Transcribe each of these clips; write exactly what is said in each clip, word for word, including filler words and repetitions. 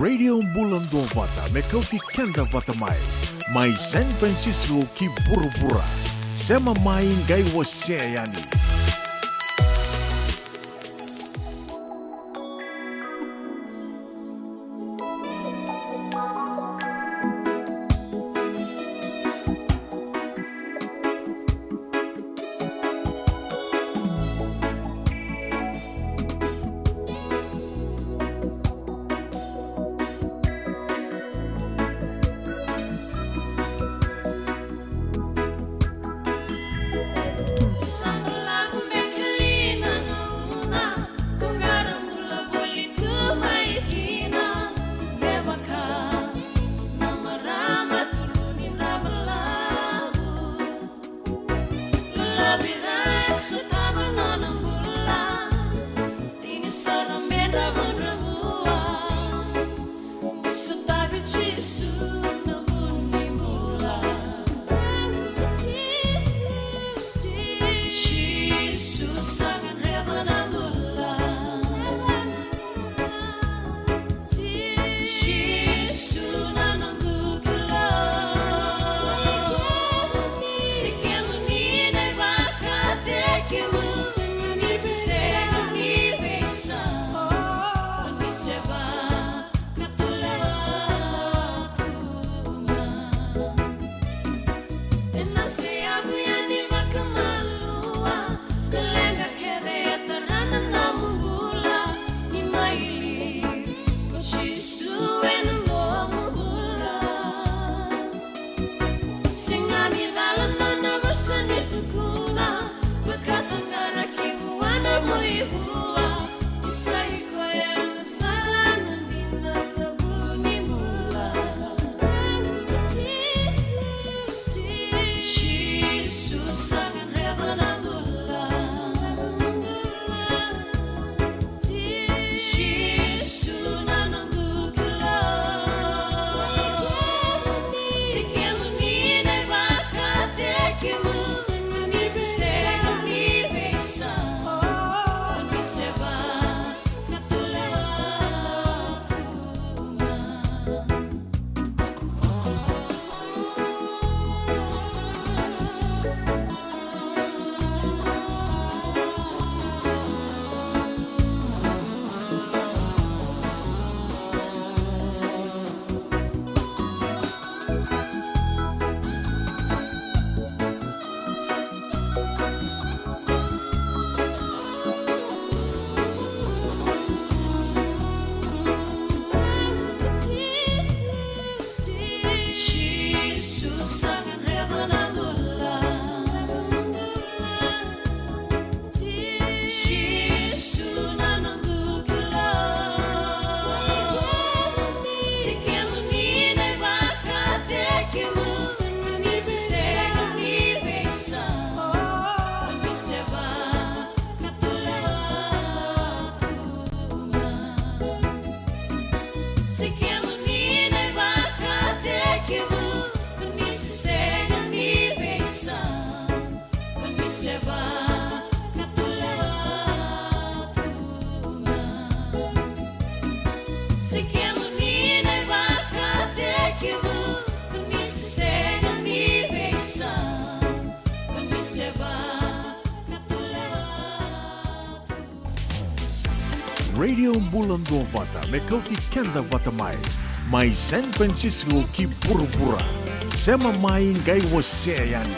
Radio Bula Duavata, me kauti keda vata mai. Mai San Francisco ki vuravura. Sema mai, qai wasea yani. Lalavi ra sotava nona bula, tini sara me dravudravua. Sotavi Jisu na vu ni bula. Jisu sa gadreva na bula. Jisu na noqu Kalou. Se kemuni na ivakatekivu, ni se sega ni veisau, ni se vakatulewa tu ga. Ena seyavu yani vakamalua na leqa kece e tara na nomu bula. Ni mai liu ko Jisu ena nomu bula. Sega ni cala nona vosa ni tukuna, vakataqara ki vua na mai vua. Ni sa i koya na sala na dina ka vu ni bula. Jisu sa gadreva na bula. Jisu na noqu Kalou. Se kemuni na ivakatekivu, ni se sega ni veisau, ni se va Jisu sa gadreva na bula. Jisu na noqu Kalou. Se kemuni na ivakatekivu, ni se sega ni veisau, ni se vakatulewa tu ga. Se kemuni na ivakatekivu, ni se sega ni veisau, ni se vakatulewa tu ga. Se kemuni na ivakatekivu, ni se sega ni veisau, ni se vakatulewa tu. Radio Bula Duavata, me kauti keda vata mai. Mai San Francisco ki vuravura. Sema mai, qai wasea yani.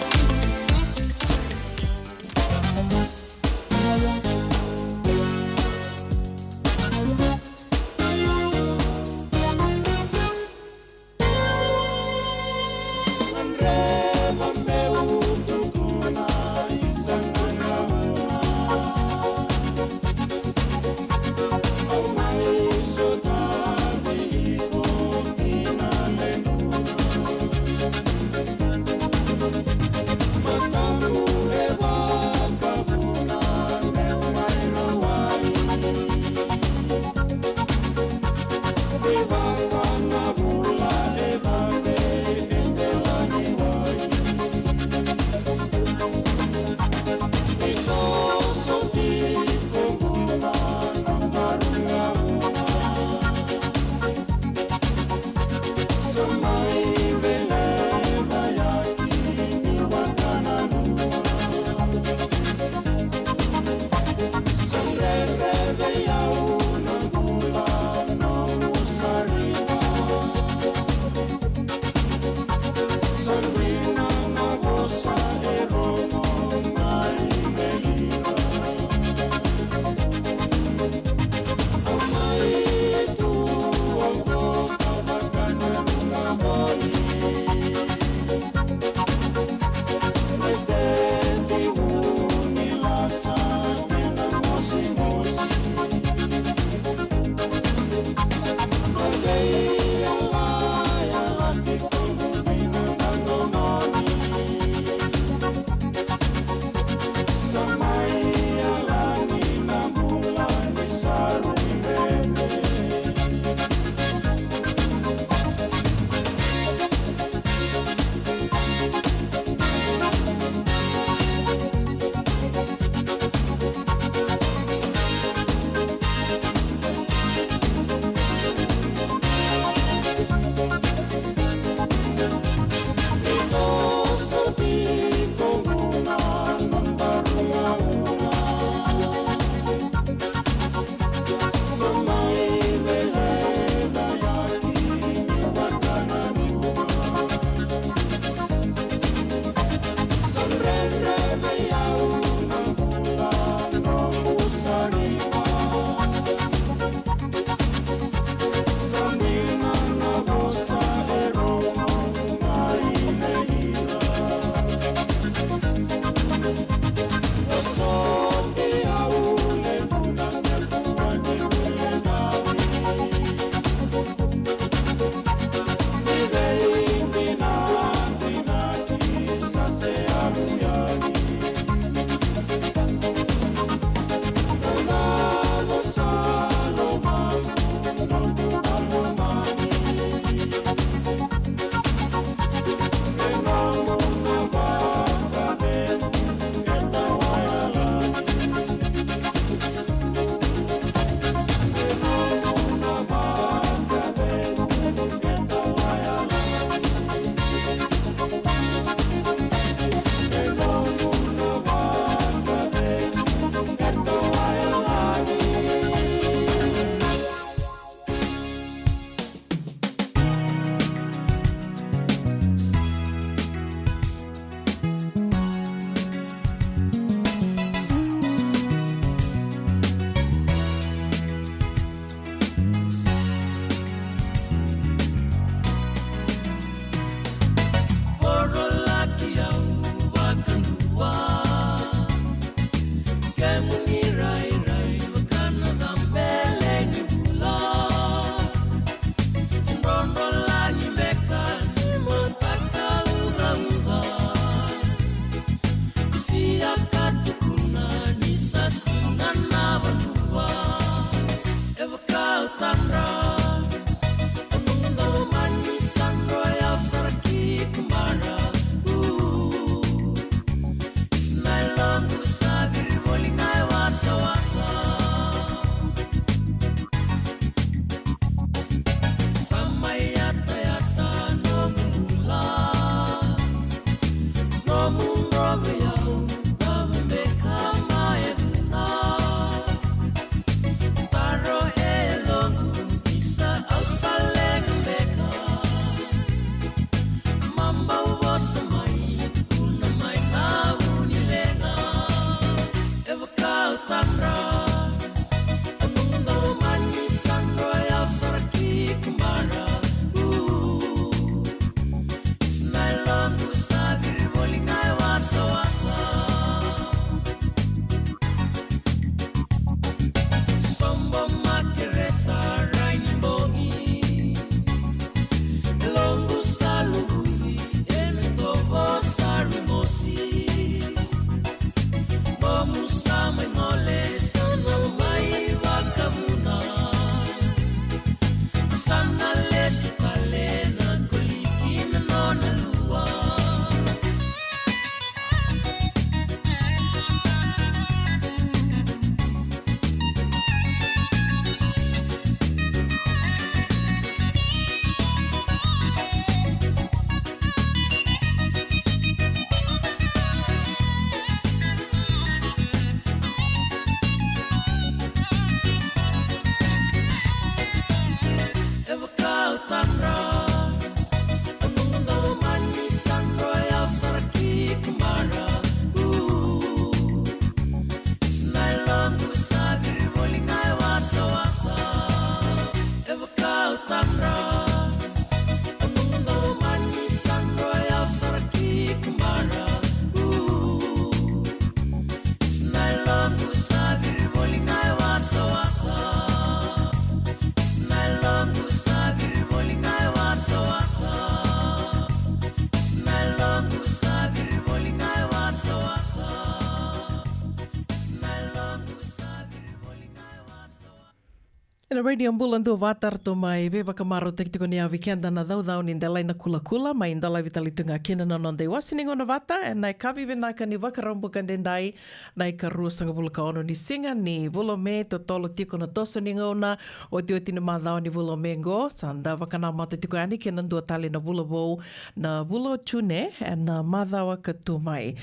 Ena Radio Bula Duavata ratou mai veivakamarautaki tiko ni yavi keda na caucau ni delai na kulakula, mai dolavi tale tu ga kina na noda iwasi ni gauna vata ena yakavi vinaka ni Vakaraubuka daidai, na ikaruasagavulu ka ono ni siga ni vula o Me, totolo tiko na toso ni gauna, otioti ni macawa ni vula o Me qo. Sa da vakanamata tiko yani kei na dua tale na vula vou, na vula o June, ena macawa ka tu mai.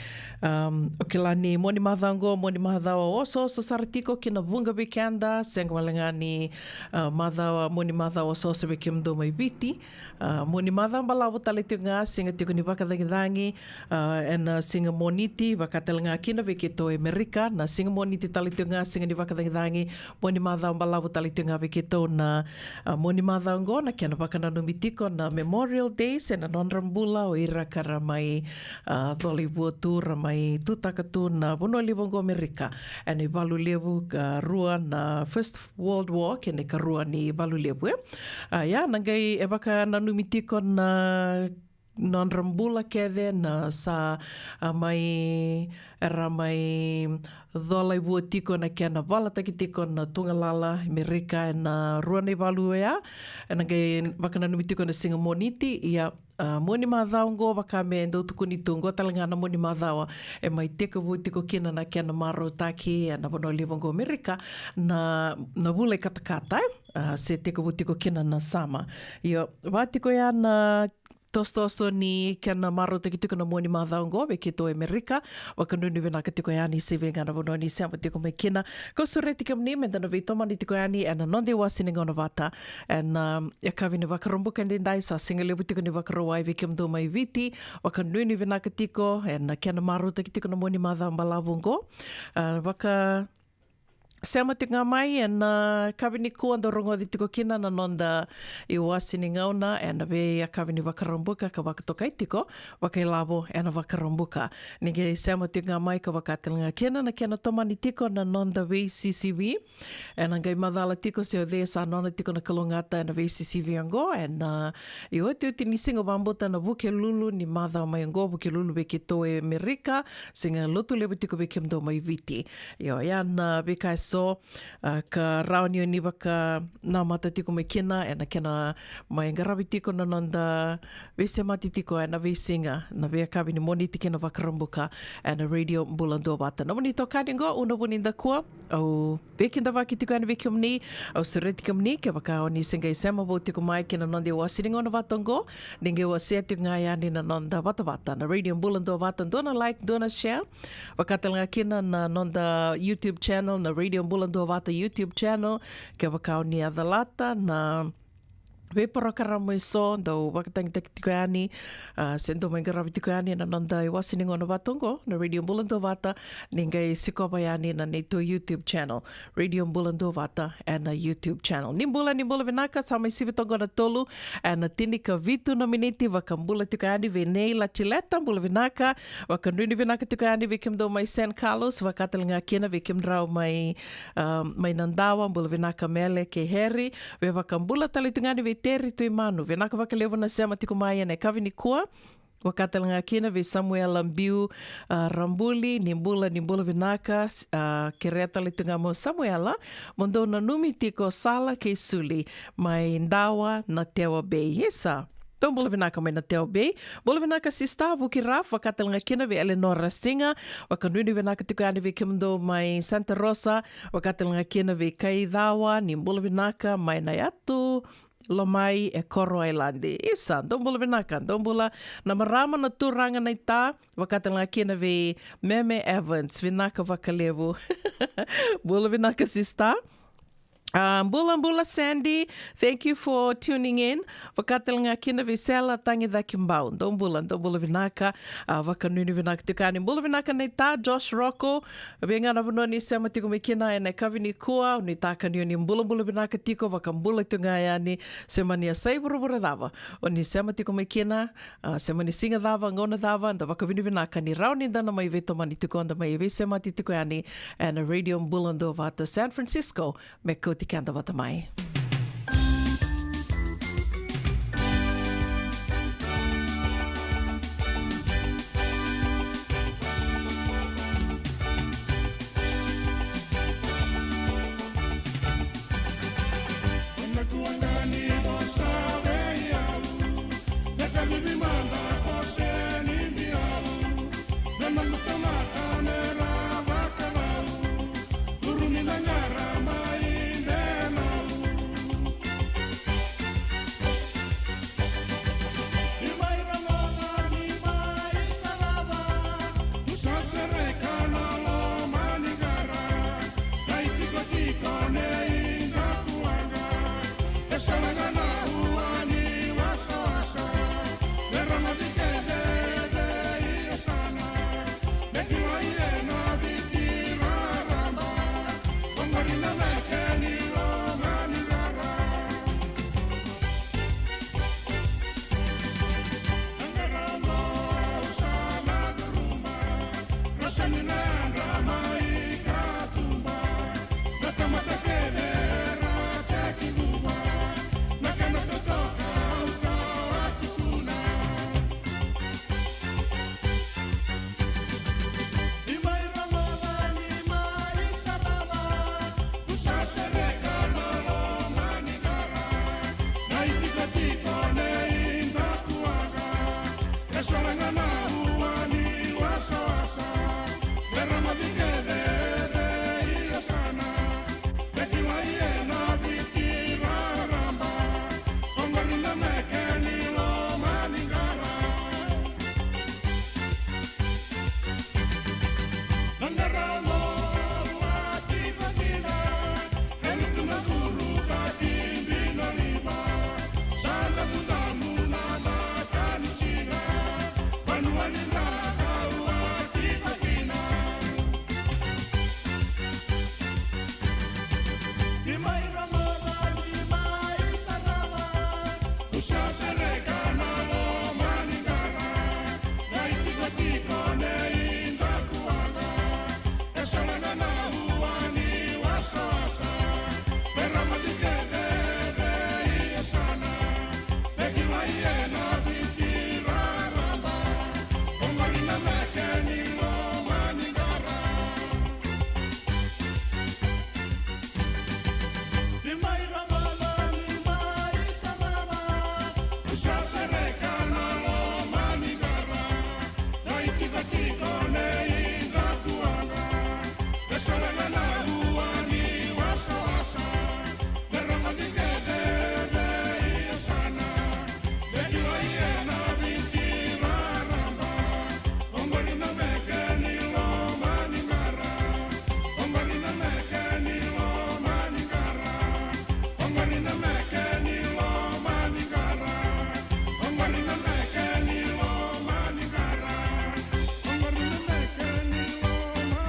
Um, o kila ni Moniti macawa qo, Moniti macawa osooso sara tiko ki na vuqa vei keda, sega wale ga ni, uh, macawa, Moniti macawa osooso vei kemudou mai Viti. Uh, Moniti macawa balavu tale tiko ga, siga tiko ni vakacagicagi, uh, ena siga Moniti, vaka tale ga kina vei keitou e Amerika, na siga Moniti tale tiko ga, siga ni vakacagicagi, Moniti macawa balavu tale tiko ga vei keitou na, uh, Moniti macawa qo, na kena vakananumi tiko na Memorial Day, se na nodra bula o ira ka ra mai, uh, colai vua tu, ra mai tutaka tu na vanua levu qo Amerika. Ena ivalu levu ka rua na First World War, kei na ikarua ni valu levu, e. A, ia, na qai e vakananumi tiko na nodra bula kece na sa, a, mai, era mai colai vua tiko na kena valataki tiko na tugalala Amerika ena rua na ivalu oya. Ena qai vakananumi tiko na siga Moniti, ia, a, Moniti macawa qo vaka me dau tukuni tu qo tale ga na Moniti macawa e mai tekivu tiko kina na kena marautaki ena vanua levu qo Amerika na, na vula i katakata, e. A, se tekivu tiko kina na summer. Io, va tiko ya na tosotoso ni kena marautaki tiko na Moniti macawa qo vei keitou e Amerika. Vakanuinui vinaka tiko yani se vei ga na vanua ni sema tiko mai kina. Kau sureti kemuni meda na veitomani tiko yani ena noda iwasi ni gauna vata ena, um, yakavi ni Vakaraubuka daidai, sa siga levu tiko ni Vakarauwai vei kemudou mai Viti. Vakanuinui vinaka tiko ena kena marautaki tiko na Moniti macawa balavu qo. A, vaka sema tiko ga mai ena yakavi nikua dau rogoci tiko kina na noda iwasi ni gauna ena veiyakavi ni Vakaraubuka ka vakatokai tiko vakailavo ena Vakaraubuka. Ni qai sema tiko ga mai ka vaka tale ga kina na kena tomani tiko na noda veisisivi. Ena qai macala tiko se o cei sa nona tiko na kalougata ena veisisivi oqo ena iotioti ni siga vabauta na Vukelulu ni macawa mai oqo, Vukelulu vei keitou e Amerika, siga Lotulevu tiko vei kemudou mai Viti. Io, ya na veika eso, a, ka rawa ni o ni vakanamata tiko mai kina ena kena mai qaravi tiko na noda veisemati tiko ena veisiga na veiyakavi ni Moniti kei na Vakaraubuka ena Radio Bula Duavata. Nomuni itokani qo, Una Vunidakua, au veikidavaki tiko yani vei kemuni. Au sureti kemuni, kevaka o ni se qai sema vou tiko mai ki na noda iwasi ni gauna vata oqo, ni qai wasea tiko ga yani na noda vatavata na Radio Bula Duavata, dua na like, dua na share. Vaka tale ga kina na noda YouTube channel, na Radio Bula Duavata YouTube channel. Kevaka o ni a calata na veiporokaramu eso dau vakatagitaki tiko yani, a, se dau mai qaravi tiko yani na noda iwasi ni gauna vata oqo, na Radio Bula Duavata, ni qai sikova yani na neitou YouTube channel, Radio Bula Duavata ena YouTube channel. Ni bula, ni bula vinaka, sa mai sivi toka na tolu ena tinikavitu na miniti, vakabula tiko yani vei Nei Latileta, bula vinaka, vakanuinui vinaka tiko yani vei kemudou mai San Carlos, vaka tale ga kina vei kemudrau mai, a, mai Nadawa, bula vinaka Mele kei Heri, vei vakabula tale tu ga yani vei Teri Tuimanu, vinaka vakalevu na sema tiko mai ena yakavi nikua. Vaka tale ga kina vei Samuela Biu, a, Rabuli, ni bula, ni bula vinaka, s-, a, kerea tale tu ga mo Samuela, mo dou nanumi tiko Sala kei Suli, mai Dawa, Natewa Bay. Isa, dou bula vinaka mai Natewa Bay. Bula vinaka sista Vuki Raf, vaka tale ga kina vei Eleanor Rasiga, vakanuinui vinaka tiko yani vei kemudou mai Santa Rosa, vaka tale ga kina vei Kaicawa, ni bula vinaka mai na yatu Lomai e Koro Ailadi. Isa, dou bula vinaka, dou bula na marama, na turaga, na ita, vaka tale ga kina vei Meme Evans, vinaka vakalevu. Bula vinaka sista. A, bula, bula Sandy, thank you for tuning in. Vaka tale ga kina vei Sela Tagicaki Bau, dou bula, dou bula vinaka. A, vakanuinui vinaka tiko yani, bula vinaka na ita Josh Rocco, vei ga na vanua ni sema tiko mai kina ena yakavi nikua, au nuitaka ni o ni bulabula vinaka tiko, vakabula tu ga yani, se mani a sa i vuravura cava o ni sema tiko mai kina, a, se mani siga cava, gauna cava, da vakavinavinaka ni rawa ni da na mai veitomani tiko, da mai veisemati tiko yani ena Radio Bula Duavata San Francisco, me kauti keda vata mai. Mai Roma, mai Sarava, au sa sereka na loma ni qara. Lai tikotiko nei Dakuwaqa, e sala na na ua ni wasawasa. Me ramati kece vei yasana, me kilai ena Viti raraba. Oqori na meke ni loma ni qara. Ni mai Roma, ni mai Sarava, au sa sereka na loma ni qara. Lai tikotiko nei Dakuwaqa, e sala na na ua ni wasawasa. Me ramati kece vei yasana, me kilai ena Viti raraba. Oqori na meke ni loma ni qara. Oqori na meke ni loma ni qara. Oqori na meke ni loma ni qara. Oqori na meke ni loma ni qara. Oqori na meke ni loma.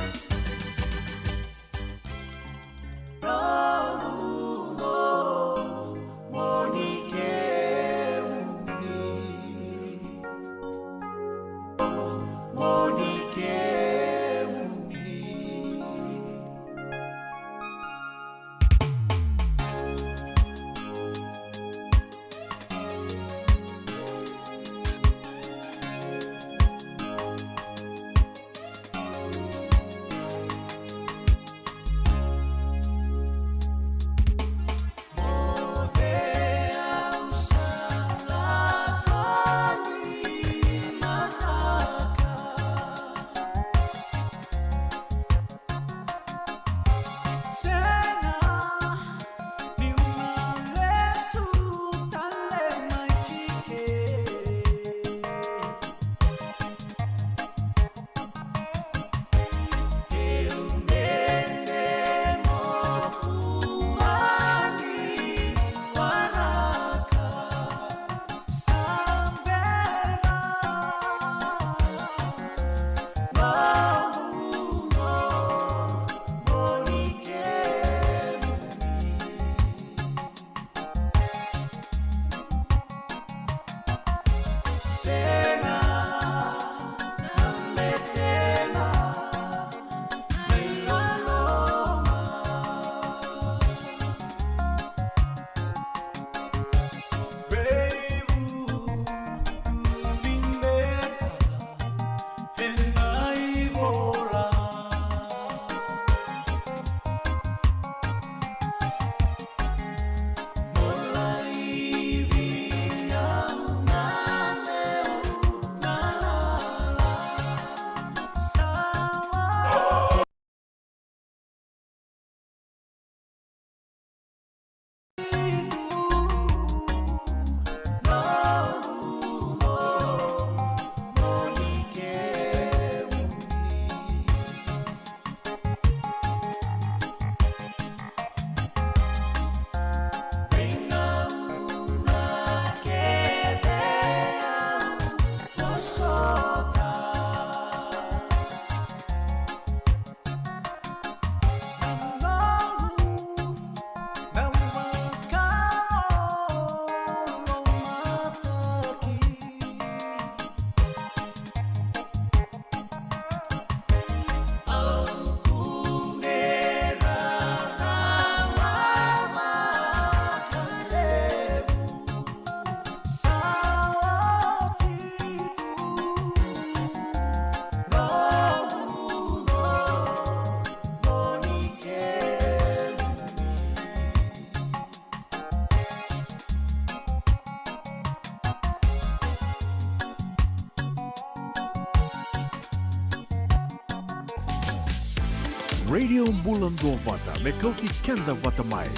Radio Bula Duavata, me kauti keda vata mai,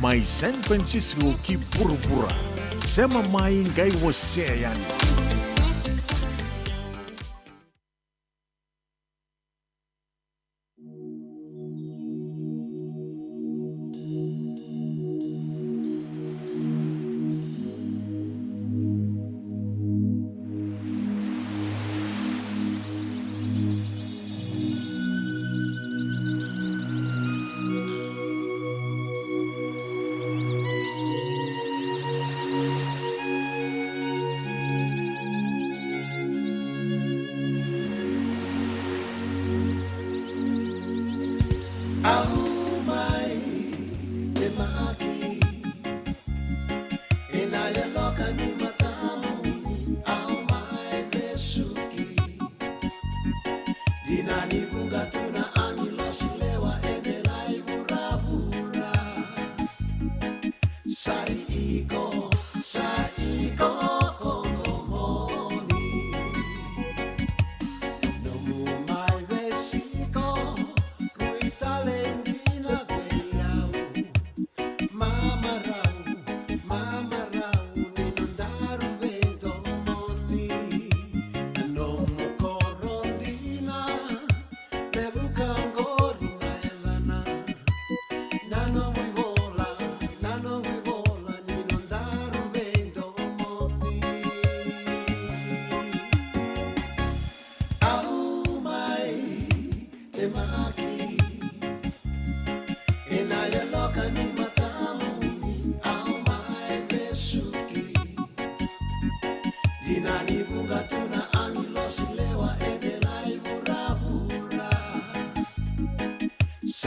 mai San Francisco ki vuravura. Sema mai, qai wasea yani.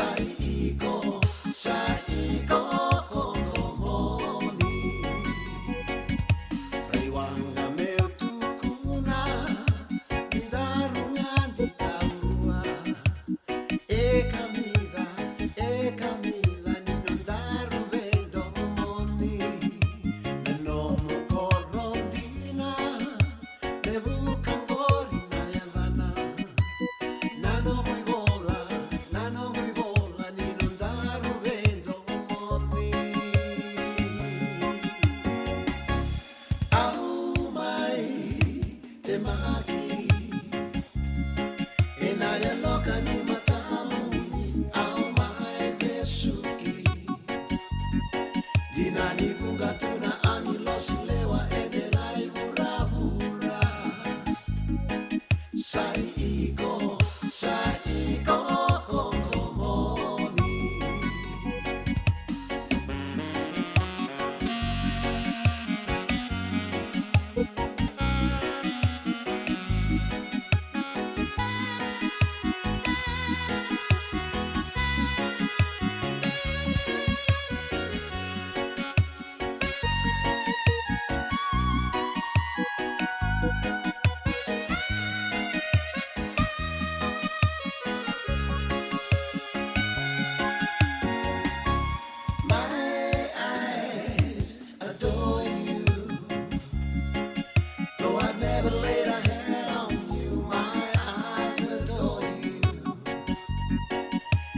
Sa i iko, sa i iko koto moni. Raiwaqa meu tukuna, ni daru gadi taua. E kamica, e kamica ni nodaru veidomoni. Na nomu koro dina, levu ka qori na yacana. Na nomu ivola, na nomu ivola ni nodaru veidomoni. Au mai temaki ena yaloka ni matamuni, au mai vesuki. Dina ni vuqa tu na agilosi lewa ena rai vuravura. Sa i iko, sa i iko koto moni. My eyes adore you. Though I've never laid a hand on you, my eyes adore you.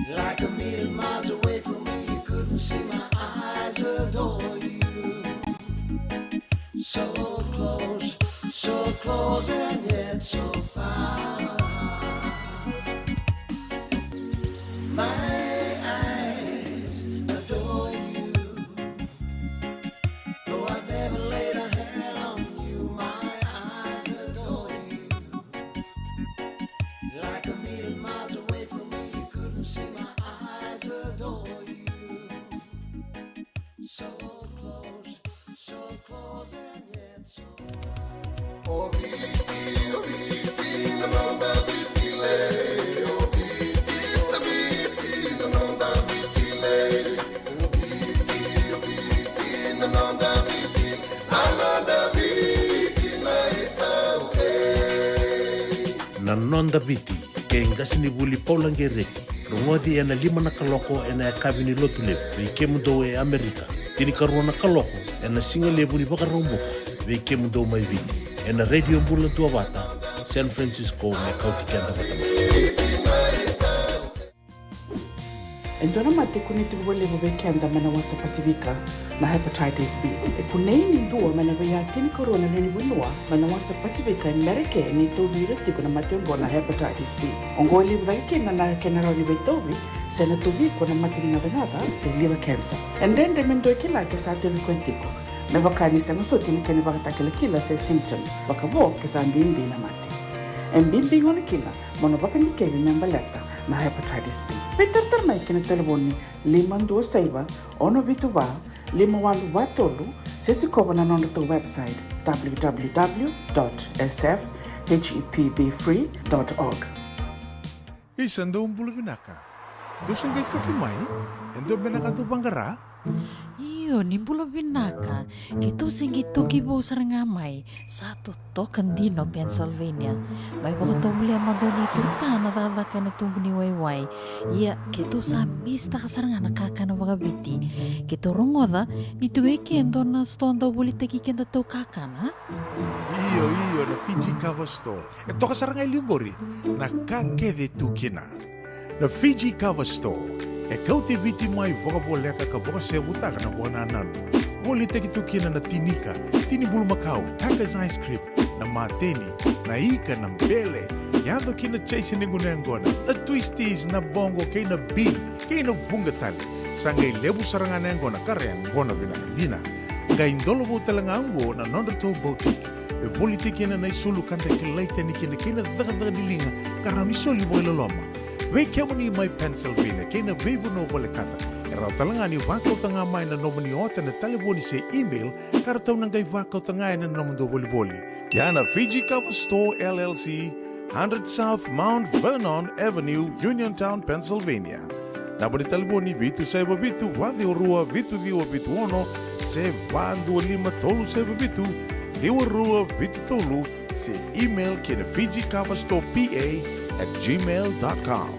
Like a million miles away from me, you couldn't see, my eyes adore you. So close, so close and yet so far. My eyes adore you. Though I've never laid a hand on you, my eyes adore you. Like a million miles away from me, you couldn't see, my eyes adore you. So close, so close and yet so far. O Viti, o Viti, na noda Viti lei. O Viti, sa Viti, na noda Viti lei. O Viti, o Viti, na noda Viti, na noda Viti na i au ei. Na noda Viti, kei qasenivuli Paula Gereti. Rogoci ena lima na kaloko ena yakavi ni Lotulevu vei kemudou e Amerika. Tinikarua na kaloko ena sigalevu ni Vakaraubuka vei kemudou mai Viti. Ena Radio Bula Duavata, San Francisco, me kauti keda vata mai. E dua na mate e kunei tiko vakalevu vei keda mai na wasa Pasifika na hepatitis B. E kunei ni dua mai na veiya tinikarua na lewe ni vanua mai na wasa Pasifika e Merika e ni tauvi ira tiko na mate oqo na hepatitis B. Oqo e levu cake kina na kena rawa ni veitauvi se na tauvi iko na mate ni gacagaca se liver cancer. E dredre me dua e kila ke sa tauvi koya tiko, me vaka ni sega soti na kena ivakatakilakila se symptoms, vakavo ke sa bibi na mate. E bibi gona kina mo na vakadikevi me baleta na hepatitis B. Veitaratara mai ki na talevoni lima dua saiva, ono vitu va, lima walu va tolu, se sikova na nodratou website, w w w dot s f h e p b free dot org. Isa, dou bula vinaka. Dou se qai toki mai? E dua beka na ka dou vaqara? Io, ni bula vinaka. Keitou se qai toki vou sara ga mai. Sa totoka dina o Pennsylvania. Mai vakatovolea mada o Nei Turutana cakacaka ena tubu ni waiwai. Ia, keitou sa misitaka sara ga na kakana vakaviti. Keitou rogoca ni tu e ke e dua na sitoa dau volitaki kedatou kakana. Io, io, na Fiji Cover Store. E toka sara ga e liu qori na ka kece tu kina. Na Fiji Cover Store e kauti Viti mai vakavoleka ka vakasevutaka na vakanananu. Volitaki tu kina na tinika, tini bulumakau, Tucker's ice cream, na mateni, na ika, na bele, yaco kina na chase ni gunu yaqona, na twisties, na bogo kei na bean, kei na vuqa tale. Sa qai levu sara ga na yaqona ka ra yaqona vinaka dina. Qai dolovou tale ga oqo na nodratou boutique e volitaki kina na isulu ka da kilai tani kina kei na cakacaka ni liga ka rawa ni soli vakailoloma. Vei kemuni mai Pennsylvania kei na veivanua volekata, e rawa tale ga ni vakauta ga mai na nomuni ota ena talevoni se email ka ratou na qai vakauta ga ena nomudou volivoli. Ia na Fiji Cover Store L L C, hundred South Mount Vernon Avenue, Uniontown, Pennsylvania. Naba ni talevoni: vitu saiva vitu, va ciwa rua, vitu ciwa vitu ono, se va dua lima tolu saiva vitu, ciwa rua vitu tolu, se email ki na Fiji Cover Store P A at gmail dot com.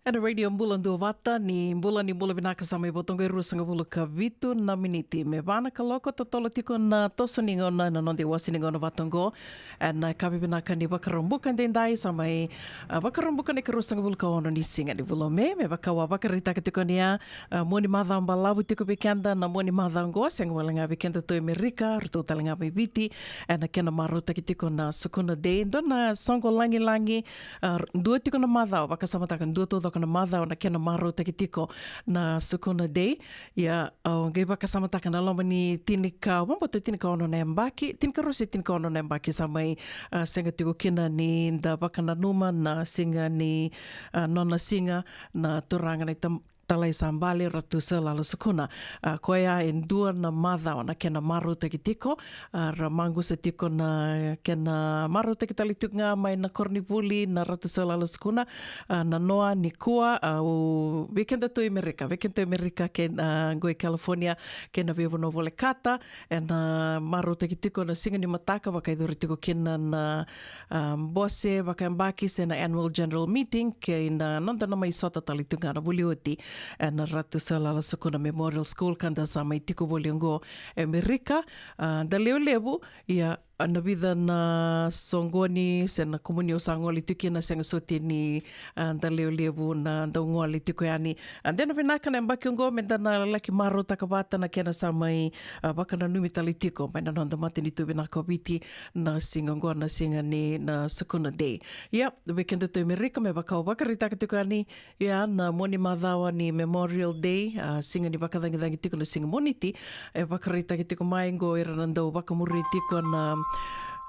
Ena Radio Bula Duavata, ni bula, ni bula vinaka. Sa mai vo toka e ruasagavulu ka vitu na miniti me va na kaloko, totolo tiko na toso ni gauna ena noda iwase ni gauna vata oqo. Ena yakavi vinaka ni Vakaraubuka edaidai, sa mai, a, Vakaraubuka na ikaruasagavulu ka ono ni siga ni vula o Me. Me vaka au a vakaraitaka tiko ni a, a, mua ni macawa balavu tiko vei keda na mua ni macawa oqo, sega wale ga vei kedatou e Merika, ratou tale ga mai Viti, ena kena marautaki tiko na Sukuna Day. Dua na soqo lagilagi, a, dua tiko na macawa, vakasamataka dua taucoko na macawa na kena marautaki tiko na Sukuna Day. Ia, au qai vakasamataka na loma ni tinika, vabauta tinikaono na yabaki, tinikarua se tinikaono na yabaki sa mai, a, sega tiko kina ni da vakananuma na siga ni, a, nona siga na turaga na itam-, talai sa bale, Ratu Sir Lala Sukuna. A, koya e dua na macawa na kena marautaki tiko, a, ra maqusa tiko na kena marautaki tale tiko ga mai na koronivuli na Ratu Sir Lala Sukuna, a, na noa nikua, a, u, vei kedatou i Merika, vei kedatou i Merika kei na, a, qo i California, kei na veivanua volekata, ena marautaki tiko na siga ni mataka, vakayacori tiko kina na, a, bose vakayabaki se na annual general meeting, kei na noda na mai sota tale tu ga na vuli oti ena Ratu Sir Lala Sukuna Memorial School, ka da sa mai tiko voli oqo e Merika. A, da lewe levu, ia, a, na vica na soqoni se na kumuni au sa gole tiko kina, sega soti ni, a, da lewe levu na dau gole tiko yani. A, de na vinaka na yabaki oqo me da na laki marautaka vata na kena sa mai, a, vakananumi tale tiko mai na noda matanitu vinaka o Viti na siga oqo, na siga ni na Sukuna Day. Ia, vei kedatou i Merika, me vaka au vakaraitaka tiko yani, ia, na mua ni macawa ni Memorial Day, a, siga ni vakacagicagi tiko na siga Moniti, e vakaraitaki tiko mai qo ira na dau vakamuri tiko na,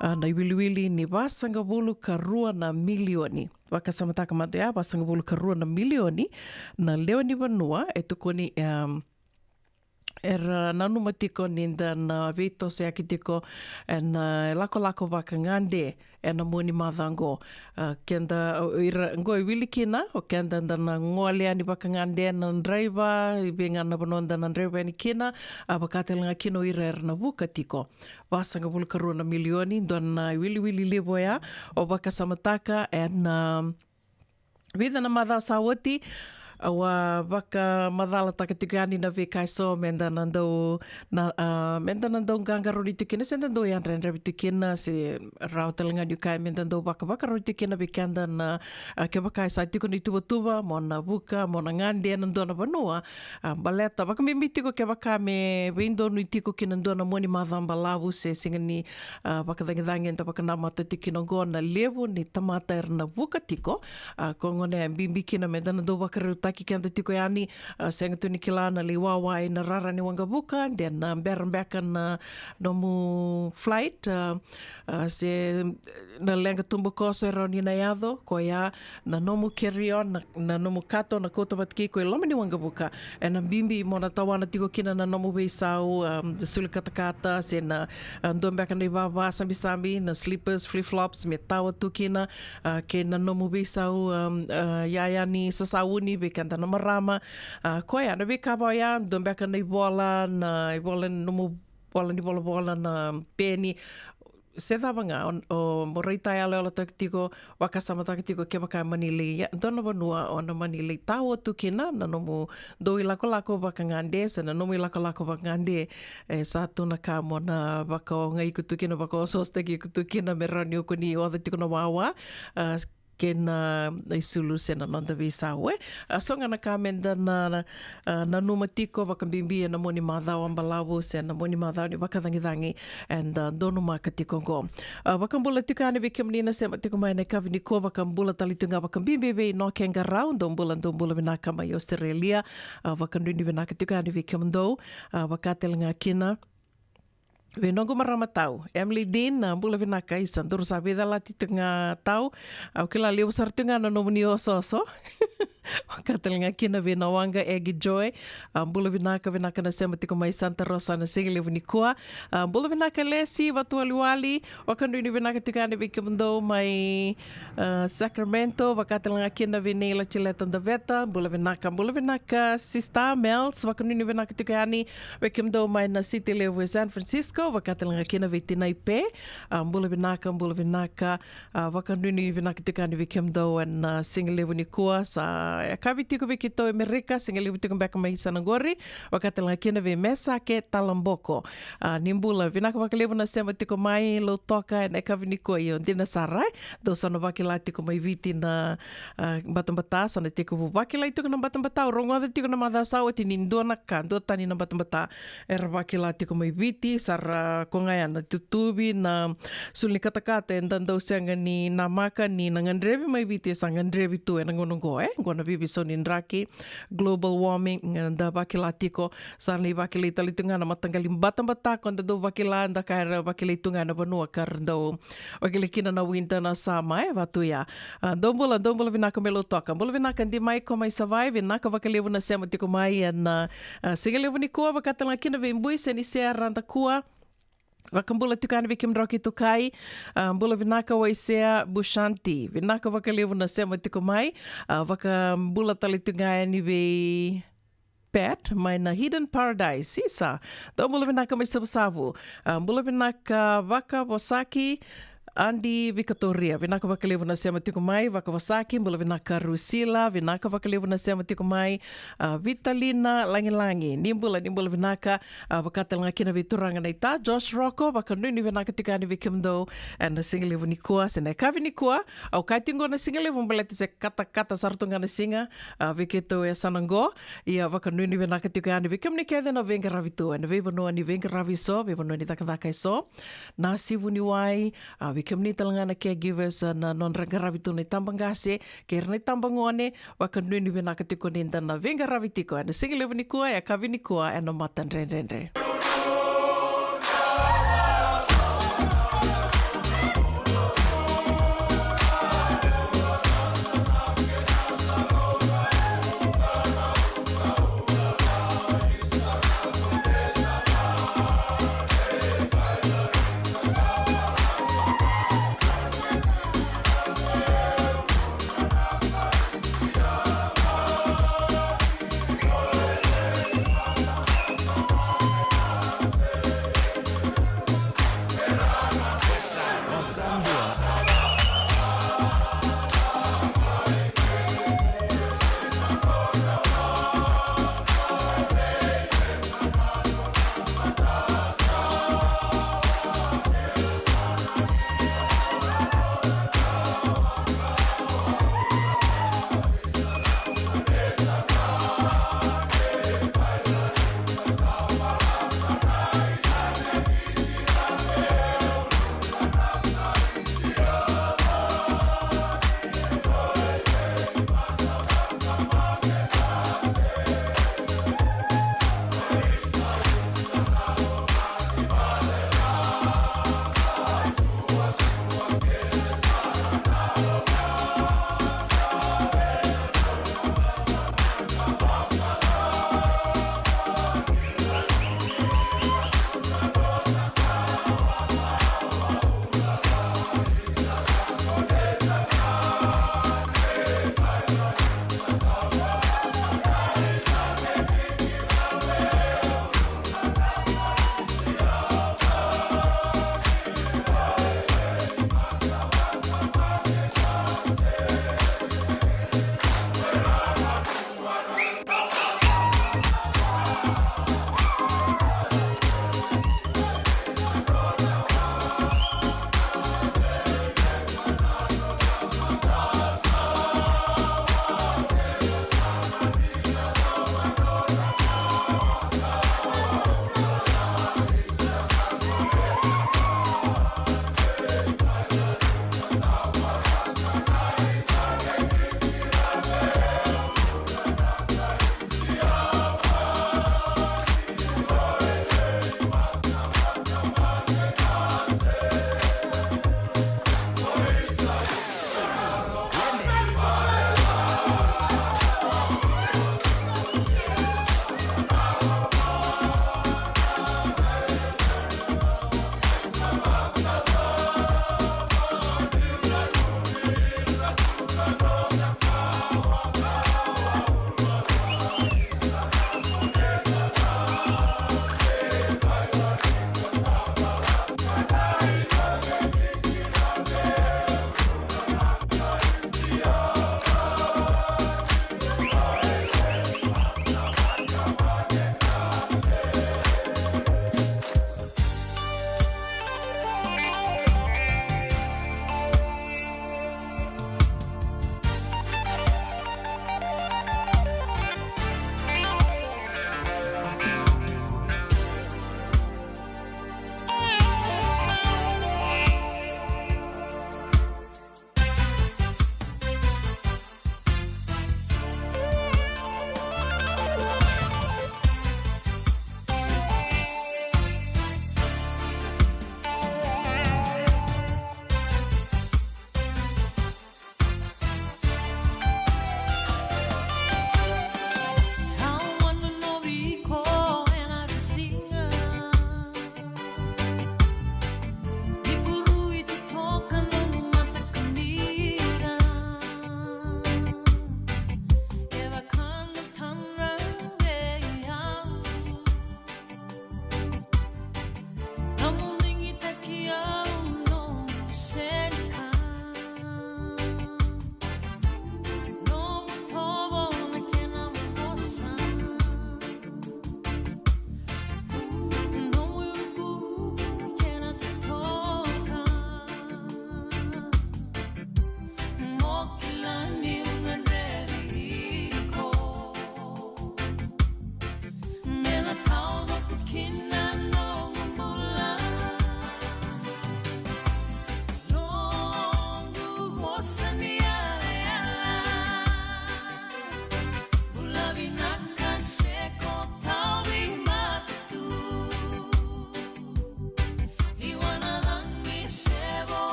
a, na iwiliwili ni vasagavulu ka rua na milioni. Vakasamataka mada ya, vasagavulu ka rua na milioni na lewe ni vanua e tukuni, em, era nanuma tiko ni da na veitosoyaki tiko ena, e, lakolako vakagade ena mua ni macawa oqo. A, keda, o ira oqo e wili kina, o keda da na gole yani vakagade na draiva, i vei ga na vanua da na draiva yani kina, a, vaka tale ga kina o ira era na vuka tiko. Vasagavulu ka rua na milioni, dua na iwiliwili levu oya. O vakasamataka ena, a, vica na macawa sa oti, au a vakamacalataka tiko yani na veika eso me da na dau, na, a, me da na dau qaqarauni tiko kina, se da dau yadrayadravi tiko kina, se rawa tale ga niu kaya me da dau vakavakarau tiko kina vei keda na, a, kevaka e sa tiko na ituvatuva mo na vuka, mo na gade ena dua na vanua, a, baleta vakabibi tiko kevaka me veidonui tiko ki na dua na mua ni macawa balavu se siga ni, a, vakacagicagi eda vakanamata tiko kina oqo, na levu ni tamata era na vuka tiko. A, ko gona e bibi kina me da na dau vakarautaki keda tiko yani, a, sega tu ni kila na lai wawa ena rara ni waqavuka, de na bera beka na nomu flight, a, a, se na leqa tubukoso e rawa ni na yaco, koya na nomu carry on, na, na nomu kato na kauta vata kei iko e loma ni waqavuka. Ena bibi mo na tawana tiko kina na nomu veisau, um, suli katakata, se na, a, dua beka na ivava sabisabi, na slippers, flip-flops, me tawa tu kina, a, kei na nomu veisau, um, a, yaya ni sasauni vei keda na marama. A, koya na veika vaya, dua beka na ivola, na ivola, nomu vola ni volavola, na peni, se cava ga, o, o mo raita yaloyalotaka tiko, vakasamataka tiko kevaka mani lai, ia, dua na vanua o na mani lai tawa tu kina na nomu dau ilakolako vakagade, se na nomu ilakolako vakagade, e sa tu na ka mo na vakaogai iko tu kina, vakaosoosotaki iko tu kina, me rawa ni o koni oca tiko na wawa, a, kei na, na isulu se na noda veisau, e. A, so ga na ka me da na, na, a, nanuma tiko, vakabibi ena mua ni macawa balavu se na mua ni macawa ni vakacagicagi eda, a, donumaka tiko oqo. A, vakabula tiko yani vei kemuni na sema tiko mai ena yakavi nikua, vakabula tale tu ga vakabibi vei Noke Qarau, dou bula, dou bula vinaka mai Australia. A, vakanuinui vinaka tiko yani vei kemudou, a, vaka tale ga kina vei noqu marama tau, Emily Dean, a, bula vinaka. Isa, daru sa veicalati tiko ga tau. Au kila levu sara tiko ga na nomuni osooso. Vaka tale ga kina vei Nawaqa Egi Joy. A, bula vinaka, vinaka na sema tiko mai Santa Rosa na siga levu nikua. A, bula vinaka Lesi Vatuwaliwali. Vakanuinui vinaka tiko yani vei kemudou mai, a, Sacramento. Vaka tale ga kina vei Neila Jileta Daveta. Bula vinaka, bula vinaka Sister Mels. Vakanuinui vinaka tiko yani vei kemudou mai na city levu e San Francisco. Vaka tale ga kina vei Tinai Pe. A, bula vinaka, bula vinaka. A, vakanuinui vinaka tiko yani vei kemudou ena, a, siga levu nikua. Sa yakavi tiko vei keitou e Amerika, siga levu tiko beka mai sa na qori. Vaka tale ga kina vei Mesake Talaboko. A, ni bula, vinaka vakalevu na sema tiko mai Lautoka ena yakavi nikua. Io, dina sara, e? Dou sa na vakila tiko mai Viti na, a, batabata, sa na tekivu vakilai tiko na batabata. Au rogoca tiko na macawa sa oti ni dua na ka, dua tani na batabata era vakila tiko mai Viti, sa ra koya ga ya na tutuvi, na sulu ni katakata eda dau sega ni namaka ni na gadrevi mai Viti, e sa gadrevi tu ena gauna qo, e? Qo na veiveisau ni draki, global warming, e, da vakila tiko, sa na ivakilai tale tu ga na mataqali batabata, ko da dau vakila, da kaya era vakilai tu ga na vanua ka ra dau vakila kina na winter, na summer, e, vatu ya. A, dou bula, dou bula vinaka mai Lautoka. Bula vinaka Di Maiko mai Savaiva, vinaka vakalevu na sema tiko mai ena, a, siga levu nikua, vaka tale ga kina vei Bui Senisea Radakua. Vakabula tiko yani vei kemudrau kei Tokai. A, bula vinaka Waisea Bushanti. Vinaka vakalevu na sema tiko mai. A, vakabula tale tiko ga yani vei Pat, mai na Hidden Paradise, isa. Dou bula vinaka mai Savusavu. A, bula vinaka Vakavosaki, Adi Vikatoria. Vinaka vakalevu na sema tiko mai, Vakavosaki, bula vinaka Rusila, vinaka vakalevu na sema tiko mai, a, Vitalina Lagilagi. Ni bula, ni bula vinaka, a, vaka tale ga kina vei turaga naita, Josh Rocco, vakanuinui vinaka tiko yani vei kemudou, ena siga levu nikua, se na yakavi nikua, au kaya tiko qo na siga levu, baleta se katakata sara tu ga na siga, a, vei keitou e sa na qo. Ia vakanuinui vinaka tiko yani vei kemuni kece na veiqaravi tu ena veivanua ni veiqaravi eso, veivanua ni cakacaka eso, na sivu ni wai, a, vei kemuni tale ga na caregivers, a, na nodra qaravi tu na itabaqase kei ira na itabagone, vakanuinui vinaka tiko ni da na veiqaravi tiko ena siga levu nikua, yakavi nikua, ena Matadredredre.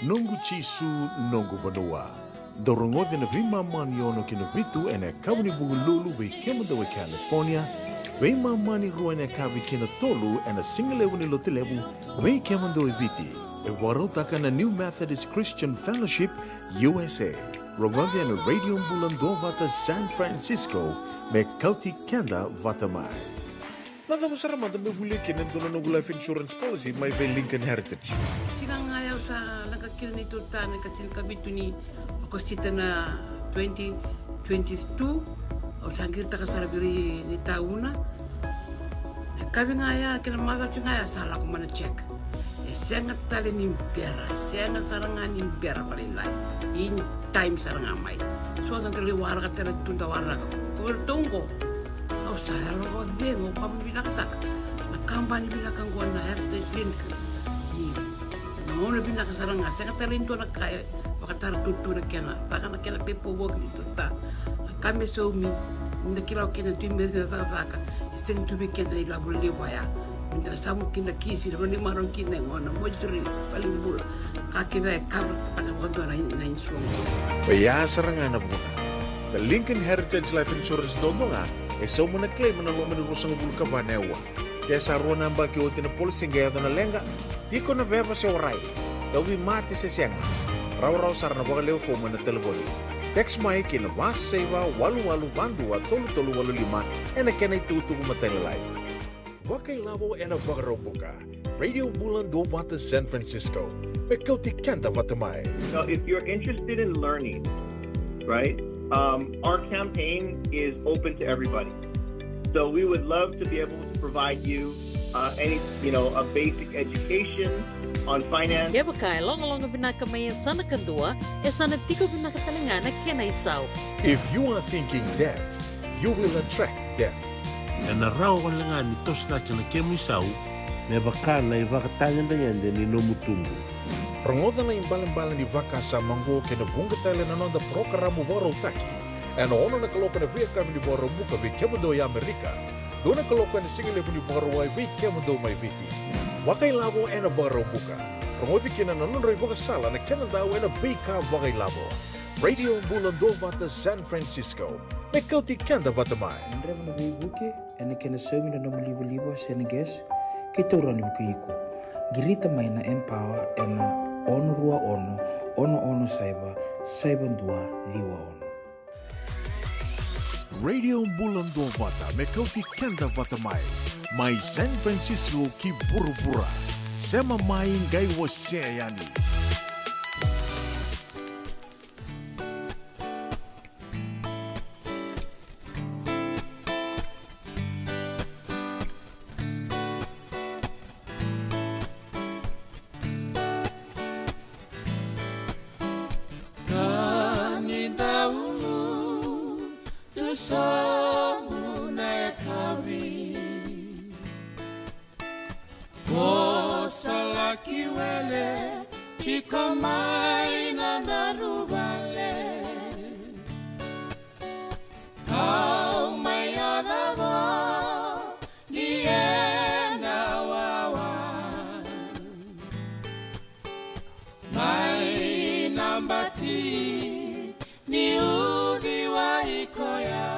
Noqu Jisu, noqu vanua. Dou rogoci na veimama ni ono ki na vitu ena yakavi ni Vukelulu vei kemudou e California, veimama ni rua ena yakavi ki na tolu ena sigalevu ni Lotulevu vei kemudou e Viti. E vakarautaka na New Methodist Christian Fellowship U S A. Rogoci ena Radio Bula Duavata San Francisco, me kauti keda vata mai. Na cava sara mada me volia kina e dua na noqu life insurance policy mai vei Lincoln Heritage? Siga ga ya au sa leqa kina neitou ta na ikatinikavitu ni Okosita na twenty twenty-two. Au sa qiritaka sara vei ira na itauna. Na yakavi ga ya kei na macawa ga ya sa lako mai na check. E sega tale ni bera, e sega sara ga ni bera vakalailai. In time sara ga mai. So da dau lai waraka tale tu da waraka. Ko vei ratou oqo. Au sa yalo vakacegu, au kama vinakataka na kabani vinaka oqo na Heritage Link. Ni na gauna vinaka sara ga, sega tale ni dua na ka e vakatara tutu na kena, vaka na kena paperwork ni tuta. Na ka me saumi, ni da kila o keda tu i meri na cakacaka, e sega tu vei keda na ilavo levu ya. Ni da na samu kina kisi, na vanua ni marau kina e gona, moituri, valenibula. Ka kece e kavara taka vakadua na, na insurance. Oya sara ga na vuna. Na Lincoln Heritage Life Insurance duadua ga e sauma na claim ena loma ni ruasagavulu ka va na aua. Ke sa rua na yabaki oti na policy qai yaco na leqa, tiko na veva se warai, tauvimate se sega, rawarawa sara na vakalewe fomu ena talevoni. Text mai ki na va saiva walu walu va dua tolu tolu walu lima ena kena itukutuku matailalai. Vakailavo ena Vakaraubuka. Radio Bula Duavata San Francisco. Me kauti keda vata mai. So if you're interested in learning, right, um, our campaign is open to everybody. So we would love to be able to provide you, uh, any, you know, a basic education on finance. Kevaka e logaloga vinaka mai e sa na kadua, e sa na tiko vinaka tale ga na kena isau. If you are thinking debt, you will attract debt. Ena rawa wale ga ni toso cake na kemu isau me vaka na ivakatagedegede ni nomu tubu. Rogoca na ibalebale ni vakasama oqo kei na vuqa tale na noda parokaramu vakarautaki ena ono na kaloko ena veiyakavi ni Vakaraubuka vei kemudou e Amerika, dua na kaloko ena sigalevu ni Vakarauwai vei kemudou mai Viti. Vakailavo ena Vakaraubuka. Rogoci kina na nodrau ivakasala na kena dau ena veika vakailavo. Radio Bula Duavata San Francisco. Me kauti keda vata mai. Dreva na veivuke ena kena saumi na nomu livaliva se na gas, keitou rawa ni vukei iko. Qirita mai na Empower ena ono rua ono, ono ono saiva, saiva dua ciwa ono. Radio Bula Duavata me kauti keda vata mai. Mai San Francisco ki vuravura. Sema mai qai wasea yani. Ka ni dau tu sobu na yakavi. Ko sa laki wele tiko mai na daru vale. Kau mai yaco vua ni ena wawa. Mai na bati ni uciwai koya.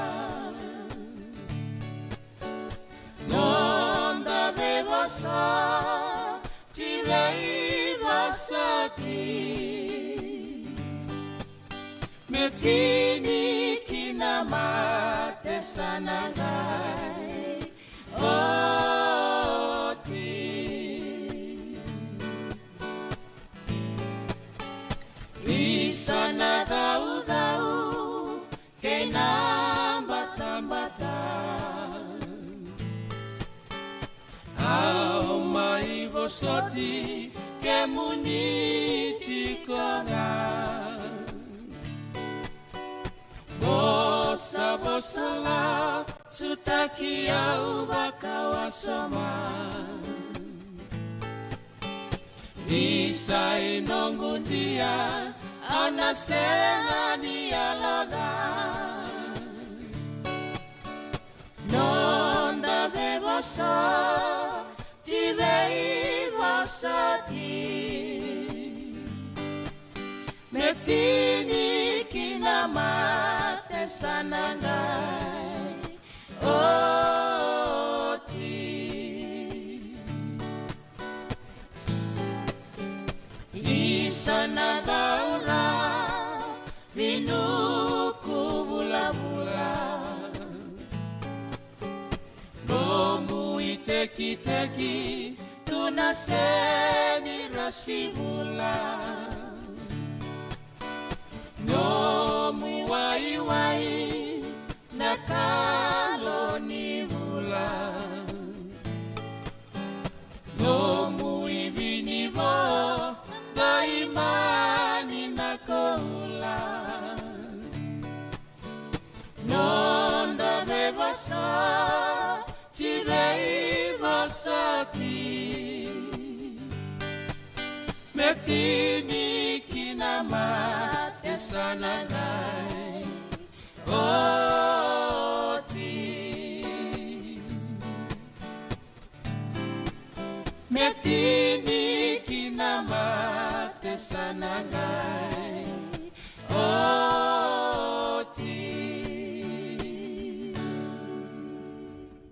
Noda veivosoti, veivosoti. Me tini kina mate sa na qai oti. Ni Muni tiko ga. Vosa, vosa la, sutaki au vakawasoma. Isa i noqu dia, au na sega ni yaloca. Noda veivosoti, veivosoti. Me tini ki na mate sa na qai oti. Isa na daura vinuku vulavula. Nomu itekiteki tu na seni rasi vula. Nomu waiwai na kalo ni vula. Nomu ivinivo na imani na koula. Noda veivosoti, veivosoti. Me tini ki na mate sa na qai oti. Me tini ki na mate sa na qai oti.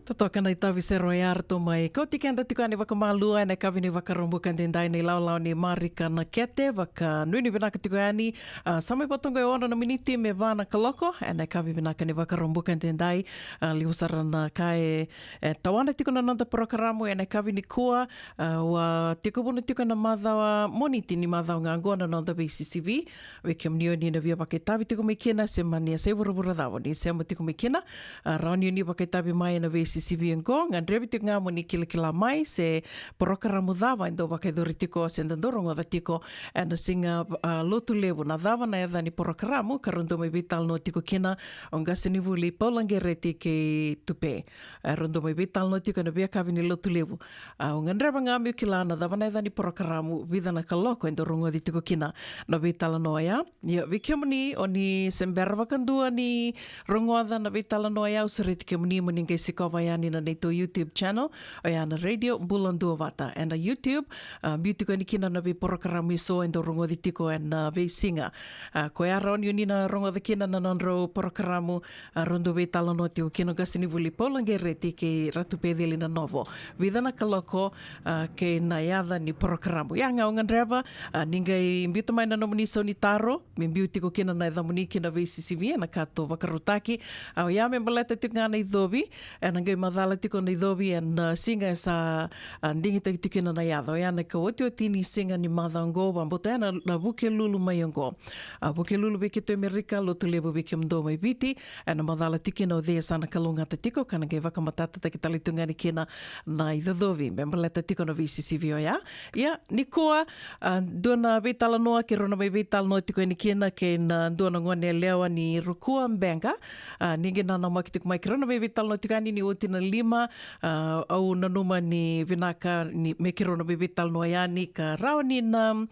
Totoka na itavi sere oya eratou mai kauti keda tiko yani vakamalua ena yakavi ni Vakaraubuka edaidai, na ilawalawa ni Marika Nakete. Vakanuinui vinaka tiko yani. A, sa mai vata oqo e ono na miniti me va na kaloko ena yakavi vinaka ni Vakaraubuka edaidai. A, levu sara na ka e, e tawana tiko na noda porokaramu ena yakavi nikua. A, au a tekivuna tiko ena macawa Moniti ni macawa ga oqo na noda veisisivi. Vei kemuni o ni na via vakaitavi tiko mai kina se mani yasai vuravura cava o ni sema tiko mai kina, a, rawa ni o ni vakaitavi mai ena veisisivi oqo. Gadrevi tiko ga mo ni kilakila mai se porokaramu cava e dau vakayacori tiko se da dau rogoca tiko ena siga, a, Lotulevu. Na cava na yaca ni porokaramu ka rau dau mai veitalanoa tiko kina o qasenivuli Paula Qereti kei Tupe. E, rau dau mai veitalanoa tiko ena veiyakavi ni Lotulevu. A, au gadreva ga meu kila na cava na yaca ni porokaramu, vica na kaloko e dau rogoci tiko kina na veitalanoa oya. Ia, vei kemuni o ni se bera vakadua ni rogoca na veitalanoa oya, au sureti kemuni mo ni qai sikova yani na neitou YouTube channel, oya na Radio Bula Duavata. Ena YouTube, a, biu tiko yani kina na veiporokaramu eso e dau rogoci tiko ena veisiga. A, koya rawa ni o ni na rogoca kina na nodrau porokaramu, a, rau dau veitalanoa tiko kina o qasenivuli Paula Qereti kei Ratu Peceli Nanovo. Vica na kaloko, a, kei na yaca ni porokaramu. Ia ga au gadreva, a, ni qai biuta mai na nomuni sau ni taro, me biu tiko kina na yacamuni ki na veisisivi ena ka tou vakarautaki. A, oya me baleta tiko ga na icovi, ena qai macala tiko na icovi ena, a, siga e sa, a, digitaki tiko kina na yaca. Oya na ikaotioti ni siga ni macawa oqo, vakabauta ya na, na Vukelulu mai oqo. A, Vukelulu vei keitou e Amerika, Lotulevu vei kemudou mai Viti, ena macala tiko kina o cei e sa na kalougata tiko, ka na qai vakamatatataki tale tu ga yani kina na icocovi me baleta tiko na veisisivi oya. Ia, nikua, a, dua na veitalanoa keirau na mai veitalanoa tiko yani kina kei na dua na gone yalewa ni Rukua, Beqa. A, ni qai nanamaki tiko mai keirau na mai veitalanoa tiko yani ni oti na lima. A, au nanuma ni vinaka ni me keirau na mai veitalanoa yani ka rawa ni na,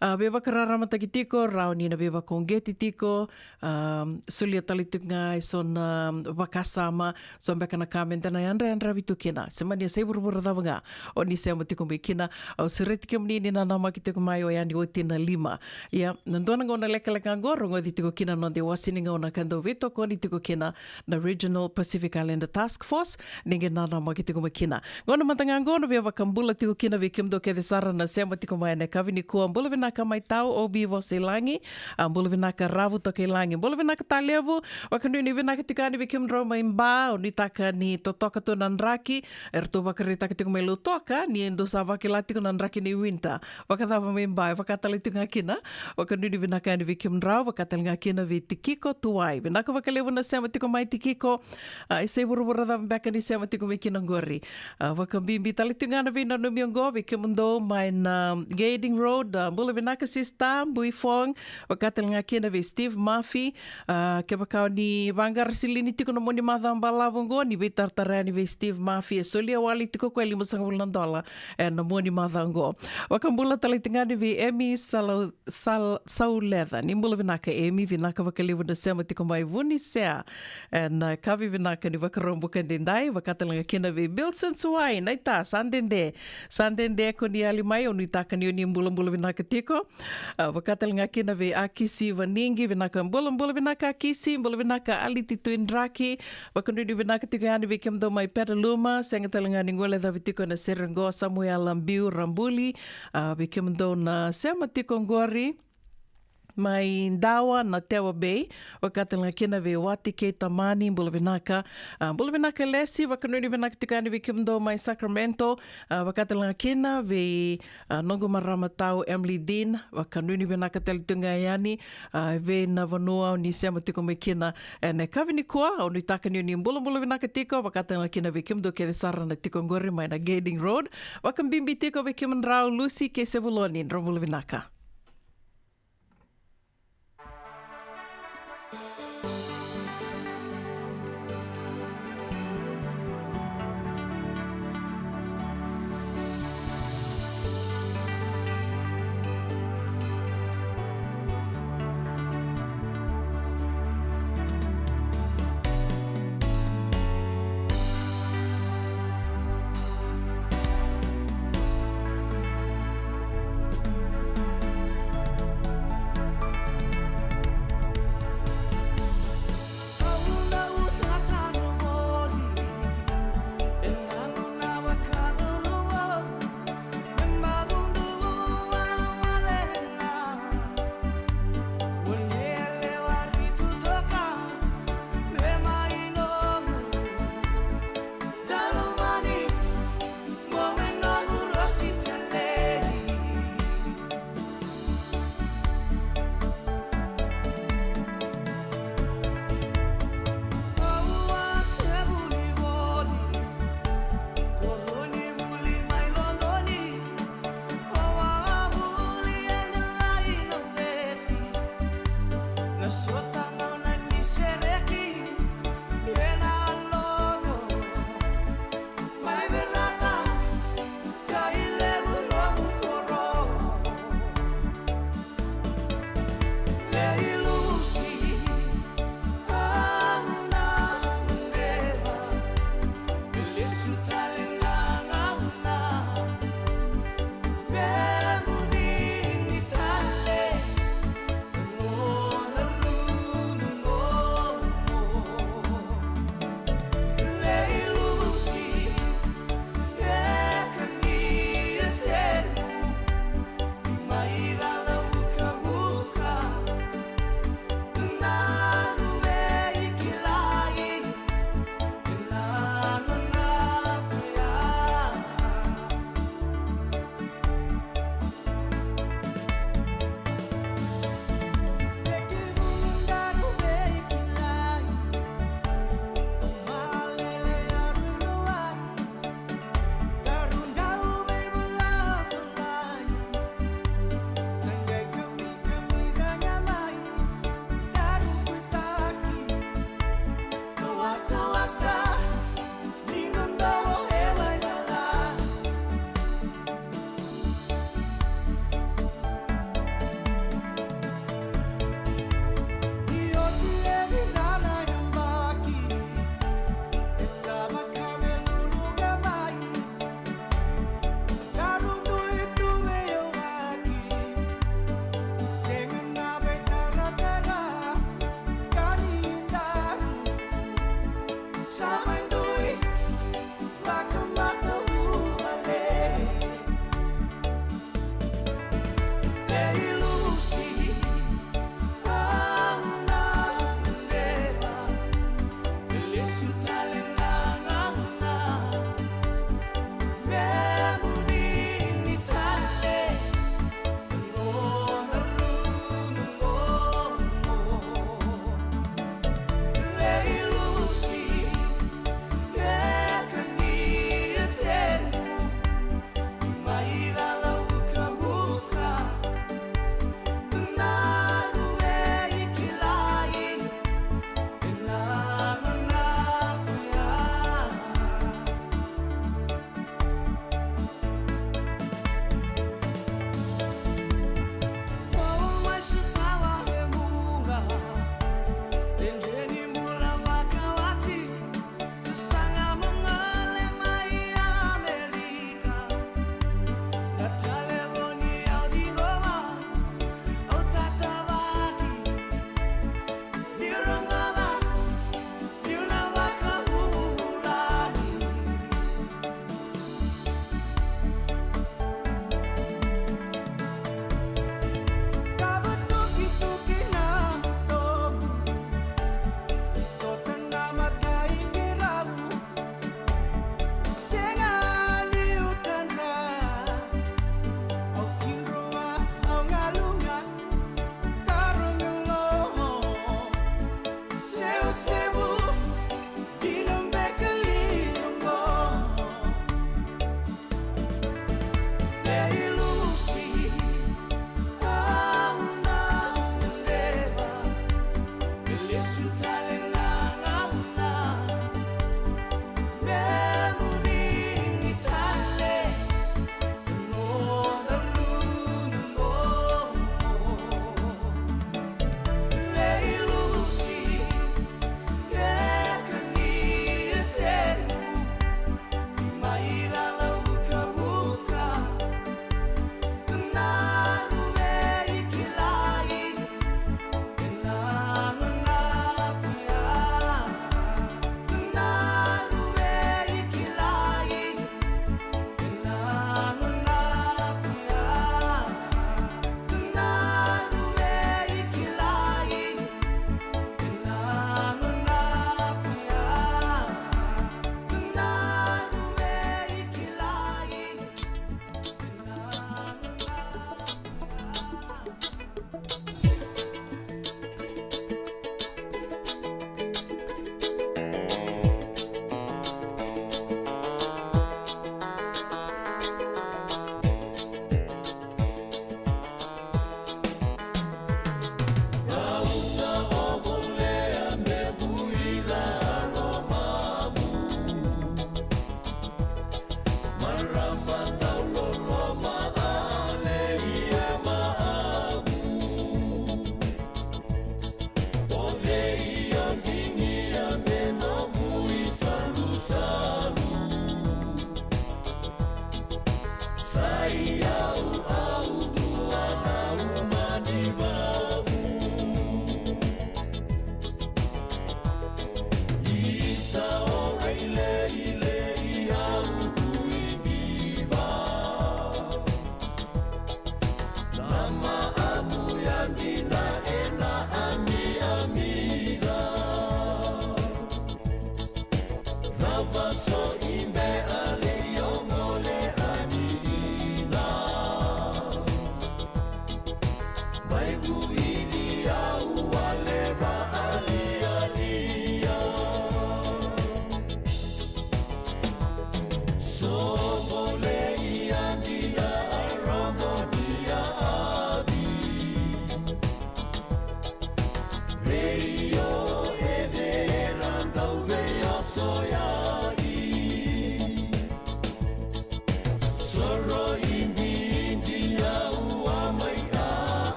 a, veivakararamataki tiko, rawa ni na veivakauqeti tiko. A, solia tale tiko ga eso na vakasama, so beka na ka me da na yadrayadravi tu kina se mani yasai vuravura cava ga o ni sema tiko mai kina. Au sureti kemuni ni nanamaki tiko mai oya ni oti na lima. Ia, na dua na gauna lekaleka oqo rogoci tiko kina na noda iwase ni gauna ka dau veitokoni tiko kina na Regional Pacific Islander Task Force. Ni qai nanamaki tiko mai kina. Gauna mada ga oqo na via vakabula tiko kina vei kemudou kece sara na sema tiko mai ena yakavi nikua. Bula vinaka mai Tau, O B Vosailagi. A, bula vinaka Ravu Tokailagi. Bula vinaka Talevu. Vakanuinui vinaka tiko yani vei kemudrau mai Ba, au nuitaka ni totoka tu na draki. Eratou vakaraitaka tiko mai Lautoka ni dou sa vakila tiko na draki ni winter. Vakacava mai Ba, e vaka tale tiko ga kina. Vakanuinui vinaka yani vei kemudrau, vaka tale ga kina vei Tikiko Tuwai. Vinaka vakalevu na sema tiko mai Tikiko. A, e se vuravura cava beka ni sema tiko mai kina oqori. A, vakabibi tale tiko ga na veinanumi oqo vei kemudou mai na Gayden Road, a, bula vinaka sista Bui Fong, vaka tale ga kina vei Steve Murphy. A, kevaka o ni vaqara silini tiko na moni macawa balavu oqo, ni veitaratara yani vei Steve Murphy, e solia wale tiko koya e limasagavulu na dola ena moni macawa oqo. Vakabula tale tiko ga ni vei Emi Salau Sal, Sauleca, ni bula vinaka Emi, vinaka vakalevu na sema tiko mai Vunisea. Ena, a, kavi vinaka ni Vakaraubuka edaidai, vaka tale ga kina vei Bilson Suwai, naita, sa dede, sa dede ko ni yali mai, au nuitaka ni o ni bulabula vinaka tiko. A, vaka tale ga kina vei Akisi Vanigi, vinaka bulabula vinaka Akisi, bula vinaka Aliti Tuidraki, vakanuinui vinaka tiko yani vei kemudou mai Petaluma, sega tale ga ni guilecavi tiko ena sere oqo, Samuela Biu Rabuli, a, vei kemudou na sema tiko oqori mai Dawa na Tewa Bay, vaka tale ga kina vei Wati kei Tamani, bula vinaka. A, bula vinaka Lesi, vakanuinui vinaka tiko yani vei kemudou mai Sacramento, a, vaka tale ga kina vei, a, noqu marama tau Emily Dean, vakanuinui vinaka tale tiko ga yani, a, vei na vanua o ni sema tiko mai kina ena kavi nikua, au nuitaka ni o ni bulabula vinaka tiko, vaka tale ga kina vei kemudou kece sara na tiko oqori mai na Gayden Road, vakabibi tiko vei kemudrau Lucy kei Sevuloni, drau bula vinaka.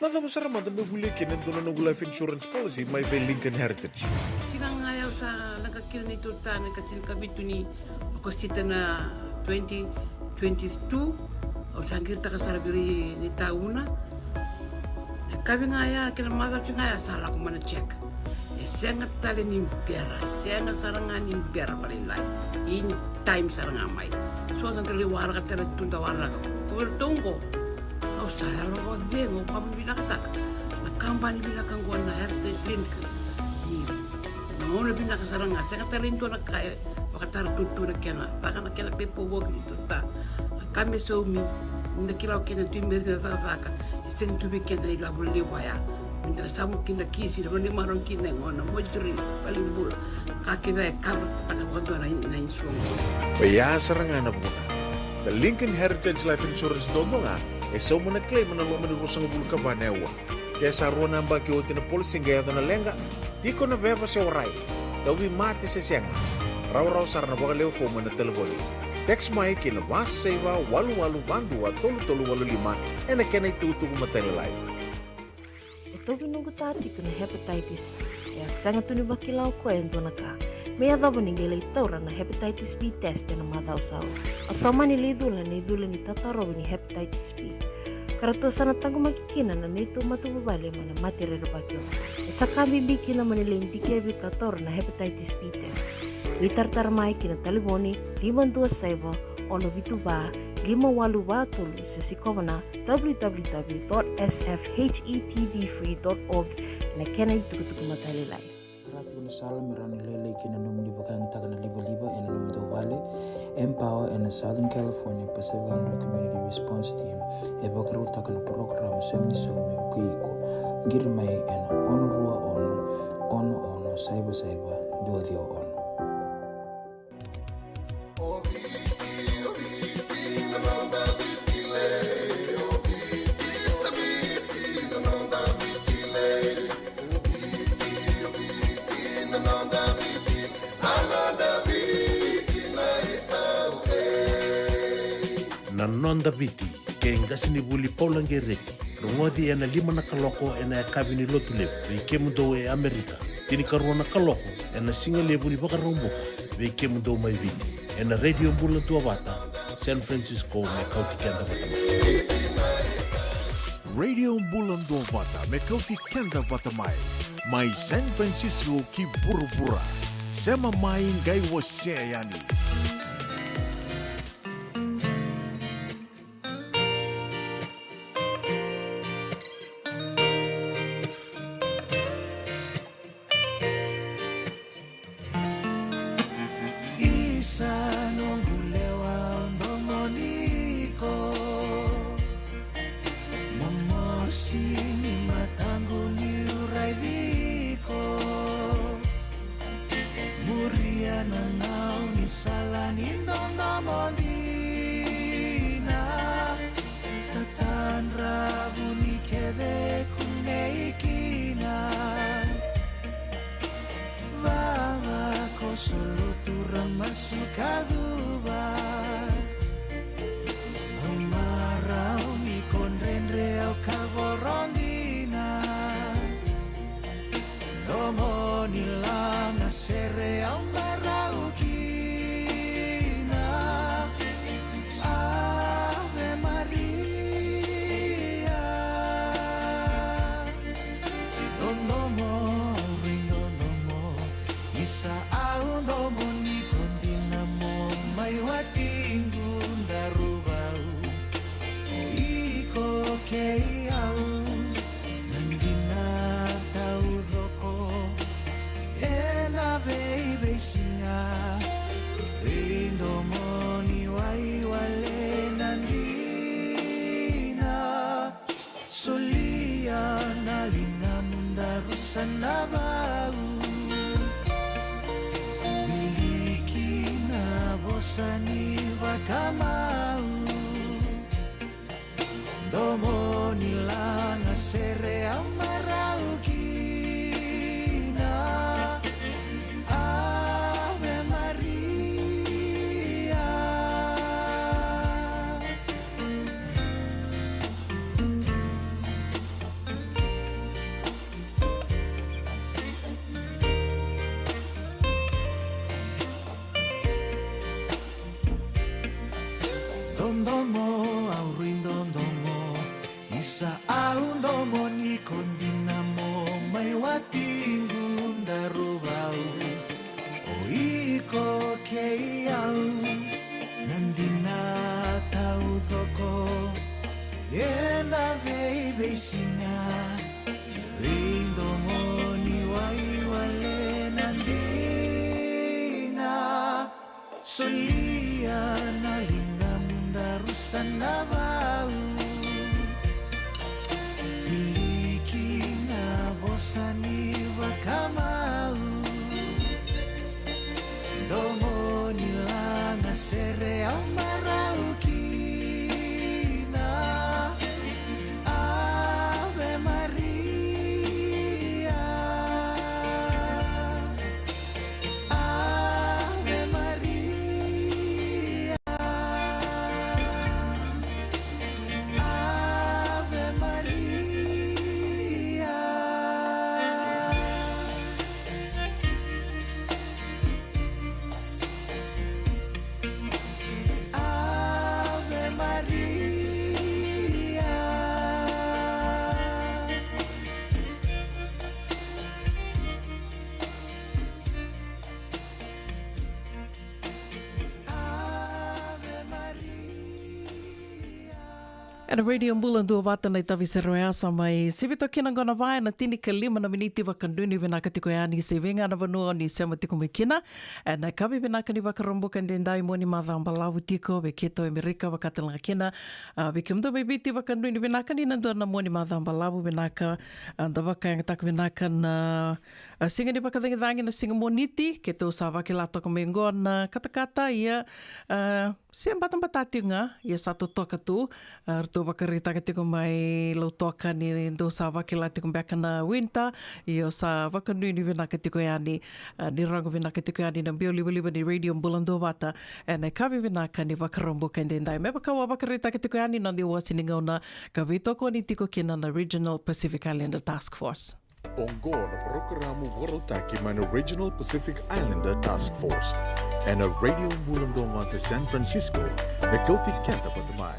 Na cava sara mada me volia kina e dua na noqu life insurance policy mai vei Lincoln Heritage? Siga ga ya au sa leqa kina neitou ta na ka tinikavitu ni Okosita na twenty twenty-two. Au sa qiritaka sara vei ira ni tauna. Na kavi ga ya kei na macawa ga ya sa lako mai na check. E sega tale ni bera, e sega sara ga ni bera vakalailai. In time sara ga mai. So da qai waraka tale tu da waraka. Ko vei ratou oqo, au sa yalo vakacegu, au vakavinavinakataka na kabani vinaka oqo na Heritage Link. Ni na gauna vinaka sara ga, sega tale ni dua na ka e vakatara tutu na kena, vaka na kena pepa voki ni tuta. Na ka me saumi, ni da kila o kena tu i meri na cakacaka, e sega tu vei keda na ilavo levu ya. Me da samu kina kisi, na vanua ni marau kina e gona, moituri, valenibula. Ka kece e kava taka vakadua na, na insurance. Oya sara ga na vuna. Na Lincoln Heritage Life Insurance duadua ga e sauma na claim ena loma ni ruasagavulu ka va na aua. Ke sa rua na yabaki oti na policy qai yaco na leqa, tiko na veva se warai, tauvimate se sega, rawarawa sara na vakalewe fomu ena talevoni. Text mai ki na va saiva walu walu va dua tolu tolu walu lima ena kena itukutuku matailalai. E tauvi noqu ta tiko na hepatitis B. E a sega tu ni vakila o koya e dua na ka me yacova ni qai lai taura na hepatitis B test ena macawa sa oti. Au sa mani lai cula ena icula ni tatarovi ni hepatitis B, ka ratou sa na taqomaki kina na neitou matavuvale mai na mate rerevaki oqo. E sa ka bibi kina mo ni lai dikevi ka taura na hepatitis B test. Veitaratara mai ki na talevoni lima dua saiva, ono vitu va, lima walu va tolu, se sikova na w w w dot s f h e p b free dot org ena kena itukutuku matailalai. Rati na sala me rawa ni lailai kina nomuni vakayagataka na livaliva ena nomudou vale. Empower ena Southern California Pacific Islander Community Response Team e vakarautaka na porokaramu Sega ni Saumi me vukei iko. Qiri mai ena ono rua ono, ono ono saiva saiva, dua ciwa ono. Na noda Daviti kei qasenivuli Paula Qereti. Rogoci ena lima na kaloko ena yakavi ni Lotulevu vei kemudou e Amerika. Tinikarua na kaloko ena sigalevu ni Vakaraubuka vei kemudou mai Viti. Ena Radio Bula Duavata, San Francisco, me kauti keda vata mai. Radio Bula Duavata, me kauti keda vata mai. Mai San Francisco ki vuravura. Sema mai, qai wasea yani. Isa noqu lewa, au domoni iko. Momosi ni mataqu niu raici iko. Muria na gaunisala ni dodomo dina. Tatadra vuni kece kunei kina. Vavakoso, lutu ra masu ka cuva. Au marau ni ko dredre, au kavoro dina. Domo ni lagasere au marau kina. Ave Maria. Dodomo, au rui dodomo. Isa, au domoni iko dina, mo mai watiqu Daruvau. O iko kei au, na dina taucoko. Ena veiveisiga, veidomoni waiwale na dina. Solia na ligamu daru sa na vau. Wiliki na vosa ni vakamau. Domo ni lagasere au marau kina. Ave Maria. Dodomo, au rui dodomo. Isa, au domoni iko dina, mo mai watiqu Daruvau. O iko kei au, na dina taucoko. Ena veiveisiga, veidomoni waiwale na dina. Solia na ligamu daru sa na vau. Wiliki na vosa ni vakamau. Domo ni lagasere au marau kina. Ave Maria. Ave Maria. Ave Maria. Ave Maria. Ave Maria. Ena Radio Bula Duavata na itavi sere oya sa mai sivi toka kina qo na va ena tinikalima na miniti. Vakadua ni vinaka tiko yani se vei ga na vanua ni sema tiko mai kina. Ena yakavi vinaka ni Vakaraubuka edaidai, mua ni macawa balavu tiko vei keitou e Amerika, vakatalega kina, a, vei kemudou mai Viti, vakadua ni vinaka ni na dua na mua ni macawa balavu vinaka. A, da vakayagataka vinaka na A, siga ni vakacagicagi na siga Moniti, keitou sa vakila toka mai oqo na katakata, ia, a, se batabata tiko ga, ia sa totoka tu. A, ratou vakaraitaka tiko mai Lautoka ni dou sa vakila tiko beka na winter, ia sa vakanuinui vinaka tiko yani, a, ni rogo vinaka tiko yani na biau livaliva ni Radio Bula Duavata ena yakavi vinaka ni Vakaraubuka edaidai. Me vaka au a vakaraitaka tiko yani, noda iwasi ni gauna ka veitokoni tiko kina na Regional Pacific Islander Task Force. Oqo na parokaramu vakarautaki mai na Regional Pacific Islander Task Force ena Radio Bula Duavata San Francisco, me kauti keda vata mai.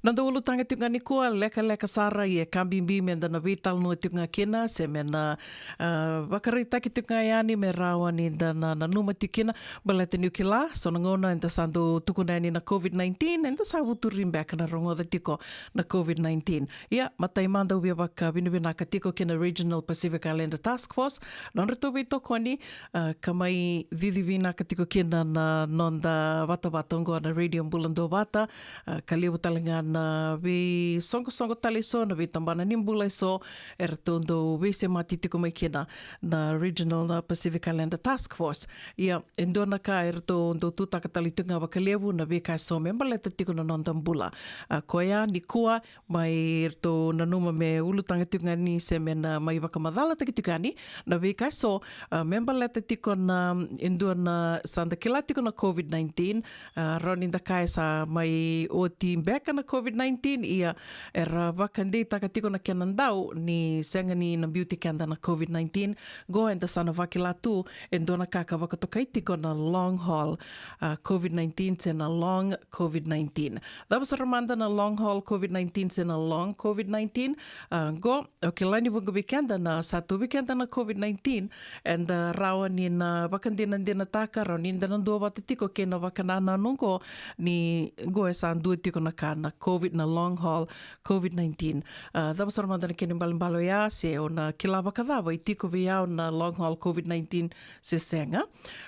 Noda ulutaga tiko ga nikua, lekaleka sara, ia ka bibi meda na veitalanoa tiko ga kina, se me na, a, vakaraitaki tiko ga yani me rawa nida na nanuma tiko kina, baleta niu kila, so na gauna eda sa dau tukuna yani na COVID nineteen, eda sa vuturi beka na rogoca tiko na COVID nineteen. Ia, matai mada au via vakavinavinaka tiko kina Regional Pacific Islander Task Force, nodratou veitokoni, a, ka mai cici vinaka tiko kina na noda vatavata oqo na Radio Bula Duavata, a, ka levu tale ga na veisoqosoqo tale eso, na veitabana ni bula eso, eratou dau veisemati tiko mai kina na Regional, na Pacific Islander Task Force. Ia, e dua na ka eratou dau tutaka tale tiko ga vakalevu na veika eso me baleta tiko na noda bula. A, koya nikua, mai ratou nanuma me ulutaga tiko ga ni se me na mai vakamacalataki tiko yani na veika eso, a, me baleta tiko na, e dua na, sa da kila tiko na COVID nineteen, a, rawa nida kaya sa mai oti beka na COVID nineteen, ia era vakadeitaka tiko na kena dau ni sega ni na biuti keda na COVID nineteen, qo eda sa na vakila tu e dua na ka ka vakatokai tiko na long haul, a, COVID nineteen se na long COVID nineteen. Cava sara mada na long haul COVID nineteen se na long COVID nineteen? A, qo, o kila ni vuqa vei keda na sa tauvi keda na COVID nineteen, eda rawa ni na vakadinadinataka, rawa nida na duavata tiko kei na vakanananu qo, ni qo e sa dua tiko na ka na COVID, na long haul COVID nineteen. A, cava sara mada na kena ibalebale oya, se o na kila vakacava, e tiko vei au na long haul COVID nineteen se sega?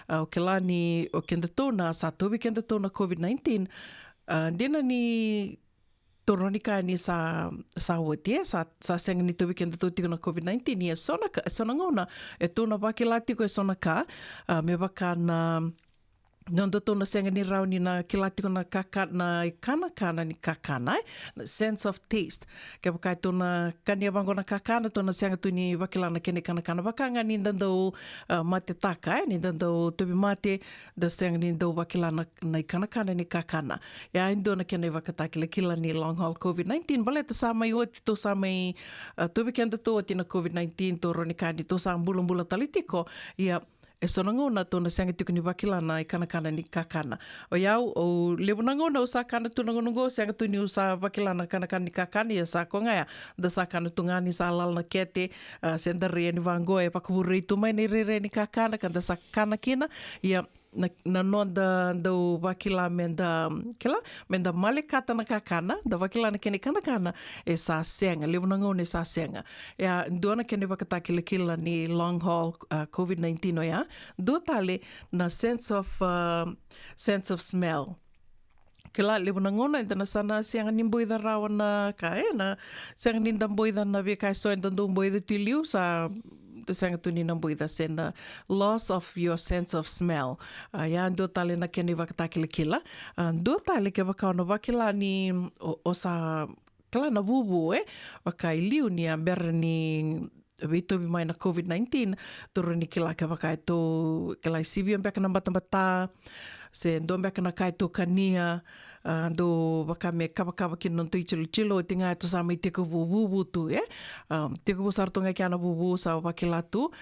A, o kila ni o kedatou na sa tauvi kedatou na COVID nineteen, a, dina ni tou rawa ni kaya ni sa, sa oti, e, sa, sa sega ni tauvi kedatou tiko na COVID nineteen, ia so na ka, so na gauna e tou na vakila tiko e so na ka, a, me vaka na nodatou na sega ni rawa ni na kila tiko na kaka, na ikanakana ni kakana, e, na sense of taste. Kevaka e tou na kania vaqo na kakana, tou na sega tu ni vakila na kena ikanakana, vaka ga nida dau, a, matetaka, e, nida dau tauvimate, da sega ni dau vakila na, na ikanakana ni kakana. Ia e dua na kena ivakatakilakila ni long haul COVID nineteen, baleta sa mai oti, tou sa mai, a, tauvi kedatou oti na COVID nineteen, tou rawa ni kaya ni tou sa bulabula tale tiko. Ia e so na gauna tou na sega tiko ni vakila na ikanakana ni kakana. O yau, au levu na gauna au sa kana tu na gauna qo, sega tu niu sa vakila na kanakana ni kakana, ia sa koya ga ya, da sa kana tu ga ni sa lala na kete, a, se da rai yani vaqo, e vakavurai tu mai na irairai ni kakana ka da sa kana kina. Ia na, na noda dau vakila meda, kila, meda malekata na kakana, da vakila na kena ikanakana, e sa sega, levu na gauna e sa sega. Ia dua na kena ivakatakilakila ni long haul, a, COVID nineteen oya. Dua tale na sense of, a, sense of smell. Kila, levu na gauna eda na sa na sega ni boica rawa na ka, e, na sega ni da boica na veika eso eda dau boica tu i liu, sa da sega tu ni na boica, se na loss of your sense of smell. A, ia dua tale na kena ivakatakilakila. A, dua tale kevaka o na vakila ni o, o sa kila na vuvu, e, vaka i liu ni a bera ni veitauvi mai na COVID nineteen, tou rawa ni kila kevaka e tou, kila, e sivia beka na batabata, se dua beka na ka e tou kania, a, dau vaka me kavakava kina na nodatou itilotilo, oti ga e tou sa mai tekivu vuvu tu, e. A, tekivu sara tu ga kea na vuvu, sa vakila tu.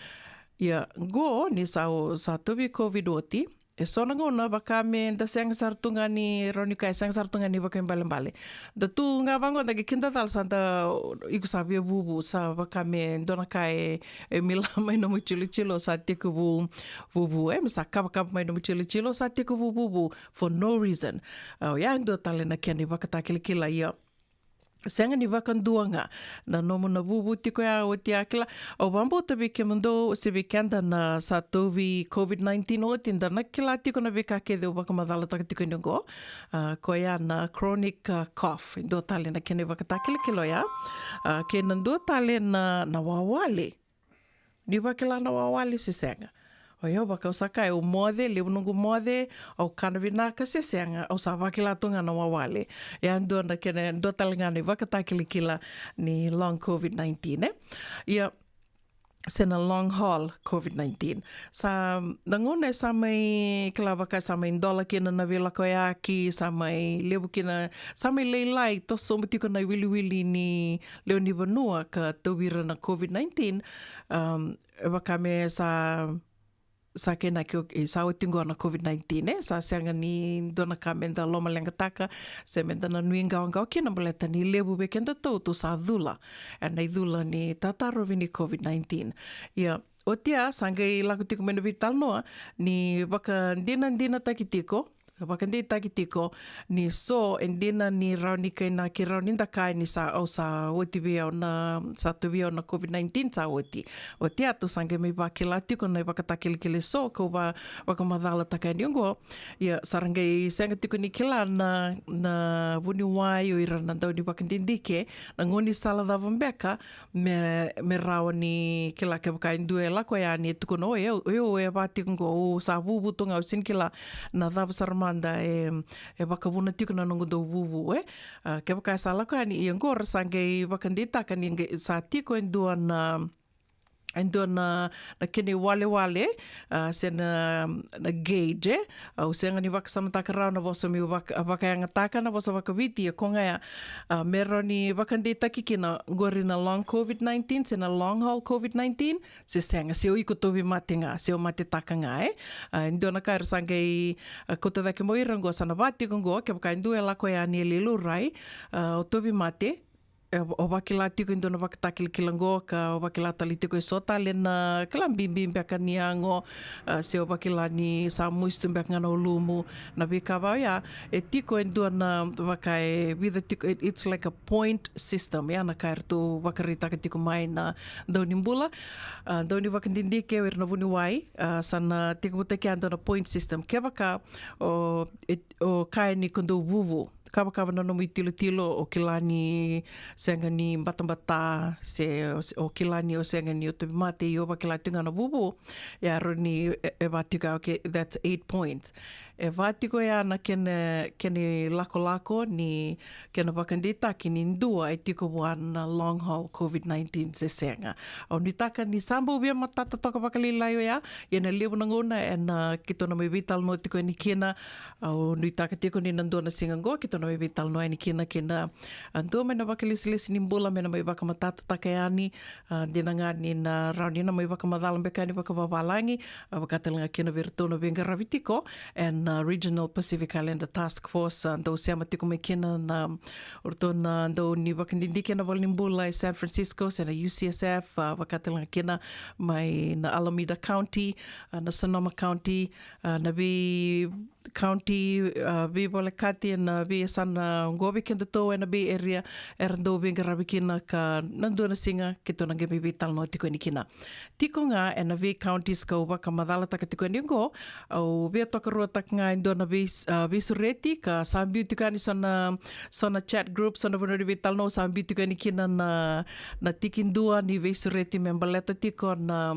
Ia qo ni sa, sa tauvi COVID oti, e so na gauna vaka me da sega sara tu ga ni, rawa ni kaya, sega sara tu ga ni vakaibalebale. Da tu ga vaqo, da qai kidacala sa da, iko sa via vuvu, sa vaka me dua na ka e, e mila mai nomu itilotilo, sa tekivu vuvu, e, me sa kavakava mai nomu itilotilo, sa tekivu vuvu for no reason. A, oya e dua tale na kena ivakatakilakila. Ia sega ni vakadua ga na nomu na vuvu tiko ya oti, a, kila. Au vakabauta vei kemudou se vei keda na sa tauvi COVID nineteen oti, da na kila tiko na veika kece au vakamacalataka tiko ni oqo. A, koya na chronic, a, cough, e dua tale na kena ivakatakilakila oya. A, kei na dua tale na, na wawale. Ni vakila na wawale se sega. O yau vaka au sa kaya, au moce, levu noqu moce, au kana vinaka se sega, au sa vakila tu ga na wawale. Ia dua na kena, dua tale ga na ivakatakilakila ni long covid nineteen, e? Ia, se na long haul covid nineteen. Sa, na gauna e sa mai, kila vaka sa mai dola kina na veilakoyaki, sa mai levu kina, sa mai lailai, toso sobu tiko na iwiliwili ni lewe ni vanua ka tauvi ira na covid nineteen. Um, e vaka me sa, sa kena ke, e sa oti qo na covid nineteen, e? Sa sega ni dua na ka me da lomaleqataka, se me da na nuiqawaqawa kina baleta ni levu vei kedatou tou sa cula ena icula ni tatarovi ni covid nineteen. Ia, oti ya, sa qai lako tiko mai na veitalanoa ni vakadinadinataki tiko, vakadeitaki tiko ni so e dina ni rawa ni kainaki, rawa ni da kaya ni sa, au sa oti vei au na, sa tu vei au na covid nineteen, sa oti. Oti ya tou sa qai mai vakila tiko na ivakatakilakila eso kau va, vakamacalataka yani oqo. Ia, sa ra qai sega tiko ni kila na, na vuniwai o ira na dau ni vakadidike, na gaunisala cava beka me, me rawa ni kila. Kevaka e dua e lako yani e tukuna, o yau, o yau e va tiko qo, au sa vuvu tu ga, au sega ni kila na cava sara mada e, e vakavuna tiko na noqu dau vuvu, e? A, kevaka e sa lako yani, ia qo ra sa qai vakadeitaka ni qai sa tiko e dua na, e dua na, na kena iwalewale, a, se na, na gauge, e? Au sega ni vakasamataka rawa na vosa meu vaka, vakayagataka na vosa vakaviti, ia ko ga ya, a, me rawa ni vakadeitaki kina qori na long covid nineteen se na long haul covid nineteen, se sega, se o iko tauvimate ga, se o matetaka ga, e? A, e dua na ka era sa qai, a, kauta cake mai o ira qo, sa na va tiko qo, kevaka e dua e lako yani e lai laurai, a, o tauvimate, e, o vakila tiko e dua na vakatakilakila qo, ka o vakila tale tiko eso tale na kila bibi beka ni yago, a, se o vakila ni sa musu tu beka ga na ulumu, na veika va oya, e tiko e dua na vaka e vica tiko, it, it's like a point system, ya na ka eratou vakaraitaka tiko mai na dau ni bula, a, dau ni vakadidike, o ira na vuniwai, a, sa na tekivutaki ya dua na point system. Kevaka o, e, o kaya ni ko dau vuvu, kavakava na nomu itilotilo, o kila ni sega ni batabata, se, se o kila ni o sega ni o tauvimate, ia o vakila tiko ga na vuvu, ia rawa ni e, e va tiko ya, okay, that's eight points. E va tiko ya na kena, kena ilakolako ni kena vakadeitaki ni dua e tiko vua na long haul covid nineteen se sega. Au nuitaka ni sa bau via matata toka vakalailai oya, ia na levu na gauna ena keitou na mai veitalanoa tiko yani kina. Au nuitaka tiko ni na dua na siga qo keitou na mai veitalanoa yani kina kei na, a, dua mai na vakalesilesi ni bula me na mai vakamatatataka yani, a, dina ga ni na rawa ni na mai vakamacala beka yani vakavavalagi, a, vaka tale ga kina vei iratou na veiqaravi tiko ena, a, Regional Pacific Islander Task Force, a, dau sema tiko mai kina na, o iratou na dau ni vakadidike ena valenibula e San Francisco, se na U C S F, a, vaka tale ga kina mai na Alameda County, a, na Sonoma County, a, na vei county, a, veivolekati ena veiyasana oqo vei kedatou ena Bay Area, era dau veiqaravi kina ka na dua na siga keitou na qai mai veitalanoa tiko yani kina. Tiko ga ena vei counties kau vakamacalataka tiko yani oqo, au via tokaruataka ga e dua na vei, a, veisureti ka sa biu tiko yani so na, so na chat group, so na vanua ni veitalanoa sa biu tiko yani kina na, na tikidua ni veisureti me baleta tiko na,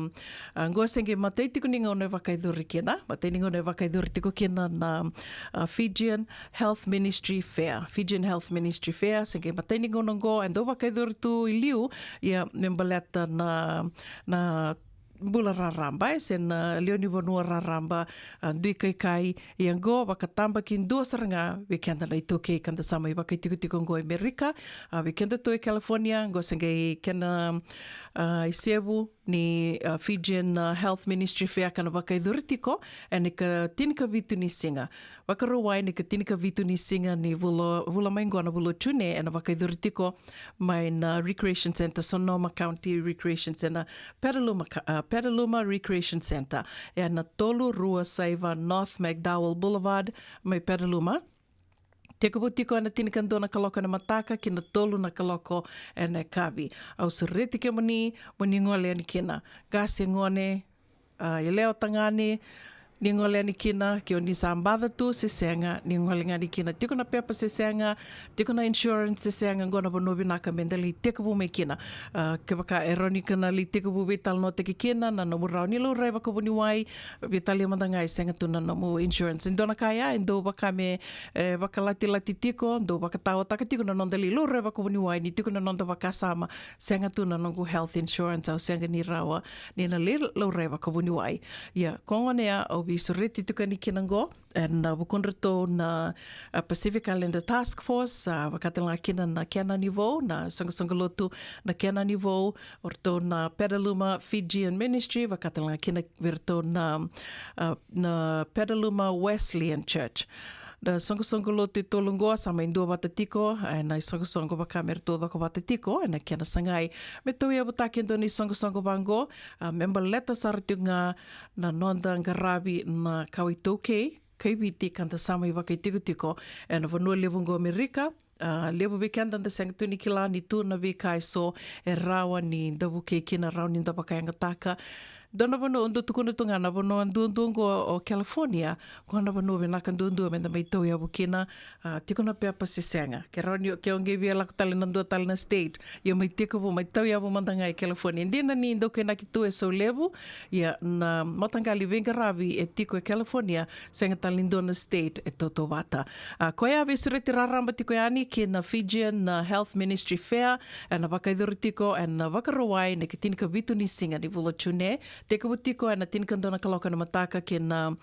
a, qo se qai matai tiko ni gauna e vakayacori kina, matai ni gauna e vakayacori tiko kina na, a, Fijian Health Ministry Fair. Fijian Health Ministry Fair, se qai matai ni gauna qo e dau vakayacori tu i liu, ia me baleta na, na bula raraba, e, se na lewe ni vanua raraba, a, dui kaikai, ia qo vakatabakidua sara ga vei keda na iTaukei ka da sa mai vakaitikotiko qo e Merika, a, vei kedatou e California, qo se qai kena, a, isevu ni, a, Fijian, a, Health Ministry Fair ka na vakayacori tiko ena ika tinikavitu ni siga. Vakarauwai na ika tinikavitu ni siga ni vula, vula mai qo na vula o June, ena vakayacori tiko mai na Recreation Centre, Sonoma County Recreation Centre, Petaluma, ka, a, Petaluma Recreation Centre, ena tolu rua saiva North McDowell Boulevard, mai Petaluma. Tekivu tiko ena tinikadua na kaloko ena mataka ki na tolu na kaloko ena yakavi. Au sureti kemuni mo ni gole yani kina. Qase, gone, a, yalewa, tagane, ni gole yani kina, ke o ni sa baca tu se sega, ni gole ga yani kina. Tiko na pepa se sega, tiko na insurance se sega, qo na vanua vinaka me da lai tekivu mai kina. Ah, kevaka e rawa ni kena lai tekivu veitalanoataki kina na nomu rawa ni laurai vakavuniwai, veitalia mada ga e sega tu na nomu insurance. E dua na ka ya e dau vaka me, e, vakalatilati tiko, dau vakataotaka tiko na noda lai laurai vakavuniwai ni tiko na noda vakasama, sega tu na noqu health insurance, au sega ni rawa ni na lai laurai vakavuniwai. Ia, ko gona ya au veisureti tiko yani kina qo, ena vukudratou na, a, Pacific Islander Task Force, a, vakatalega kina na kena ni vou, na soqosoqo lotu na kena ni vou, o ratou na Petaluma Fijian Ministry, vakatalega kina vei ratou na, a, na Petaluma Wesleyan Church. Na soqosoqo lotu e tolu qo sa mai duavata tiko, ena isoqosoqo vaka me ratou cokovata tiko ena kena sagai me tauyavutaki e dua na isoqosoqo vaqo, a, me baleta sara tiko ga na noda qaravi na kawa iTaukei kei Viti ka da sa mai vakaitikotiko ena vanua levu qo Amerika. A, levu vei keda da sega tu ni kila ni tu na veika eso e rawa ni da vukei kina, rawa ni da vakayagataka. Dua na vanua au dau tukuna tu ga na vanua duadua qo o California, qo na vanua vinaka duadua me da mai tauyavu kina. A, tiko na pepa se sega, ke rawa ni, ke o qai via lako tale na dua tale na state, ia mai tekivu, mai tauyavu mada ga e California. Dina ni dau kainaki tu e Saulevu, ia na mataqali veiqaravi e tiko e California, sega tale ni dua na state e tautauvata. A, koya veisureti raraba tiko yani ki na Fijian, a, Health Ministry Fair, ena vakayacori tiko ena Vakarauwai na ikatinikavitu ni siga ni vula June, tekivu tiko ena tinikadua na kaloko ena mataka ki na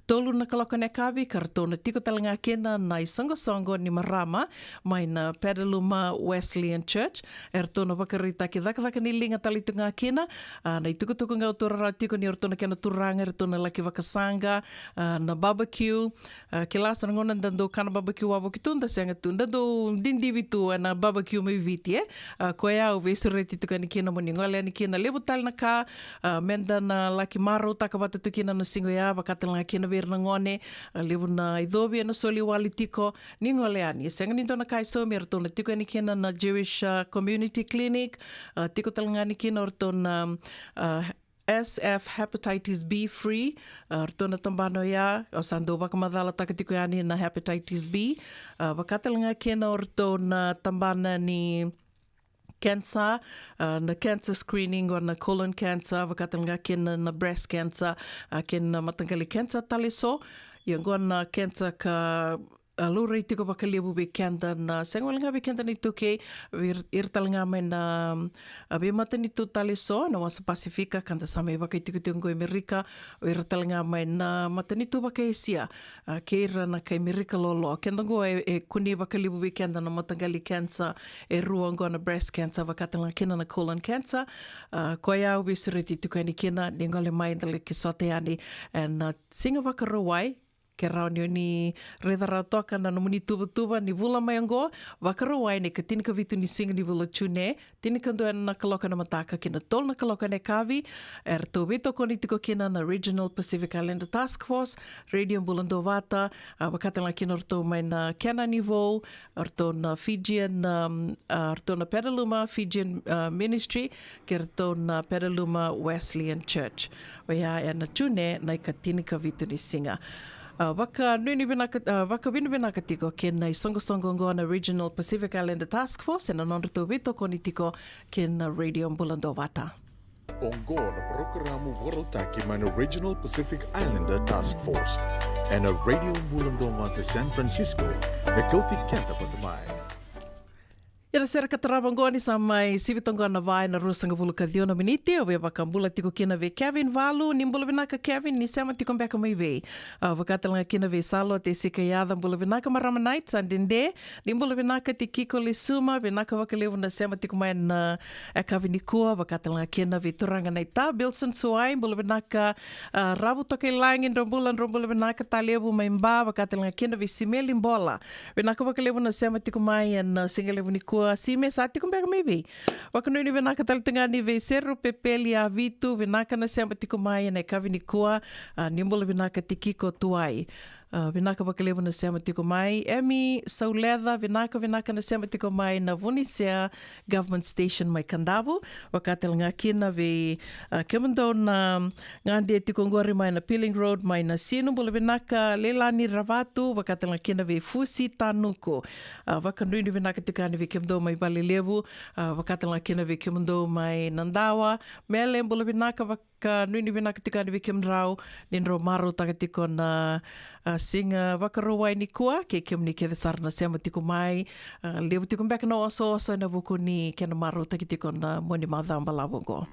tolu na kaloko ena yakavi, ka ratou na tiko talega kina na isoqosoqo ni marama mai na Petaluma Wesleyan Church. Eratou na vakaraitaki cakacaka ni liga tale tu ga kina, a, na itukutuku ga au taura rawa tiko ni o ratou na kena turaga, eratou na laki vakasaqa, a, na barbecue, a, kila sa na gauna da dau kana barbecue wavoki tu, da sega tu, da dau didivi tu ena barbecue mai Viti, e. A, koya au veisureti tiko yani kina mo ni gole yani kina. Levu tale na ka, a, me da na laki marautaka vata tu kina na siga oya, vakatalega kina vei ira na gone, a, levu na icovi ena soli wale tiko, ni gole yani. E sega ni dua na ka e saumi, eratou na tiko yani kina na Jewish, a, Community Clinic, a, tiko talega yani kina o ratou na, a, S F hepatitis B free, a, ratou na tabana oya, au sa dau vakamacalataka tiko yani na hepatitis B, a, vakatalega kina o ratou na tabana ni cancer, a, na cancer screening, o na colon cancer, vakatalega kina na breast cancer, a, kei na mataqali cancer tale so. Ia qo na cancer ka, a, laurai tiko vakalevu vei keda na, sega wale ga vei keda na iTaukei, vei ira, ira talega mai na, a, veimatanitu tale so, na wasa Pasifika, ka da sa mai vakaitikotiko qo i Amerika, vei ira talega mai na matanitu vakaEsia, a, kei ira na kai Amerika lolo. Keda qo e, e kune vakalevu vei keda na mataqali cancer e rua qo, na breast cancer, vakatalega kina na colon cancer. A, koya au veisureti tiko yani kina, ni gole mai da laki sota yani ena, a, siga Vakarauwai, ke rawa ni o ni raica rawa toka na nomuni tuvatuva ni vula mai oqo, Vakarauwai na ikatinikavitu ni siga ni vula June, tinikadua na kaloko ena mataka ki na tolu na kaloko ena yakavi. Eratou veitokoni tiko kina na Regional Pacific Islander Task Force, Radio Bula Duavata, a, vakatalega kina o ratou mai na kena ni vou, o ratou na Fijian, um, a, o ratou na Petaluma Fijian, a, Ministry, kei ratou na Petaluma Wesleyan Church. Oya ena June na ikatinikavitu ni siga. A, vakanuinui vinaka, a, vakavinavinaka tiko kei na isoqosoqo oqo na Regional Pacific Islander Task Force ena nodratou veitokoni tiko kei na Radio Bula Duavata. Oqo na parokaramu vakarautaki mai na Regional Pacific Islander Task Force ena Radio Bula Duavata San Francisco, me kauti keda vata mai. Ia na sere ka tarava oqo ni sa mai sivi toka na va ena ruasagavulu ka ciwa na miniti. Au via vakabula tiko kina vei Kevin Valu. Ni bula vinaka Kevin, ni sema tiko beka mai vei? A, vakatalega kina vei Salote Sikayaca, bula vinaka marama Knight, sa dede. Ni bula vinaka Tikiko Lisuma, vinaka vakalevu na sema tiko mai na, e, yakavi nikua. Vakatalega kina vei turaga Naita, Bilson Suai, bula vinaka, a, Ravu Tokailagi, dro bula, dro bula vinaka Talevu mai Ba, vakatalega kina vei Simeli Bola. Vinaka vakalevu na sema tiko mai ena, a, siga levu nikua. Sime, sa tiko beka mai vei? Vakanuinui vinaka tale tu ga ni vei Seru Pepeli Avitu, vinaka na sema tiko mai ena yakavi nikua, a, ni bula vinaka Tikiko Tuai. A, vinaka vakalevu na sema tiko mai. Emi Sauleca, vinaka, vinaka na sema tiko mai na Vunisea Government Station mai Kadavu. Vakatale ga kina vei, a, kemudou na gade tiko qori mai na Pilling Road mai Nasinu, bula vinaka. Leilani Ravatu, vakatale ga kina vei Fusi Tanuku. A, vakanuinui vinaka tiko yani vei kemudou mai Valelevu. A, vakatale ga kina vei kemudou mai Nadawa. Mele, bula vinaka, vakanuinui vinaka tiko yani vei kemudrau ni drau marautaka tiko na, a, siga Vakarauwai nikua, kei kemuni kece sara na sema tiko mai. A, levu tiko beka na osooso ena vuku ni kena marautaki tiko na moni macawa balavu oqo.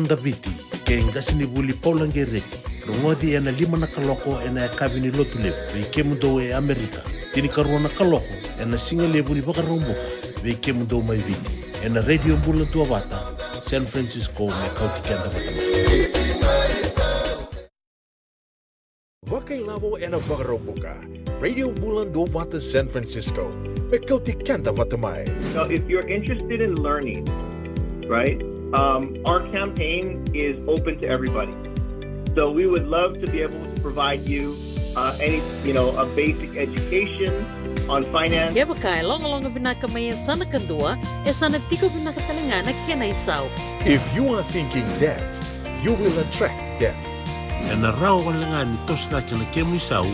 Daviti kei qasenivuli Paula Qereti. Rogoci ena lima na kaloko ena yakavi ni Lotulevu vei kemudou e Amerika. Tinikarua na kaloko ena sigalevu ni Vakaraubuka vei kemudou mai Viti, ena Radio Bula Duavata San Francisco, me kauti keda vata mai. Vakailavo ena Vakaraubuka, Radio Bula Duavata San Francisco, me kauti keda vata mai. So if you're interested in learning, right, um, our campaign is open to everybody. So we would love to be able to provide you, uh, any, you know, a basic education on finance. Kevaka e logaloga vinaka mai e sa na kadua, e sa na tiko vinaka tale ga na kena isau. If you are thinking debt, you will attract debt. Ena rawa wale ga ni toso cake na kemu isau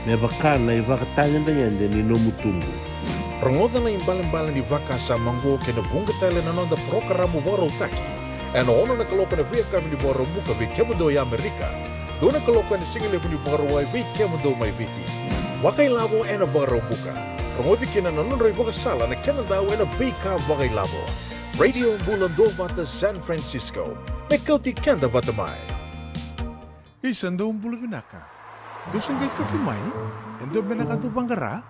me vaka na ivakatagedegede ni nomu tubu. Rogoca na ibalebale ni vakasama oqo kei na vuqa tale na noda parokaramu vakarautaki ena ono na kaloko ena veiyakavi ni Vakaraubuka vei kemudou e Amerika, dua na kaloko ena sigalevu ni Vakarauwai vei kemudou mai Viti. Vakailavo ena Vakaraubuka. Rogoci kina na nodra ivakasala na kenadau ena veika vakailavo. Radio Bula Duavata San Francisco, me kauti keda vata mai. Isa, dou bula vinaka. Dou se qai toki mai? E dua beka na ka dou vaqara?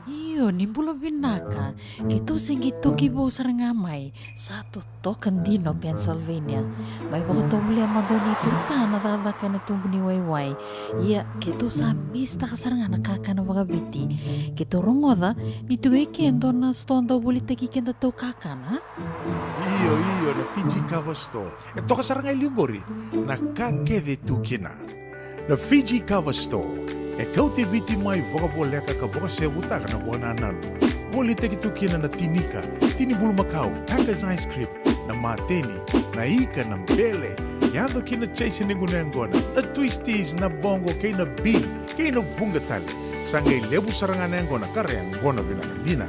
Io, ni bula vinaka. Keitou se qai toki vou sara ga mai. Sa totoka dina o Pennsylvania. Mai vakatovolea mada o neitou ta na cakacaka ena tubu ni waiwai. Ia, keitou sa misitaka sara ga na kakana vakaviti. Keitou rogoca ni tiko e ke e dua na sitoa dau volitaki kedatou kakana. Io, io, na Fiji Kava Store. E toka sara ga e liu qori na ka kece e tu kina. Na Fiji Kava Store e kauti Viti mai vakavoleka ka vakasevutaka na vakanananu. Volitaki tu kina na tinika, tini bulumakau, Taka's ice cream, na mateni, na ika, na bele, yaco ki na chase ni gunu yaqona, na twisties, na bogo kei na bean, kei na vuqa tale. Sa qai levu sara ga na yaqona ka ra yaqona vinaka dina.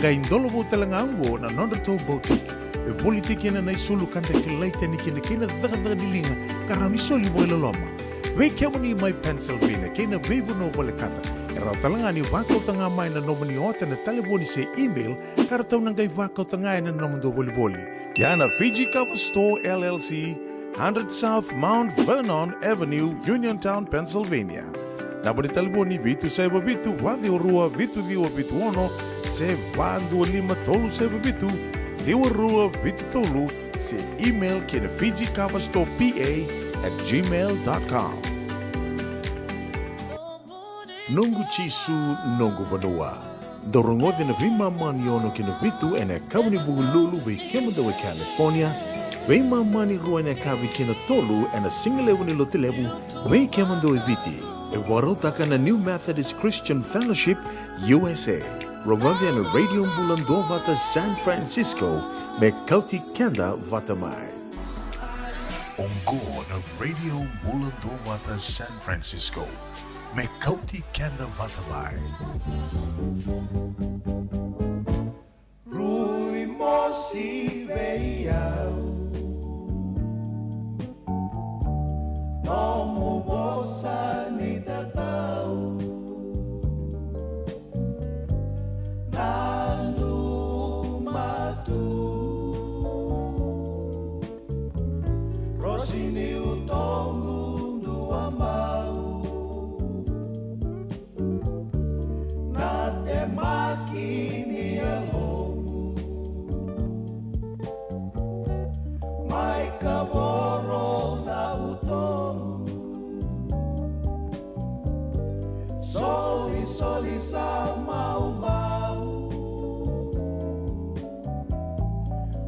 Qai dolovou tale ga oqo na nodratou boutique e volitaki kina na isulu ka da kilai tani kina kei na cakacaka ni liga ka rawa ni soli vakailoloma. Vei kemuni mai Pennsylvania kei na veivanua volekata, e rawa tale ga ni vakauta ga mai na nomuni ota ena talevoni se email ka ratou na qai vakauta ga ena nomudou volivoli. Ia na Fiji Kava Store L L C, hundred South Mount Vernon Avenue, Uniontown, Pennsylvania. Naba ni talevoni vitu saiva vitu, va ciwa rua, vitu ciwa vitu ono, se va dua lima tolu saiva vitu, ciwa rua vitu tolu, se email ki na Fiji Kava Store P A at gmail dot com. Noqu Jisu, noqu vanua. Dou rogoci na veimama ni ono ki na vitu ena yakavi ni Vukelulu vei kemudou e California, veimama ni rua ena yakavi kei na tolu ena sigalevu ni Lotulevu vei kemudou e Viti. E vakarautaka na New Methodist Christian Fellowship U S A. Rogoci ena Radio Bula Duavata San Francisco, me kauti keda vata mai. Oqo na Radio Bula Duavata San Francisco, me kauti keda vata mai. Rui mosi vei au, nomu vosa ni tatau. Nanuma tu, rosi ni utomu duabau. Na temaki ni yalomu, mai kavoro na utomu. Solisoli sa maumau,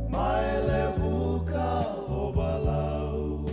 mai levuka o valau.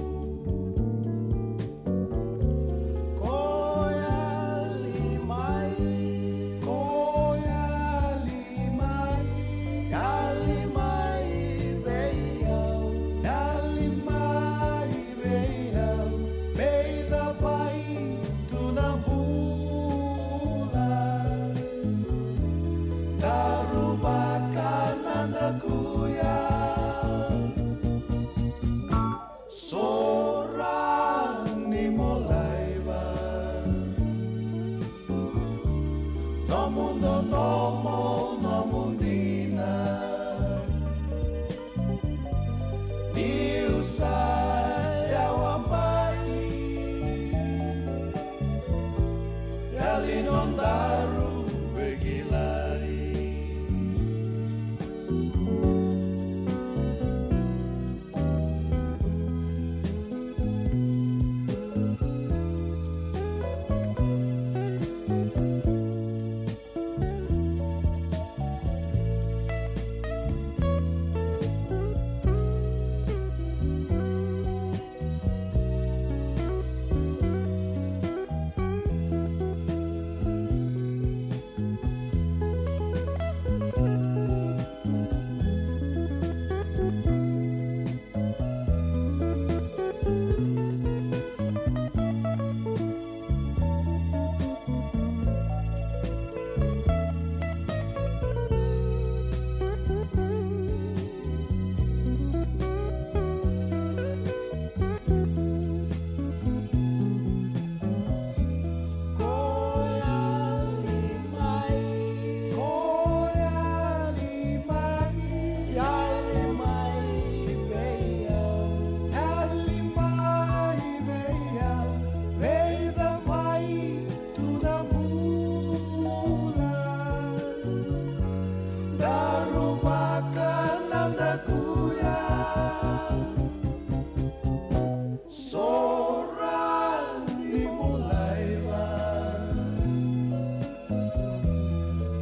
Sora ni mulaiva,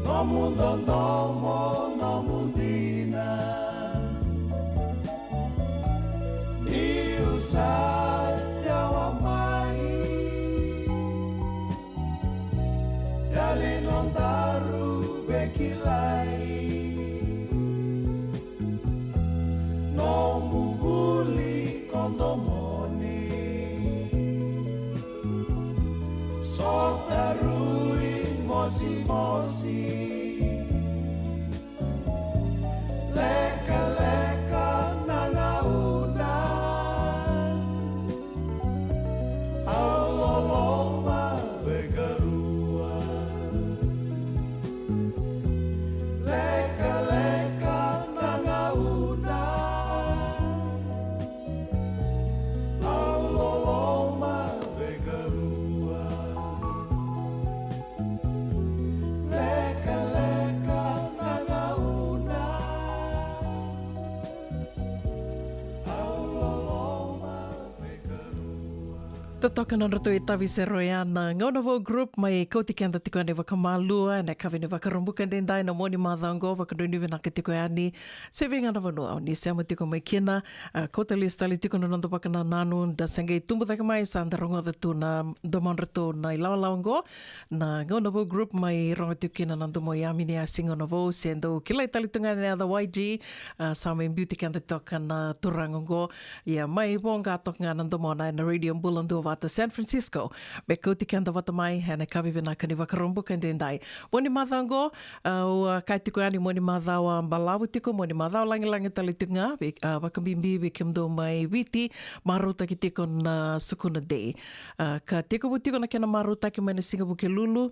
nomu dodomo, nomu dina, niu sa yawa mai, yali nodaru vekilai. Nomu vuli ko domoni, sotaru i mosimosi, lekaleka na gauna, au loloma veikarua. Lekaleka na gauna, au loloma veikarua. Lekaleka na gauna, au loloma veikarua. Totoka na nodratou itavi sere oya na Gauna Vou Group mai kauti keda tiko yani vakamalua ena yakavi ni Vakaraubuka edaidai, na mua ni macawa oqo. Vakadonui vinaka tiko yani se vei ga na vanua o ni sema tiko mai kina. A, kauta lesu tale tiko na noda vakanananu, da se qai tubu cake mai, sa da rogoca tu na domodratou na ilawalawa oqo. Na Gauna Vou Group mai rogo tiko kina na domo i Amini, a, Siga Gauna Vou, se dou kilai tale tu ga na yaca Y G, a, sa mai biuti keda toka na turaga oqo. Ia, mai voqa toka ga na domona ena Radio Bula Duavata San Francisco, me kauti keda vata mai ena yakavi vinaka ni Vakaraubuka edaidai. Mua ni macawa oqo, a, au, a, kaya tiko yani, mua ni macawa balavu tiko, mua ni macawa lagilagi tale tiko ga, vei, a, vakabibi vei kemudou mai Viti, marautaki tiko na Sukuna Day. A, ka tekivu tiko na kena marautaki mai na siga Vukelulu,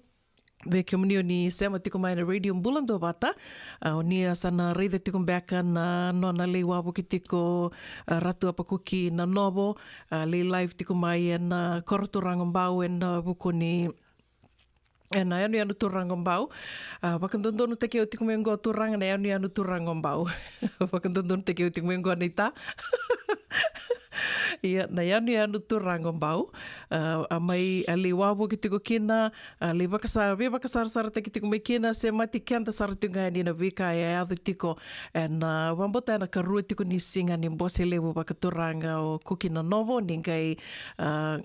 vei kemuni o ni sema tiko mai na Radio Bula Duavata, a, o ni a sa na raica tiko beka na nona lai wavoki tiko, a, Ratu Apakuki Nanovo, a, lai live tiko mai ena, a, koro Turaga Bau ena, a, vuku ni, ena, a, yanuyanu Turaga Bau. A, vakadodonutaki au tiko mai oqo, turaga, na yanuyanu Turaga Bau. Vakadodonutaki au tiko mai oqo, naita. Ia, na yanuyanu Turaga Bau, a, a mai, a lai wavoki tiko kina, a lai vakasa-, veivakasarasarataki tiko mai kina, semati keda sara tiko ga yani na veika e yaco tiko ena, a, vakabauta ena ikarua tiko ni siga ni bose levu vakaturaga o Kuki Nanovo, ni qai, a,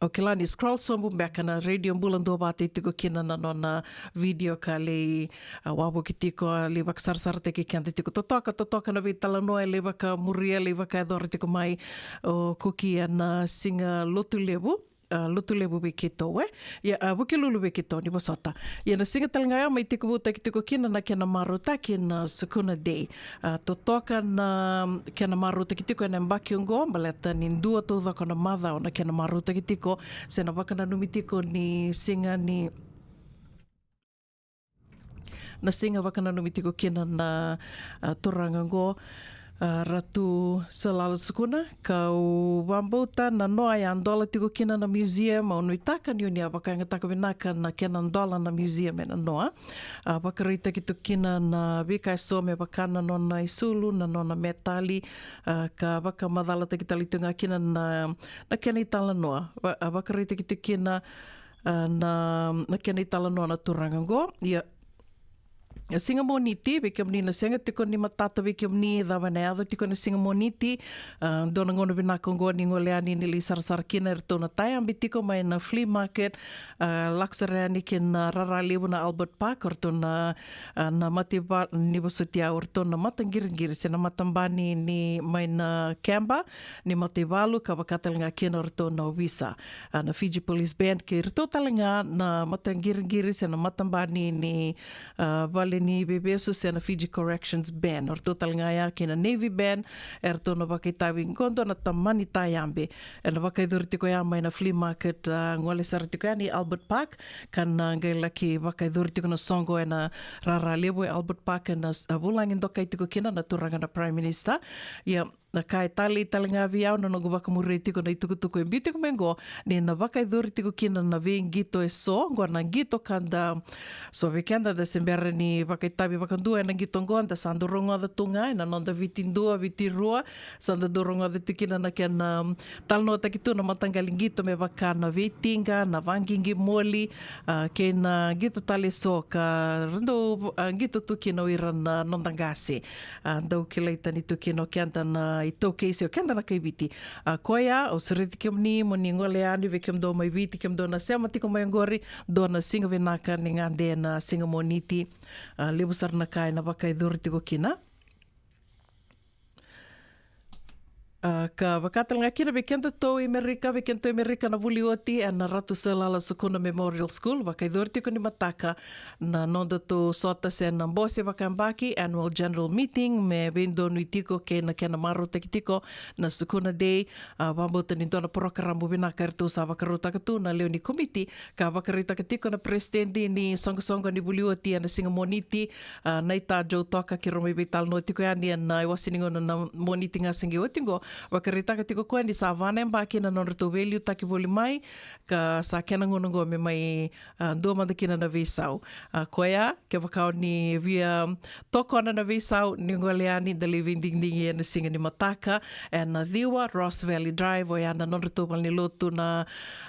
au kila ni scroll sobu beka na Radio Bula Duavata e tiko kina na nona video ka lai, a, wavoki tiko, a lai vakasarasarataki keda tiko. Totoka, totoka na veitalanoa e lai vakamuria, lai vakayacora tiko mai o Kuki ena, a, siga Lotulevu, a, Lotulevu vei keitou, e? Ia, a, Vukelulu vei keitou, ni vosota. Ia na siga tale ga ya mai tekivutaki tiko kina na kena marautaki na Sukuna Day. A, totoka na kena marautaki tiko ena yabaki oqo, baleta ni dua taucoko na macawa na kena marautaki tiko, se na vakananumi tiko ni siga ni, na siga vakananumi tiko kina na, a, turaga oqo, a, Ratu Salala Sukuna, kau vakabauta na noa e a dola tiko kina na museum, au nuitaka ni o ni a vakayagataka vinaka na kena dola na museum ena noa. A, vakaraitaki tu kina na veika eso me vaka na nona isulu, na nona metali, a, ka vakamacalataki tale tu ga kina na, na kena italanoa. Va-, a, vakaraitaki tu kina, a, na, na kena italanoa na turaga oqo. Ia, a, siga Moniti, vei kemuni na sega tiko ni matata vei kemuni cava na yaco tiko na siga Moniti, a, dua na gauna vinaka oqo ni gole yani ni lai sarasara kina e ratou na tayabe tiko mai na flea market, a, lako sara yani ki na rara levu na Albert Park, o ratou na, a, na mataivalu, ni vosoti au, o ratou na mataqiriqiri se na matabani ni mai na keba ni mataivalu, ka vaka tale ga kina o ratou na ovisa, a, na Fiji Police Band, kei ratou tale ga na mataqiriqiri se na matabani ni, a, vale ni veivesu se na Fiji Corrections Band, o ratou tale ga ya kei na Navy Band, e ratou na vakaitavi qo dua na tamani tayabe. Ena vakayacori tiko ya mai na flea market, a, gole sara tiko yani Albert Park, ka na qai laki vakayacori tiko na soqo ena rara levu e Albert Park ena s-, a, vulagi dokai tiko kina na turaga na Prime Minister. Ia, Na ka e talei tale ga vei au na noqu vakamuria tiko na itukutuku e biu tiko mai oqo, ni na vakayacori tiko kina na veiqito eso, oqo na qito ka da, so vei keda da se bera ni vakaitavi vakadua ena qito oqo, da sa dau rogoca tu ga ena noda Viti dua, Viti rua, sa da dau rogoca tu kina na kena, um, talanoataki tu na mataqali qito me vaka na veitiqa, na vaqiqi moli, a, kei na qito tale eso ka ra dau, a, qito tu kina o ira na noda qase. A, dau kilai tani tu kina o keda na itaukei se o keda na kaiviti. A, koya, au sureti kemuni mo ni gole yani vei kemudou mai Viti, kemudou na sema tiko mai oqori, dua na siga vinaka ni gade na siga Moniti. A, levu sara na ka ena vakayacori tiko kina. A, ka vaka tale ga kina vei kedatou i Merika, vei kedatou i Merika na vuli oti ena Ratu Salala Sukuna Memorial School, vakayacori tiko ni mataka na nodatou sota se na bose vakayabaki, annual general meeting, me veidonui tiko kei na kena marautaki tiko na Sukuna Day. A, vakabauta ni dua na porokaramu vinaka eratou sa vakarautaka tu na lewe ni komiti, ka vakaraitaka tiko na peresitedi ni soqosoqo ni vuli oti ena siga Moniti, a, Naita Joe Toka, keirau mai veitalanoa tiko yani ena iwase ni gauna na Moniti ga se qai oti oqo, vakaraitaka tiko koya ni sa va na yabaki na nodratou veiliutaki voli mai, ka sa kena gauna oqo me mai, a, dua mada kina na veisau. A, koya, kevaka o ni via tokona na veisau, ni gole yani, da lai veidigidigi ena siga ni mataka, ena ciwa, Ross Valley Drive, oya na nodratou valenilotu na,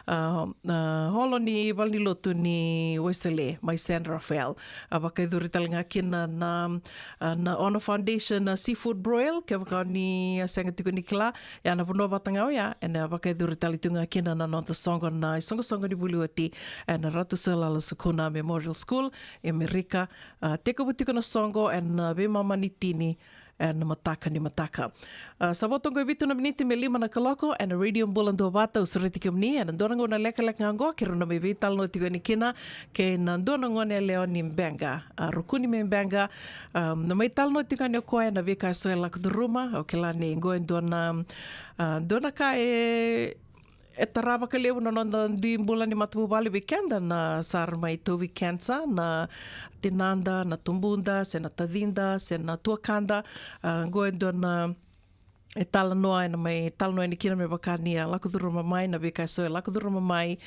a, a, holo ni valenilotu ni Wesley, mai San Rafael. A, vakayacori tale ga kina na, a, na Honor Foundation, a, Seafood Broil, kevaka o ni a sega tiko ni kila, ia na vanua vata ga oya, ena vakayacori tale tu ga kina na noda soqo, na isoqosoqo ni vuli oti, ena Ratu Salala Sukuna Memorial School, e Merika, a, tekivu tiko na soqo, ena, a, veimama ni tini, ena mataka ni mataka. A, sa vo toqo e vitu na miniti me lima na kaloko, ena Radio Bula Duavata, au sureti kemuni, ena dua na gauna lekaleka ga oqo, keirau na mai veitalanoa tiko yani kina, kei na dua na gone yalewa ni Beqa, a, Rukuni mai Beqa, a, na mai talanoa tiko yani o koya ena veika eso e lako curuma, au kila ni oqo e dua na, a, dua na ka e, e tara vakalevu na noda dui bula ni matavuvale vei keda na sa ra mai tauvi cancer, na tinada, na tubuda, se na tacida, se na tuakada. A, oqo e dua na e talanoa, ena mai talanoa yani kina me vaka ni a lako curuma mai, na veika eso e lako curuma mai,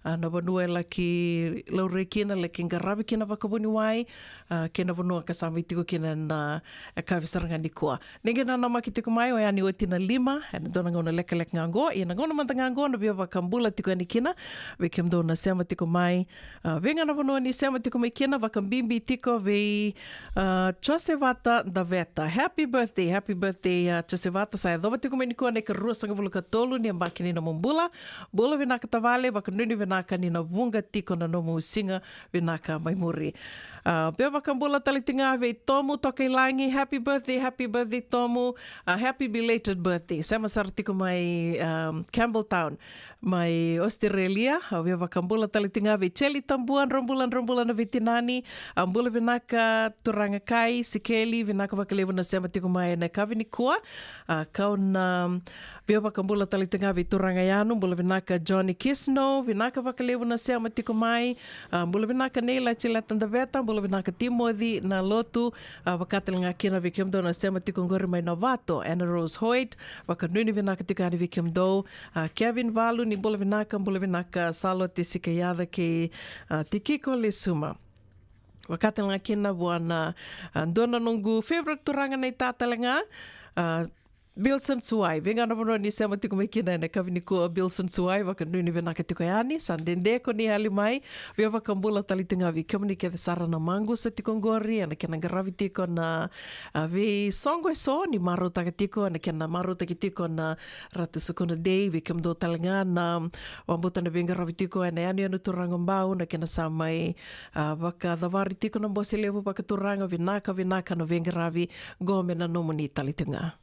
a, na vanua e laki laurai kina, laki qaravi kina vakavuniwai, a, kei na vanua ka sa mai tiko kina na, e, yakavi sara ga nikua. Ni qai nanamaki tiko mai, oya ni oti na lima, ena dua na gauna lekaleka ga oqo, ia na gauna mada ga oqo, na via vakabula tiko yani kina, vei kemudou na sema tiko mai, a, vei ga na vanua ni sema tiko mai kina, vakabibi tiko vei, a, Josevata Daveta. Happy birthday, happy birthday, a, Josevata, sa yacova tiko mai nikua na ikaruasagavulu ka tolu ni yabaki ni nomu bula. Bula vinaka tavale, vakanuinui vinaka ni na vuqa tiko na nomu siga vinaka mai muri. A, via vakabula tale tiko ga vei Tomu Tokailagi, happy birthday, happy birthday Tomu, a, happy belated birthday. Sema sara tiko mai, um, Campbelltown, mai Australia. A, via vakabula tale tiko ga vei Cheli Tabua, dro bula, dro bula na veitinani. A, bula vinaka turaga Kai, Sikeli, vinaka vakalevu na sema tiko mai ena yakavi nikua. A, kau na via vakabula tale tiko ga vei turaga Yanu, bula vinaka Johnny Kisno, vinaka vakalevu na sema tiko mai. A, bula vinaka Neila Chileta Daveta, bula vinaka Timothy Nalotu, a, vaka tale ga kina vei kemudou na sema tiko oqori mai Novato, Anna Rose Hoyt, vakanuinui vinaka tiko yani vei kemudou. A, Kevin Valu, ni bula vinaka, bula vinaka Salote Sikayaca kei, a, Tikiko Lesuma. Vaka tale ga kina vua na, a, dua na noqu favorite turaga na ita tale ga, a, Bilson Suai, vei ga na vanua ni sema tiko mai kina ena yakavi nikua, Bilson Suai, vakanuinui vinaka tiko yani, sa dede ko ni yali mai, via vakabula tale tiko ga vei kemuni kece sara na maqusa tiko oqori, ena kena qaravi tiko na, a, veisoqo eso, ni marautaka tiko, ena kena marautaki tiko na Ratu Sukuna Day, vei kemudou tale ga na, vakabauta na veiqaravi tiko, ena yanuyanu Turaga Bau, na kena sa mai, a, vakacavari tiko na bose levu vakaturaga, vinaka, vinaka na veiqaravi, qo me na nomuni tale tiko ga.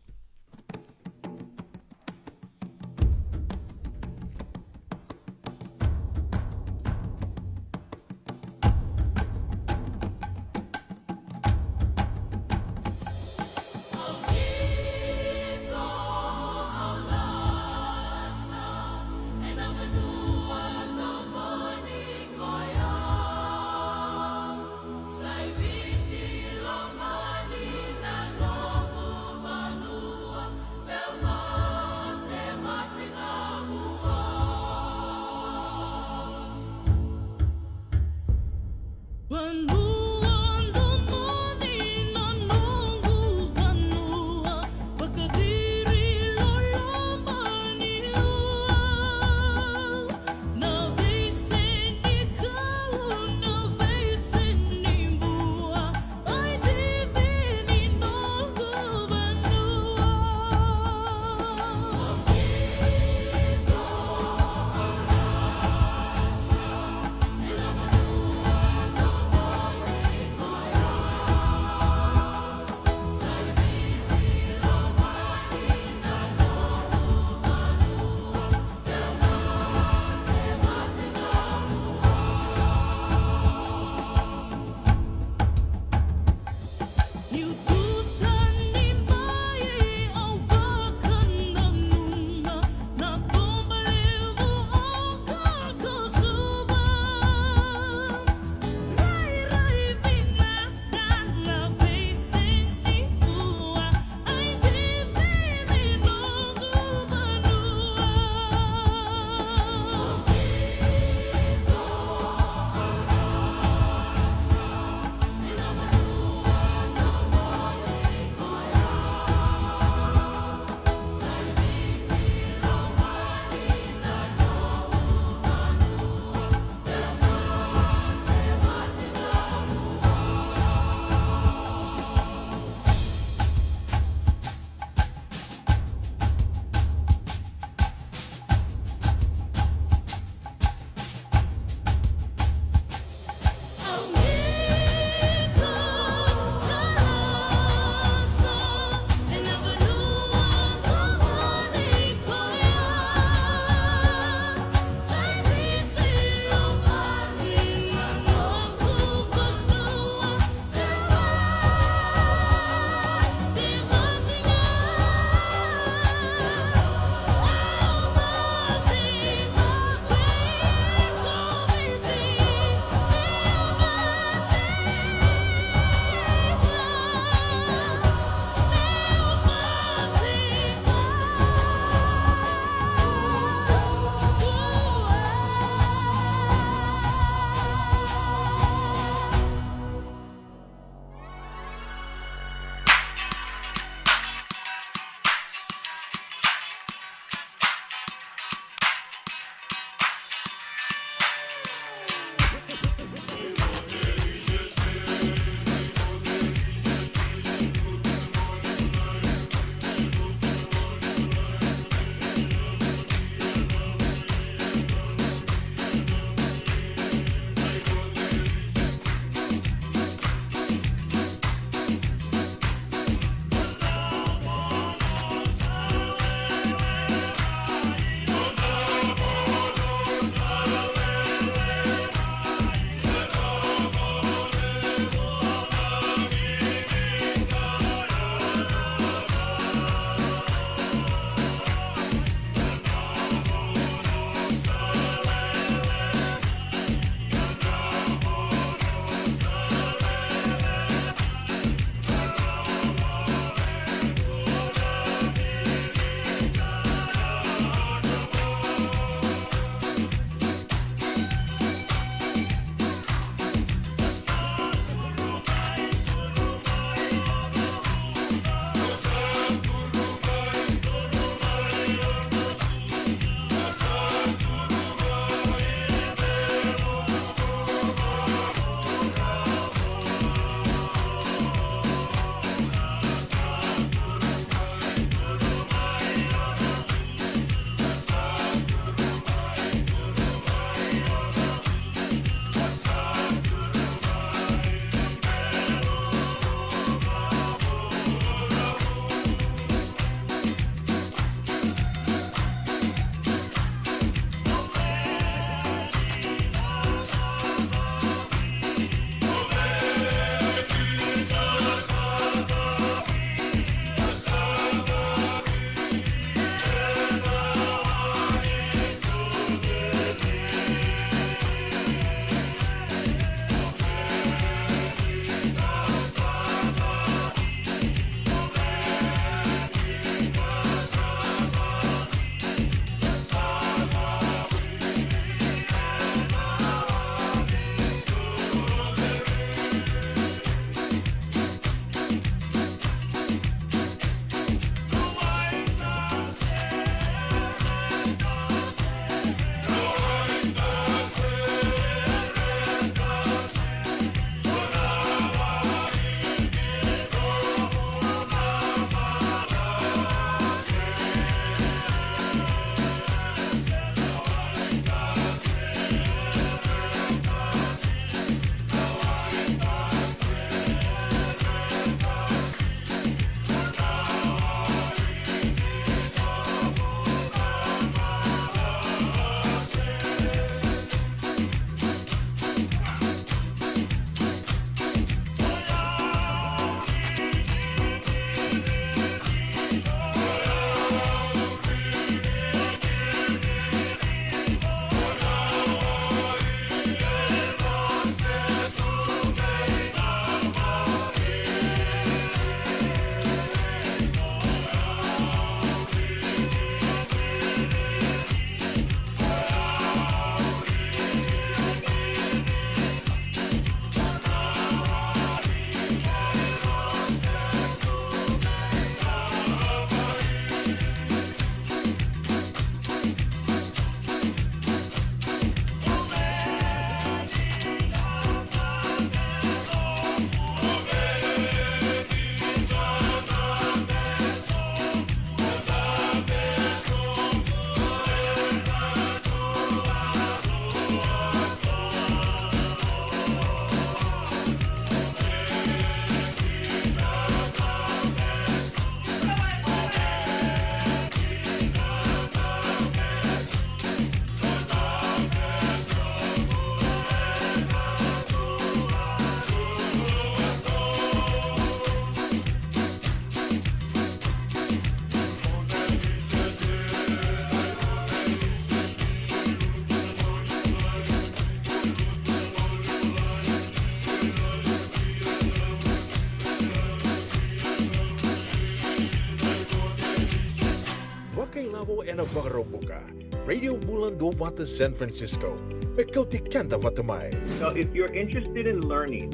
Vakaraubuka. Radio Bula Duavata San Francisco. Me kauti keda vata mai. So if you're interested in learning,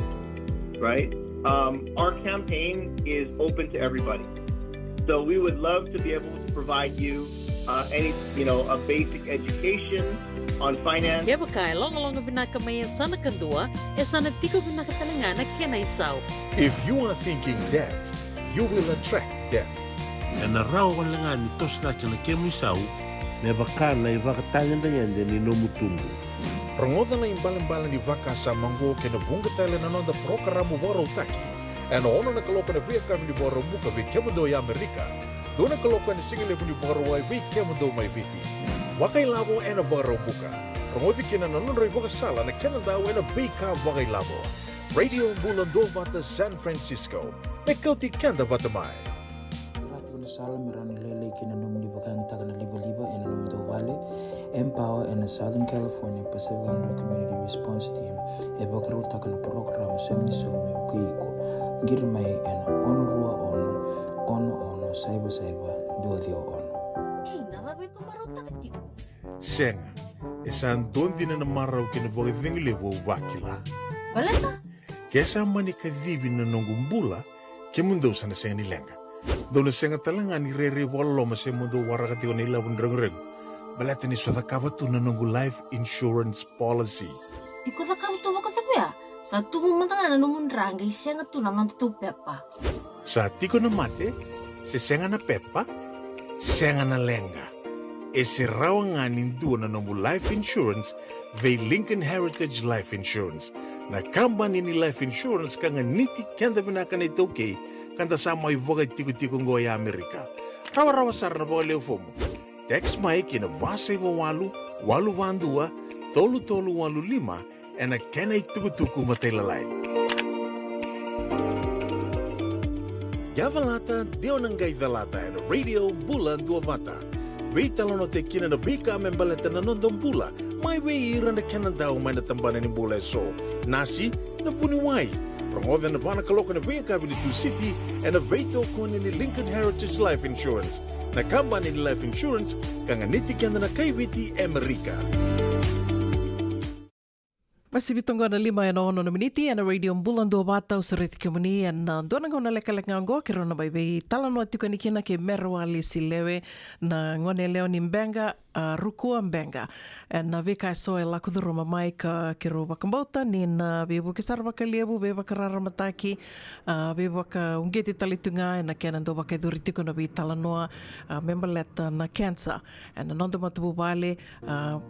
right, um, our campaign is open to everybody. So we would love to be able to provide you uh, any, you know, a basic education on finance. Kevaka e logaloga vinaka mai e sa na kadua, e sa na tiko vinaka tale ga na kena isau. If you are thinking debt, you will attract debt. Ena rawa wale ga ni toso cake na kemu isau me vaka na ivakatagedegede ni nomu tubu. Rogoca na ibalebale ni vakasama oqo kei na vuqa tale na noda parokaramu vakarautaki ena ono na kaloko ena veiyakavi ni Vakaraubuka vei kemudou e Amerika, dua na kaloko ena sigalevu ni Vakarauwai vei kemudou mai Viti. Vakailavo ena Vakaraubuka. Rogoci kina na nodra ivakasala na kenadau ena veika vakailavo. Radio Bula Duavata San Francisco. Me kauti keda vata mai. Ira tiko na sala me rawa ni lailai kina na nomuni vakayagataka na livaliva ena nomudou vale. Empower ena Southern California Pacific Islander Community Response Team e vakarautaka na parokaramu Sega ni Sau me vukei iko. Qiri mai ena ono rua ono, ono ono saiva saiva dua ciwa ono. Ei, na cava iko marautaka tiko? Sega, e sa dua dina na marau kei na vakacegu levu au vakila. Baleta? Ke sa mani kacivi na noqu bula, kemudou sa na sega ni leqa. Dou na sega tale ga ni rairai vakaloloma se mo dou waraka tiko na ilavo ni reguregu. Baleta ni so cakava tu na noqu life insurance policy. Iko cakava tu vakacavia? Sa tubu mada ga na nomu dra qai sega tu na nodatou pepa. Sa tiko na mate, se sega na pepa, sega na leqa. E se rawa ga ni dua na nomu life insurance vei Lincoln Heritage Life Insurance, na kabani ni life insurance ka ganiti keda vinaka na iTaukei ka da sa mai vakaitikotiko oqo e Amerika. Rawarawa sara na vakaleu fomu. Text mai ki na va saiva walu, walu va dua, tolu tolu walu lima, ena kena itukutuku matailalai. Ia calata, de o na qai calata ena Radio Bula Duavata. Veitalanoataki kina na veika me baleta na noda bula, mai vei ira na kenadau mai na tabana ni bula eso. Nasi, na vuniwai. Rogoca ena va na kaloko ena veiyakavi ni Tusiti, ena veitokoni ni Lincoln Heritage Life Insurance, na kabani ni life insurance ka ganiti keda na kai Viti e Amerika. Masivi toqo na lima ena ono na miniti ena Radio Bula Duavata, au sureti kemuni ena dua na gauna lekaleka ga oqo, keirau na mai veitalanoa tiko yani kina kei Mere Walesi Lewe, na gone yalewa ni Beqa, a, Rukua Beqa. Ena veika eso e lako curuma mai ka keirau vakabauta ni na veivuke sara vakalevu, veivakararamataki, a, veivakauqeti tale tu ga ena kena dau vakayacori tiko na veitalanoa, a, me baleta na cancer ena noda matavuvale. A,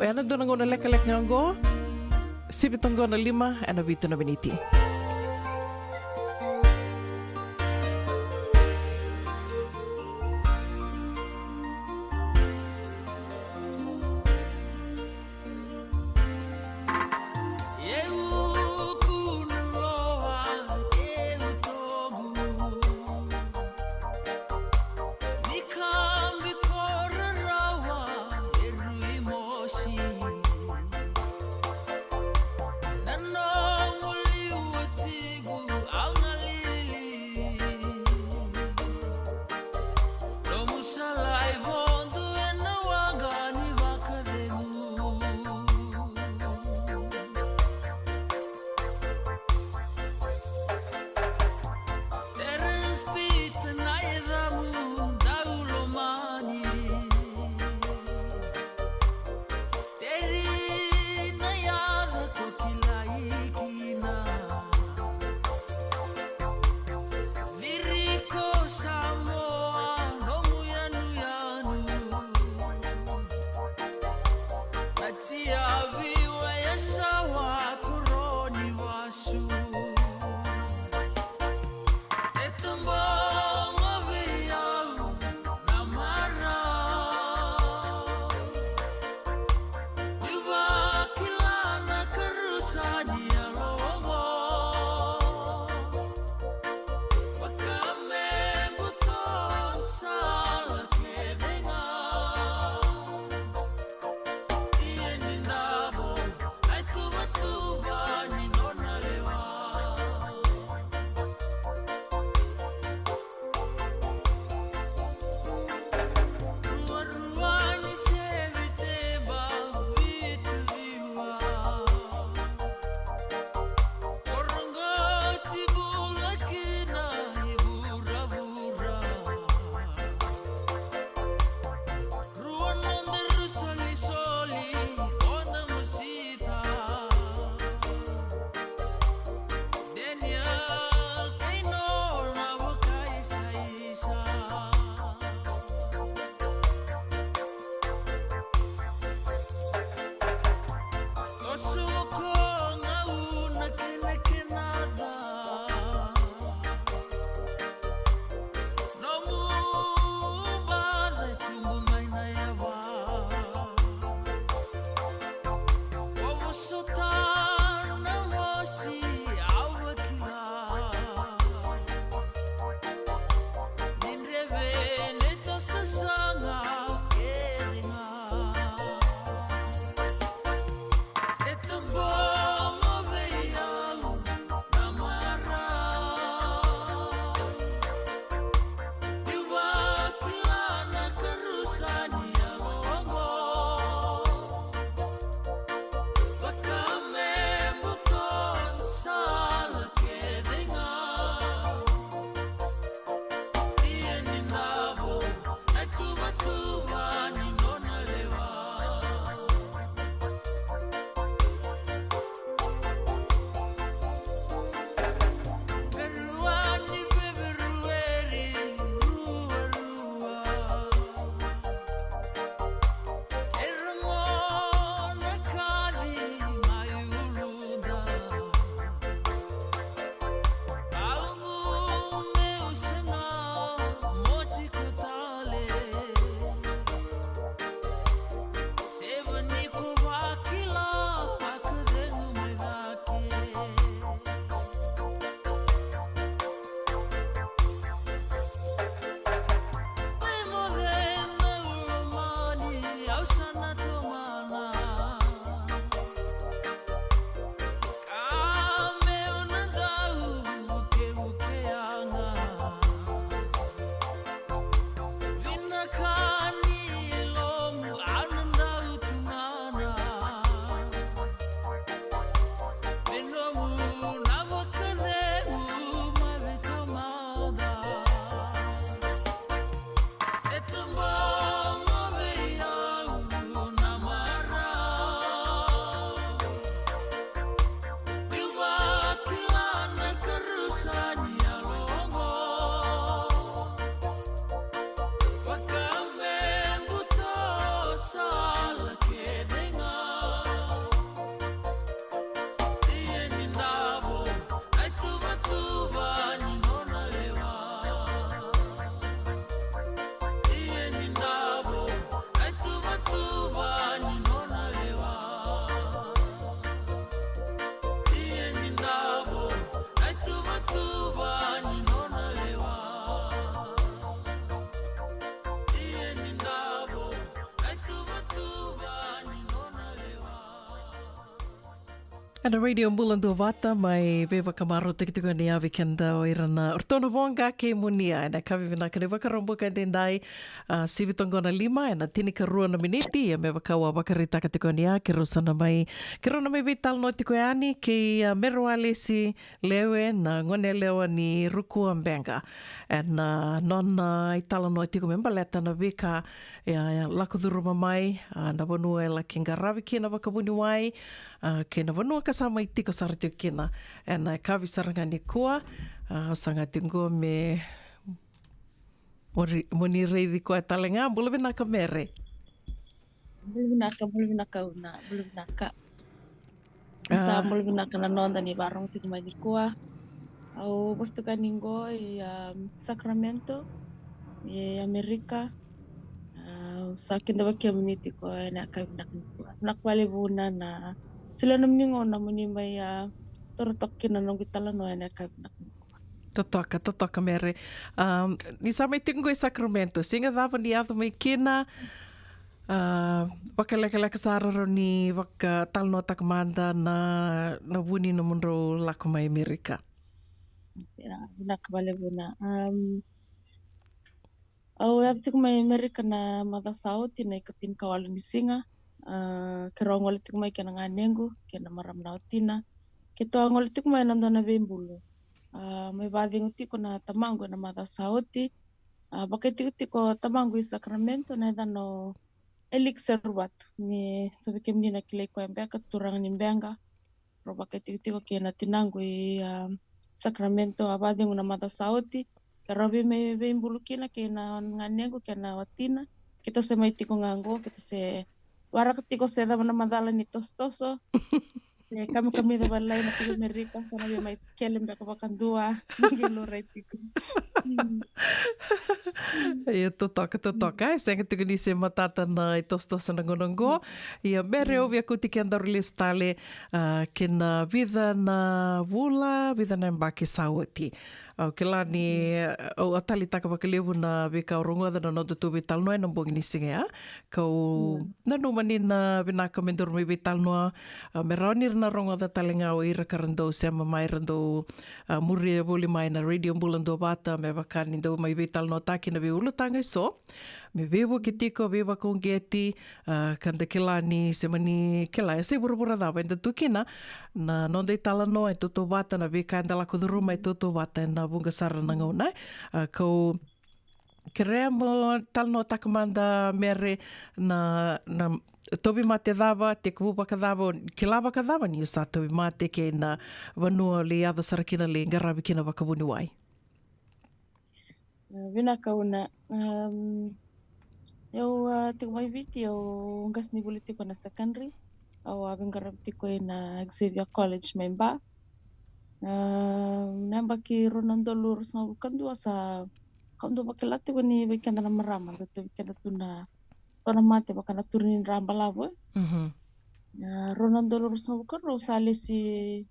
ena dua na gauna lekaleka ga oqo, sivi toqo na lima ena vitu na miniti. Ena Radio Bula Duavata, mai veivakamarautaki tiko ni yavi keda o ira na, o ratou na voqa kei Munia. Ena kavi vinaka ni Vakaraubuka edaidai, a, sivi toqo na lima, ena tinikarua na miniti, ia me vaka au a vakaraitaka tiko ni a, keirau sa na mai, keirau na mai veitalanoa tiko yani kei, a, Mere Walesi Lewe, na gone yalewa ni Rukua Beqa. Ena, a, nona, a, italanoa tiko me baleta na veika, ia, ia, lako curuma mai, a, na vanua e laki qaravi kina vakavuniwai, a, kei na vanua ka sa mai tiko sara tiko kina. Ena, a, kavi sara ga nikua, a, au sa ga tiko me mo ri-, mo ni raici koya tale ga. Bula vinaka Mere. Bula vinaka, bula vinaka Una, bula vinaka. Sa, a, bula vinaka na noda ni vakarorogo tiko mai nikua. Au vosa tiko yani qo i, um, Sacramento, i Amerika. A, au sa kidavaki kemuni tiko ena yakavi vinaka nikua. Vinaka vakalevu na, na solia nomuni gauna mo ni mai, a, toro toka kina na noqu italanoa ena yakavi vinaka nikua. Totoka, totoka Mere. Um, ni sa mai tiko qo i Sacramento, siga cava ni yaco mai kina, a, vakalekaleka sara rawa ni vakatalanoataka mada na, na vu ni nomudrau lako mai Amerika. Ia, vinaka vakalevu Na. Um, au yaco tiko mai Amerika na macawa sa oti, na ika tinikawalu ni siga. A, keirau a gole tiko mai kei na ganequ kei na marama na watina. Keitou a gole tiko mai ena dua na veibulu. A, mai vakacegu tiko na tamaqu ena macawa sa oti. A, vakaitikotiko tamaqu i Sacramento, na yacana o Elix Seruvatu. Ni sa vei kemuni na kilai koya beka, turaga ni Beqa. Rau vakaitikotiko kei na tinaqu i, a, Sacramento, a vakacegu na macawa sa oti. Keirau vei mai veibulu kina kei na ganequ kei na watina. Keitou se mai tiko ga qo, keitou se waraka tiko se cava na macala ni tosotoso. Se kamikamica vakalailai na tiko Amerika, sa na via mai kele beka vakadua. Qai laurai tiko. Mm. Io, totoka, totoka. E sega tiko ni se matata na itosotoso na gauna qo. Ia Mere, au via kauti kedaru lesu tale, a, kei na vica na vula, vica na yabaki sa oti. Au kila ni, a, au a taleitaka vakalevu na veika au rogoca na nodatou veitalanoa ena bogi ni siga ya. Kau nanuma ni na vinaka me daru mai veitalanoa, a, me rawa ni ra na rogoca tale ga o ira ka ra dau sema mai, ra dau, a, muria voli mai na Radio Bula Duavata, me vaka ni dau mai veitalanoataki na veiulutaga eso. Me veivuke tiko, veivakauqeti, a, ka da kila ni se mani kila e se vuravura cava eda tu kina, na noda italanoa e tautauvata, na veika eda lako curuma e tautauvata ena vuqa sara na gauna. A, kau kerea mo talanoataka mada Mere na, na tauvimate cava, tekivu vakacava, kila vakacava ni o sa tauvimate kei na vanua lai yaco sara kina lai qaravi kina vakavuniwai. A, vinaka Una. Um, au, a, tiko mai Viti, au qasenivuli tiko na secondary. Au a veiqaravi tiko ena Xavier College mai Ba. A, na yabaki rua na udolu ruasagavulu ka dua sa, kau dau vakila tiko ni vei keda na marama, da tu vei keda tu na, tu na mate vaka na turi ni dra balavu, e. Mhm. A, rua na udolu ruasagavulu ka rua au sa lesi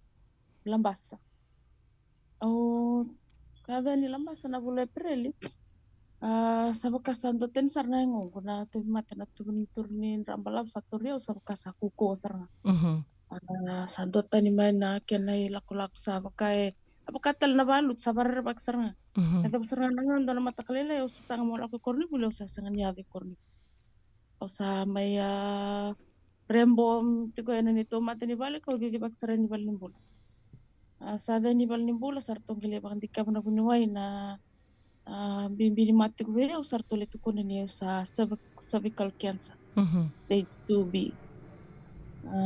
Labasa. Au ka yaco yani Labasa na vula o Epereli. A, sa vaka sa duatani sara na yagoqu na tauvimate na turi ni, turi ni dra balavu sa tauri au, sa vaka sa kaukauwa sara ga. Mhm. A, sa duatani mai na kena ilakolako sa vaka e, a vaka tale na valuti sa varerevaki sara ga. Mhm. E cava sara ga na gauna, dua na mataka lailai au sa saga meu lako i koronivuli, au sa sega ni yaco i koronivuli. Au sa mai, a, rebo, mm, tiko ena neitou mata ni vale, kau cicivaki sara yani valenibula. A, sa yaco yani valenibula, sa ratou qai lai vakadikeva na vuniwai na, a, bibi ni mate tiko vei au, sa ratou lai tukuna ni au sa cervi-, cervical cancer. Mhm. Stage two B. A,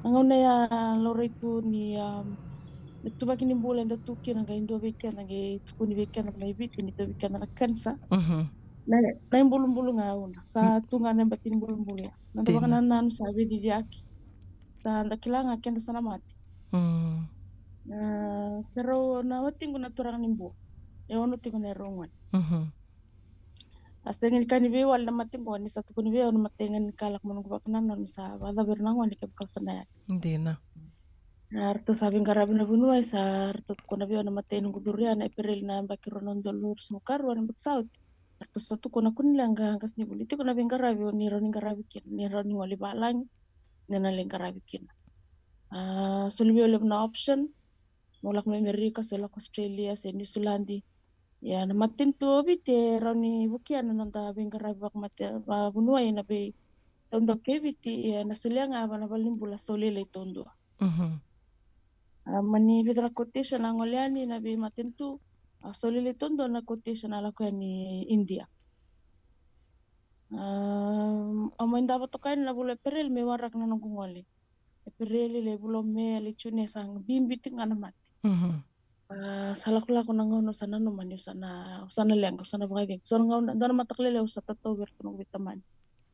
na gauna ya laurai tu ni, a, na ituvaki ni bula eda tu kina, qai dua vei keda, qai tukuni vei keda mai Viti ni tauvi keda na cancer. Mhm. Na, na ibulubulu ga Una. Sa tu ga na yabaki ni bulubulu ya. Na da vakanananu sa veiciciyaki. Sa da kila ga keda sa na mate. Mm. A, keirau na watiqu na turaga ni Bua. E ono tiko na erau gone. Mhm. A sega ni ka ni veiwali na mate qo, ni sa tukuni vei au na imatai ga ni ka lako mai noqu vakanananu ni sa vakacava ira na gone kevaka au sa na yali. Dina. A, ratou sa veiqaravi na vuniwai, sa ratou tukuna vei au na imatai noqu curu ya na Epereli na yabaki rua na udolu ruasagavulu ka rua na yabaki sa oti. Ratou sa tukuna, kua ni leqa, qasenivuli, tiko na veiqaravi o ni rawa ni qaravi kina, ni rawa ni gole i valagi, ni na lai qaravi kina. A, soli vei au levu na option. Mo lako mai Amerika, se lako Australia, se New Zealand. Ia, na matanitu o Viti e rawa ni vukea na noda veiqaravi vakamate, vavuniwai na veitaudaku kei Viti, ia na solia ga va na valenibula sa lailai taudua. Mhm. A, mani vica na quotation a gole yani na veimatanitu, a sa lailai taudua na quotation a lako yani India. A, au mai davo toka yani na vula o Epereli me waraka na noqu gole. Epereli, lai vula o Me, lai June, sa bibi tiko ga na mate. Mhm. A, sa lakolako na gauna au sa nanuma ni au sa na, au sa na leqa, au sa na vakacegu. So na gauna, dua na mataka lailai au sa tatau vei iratou na noqu veitamani.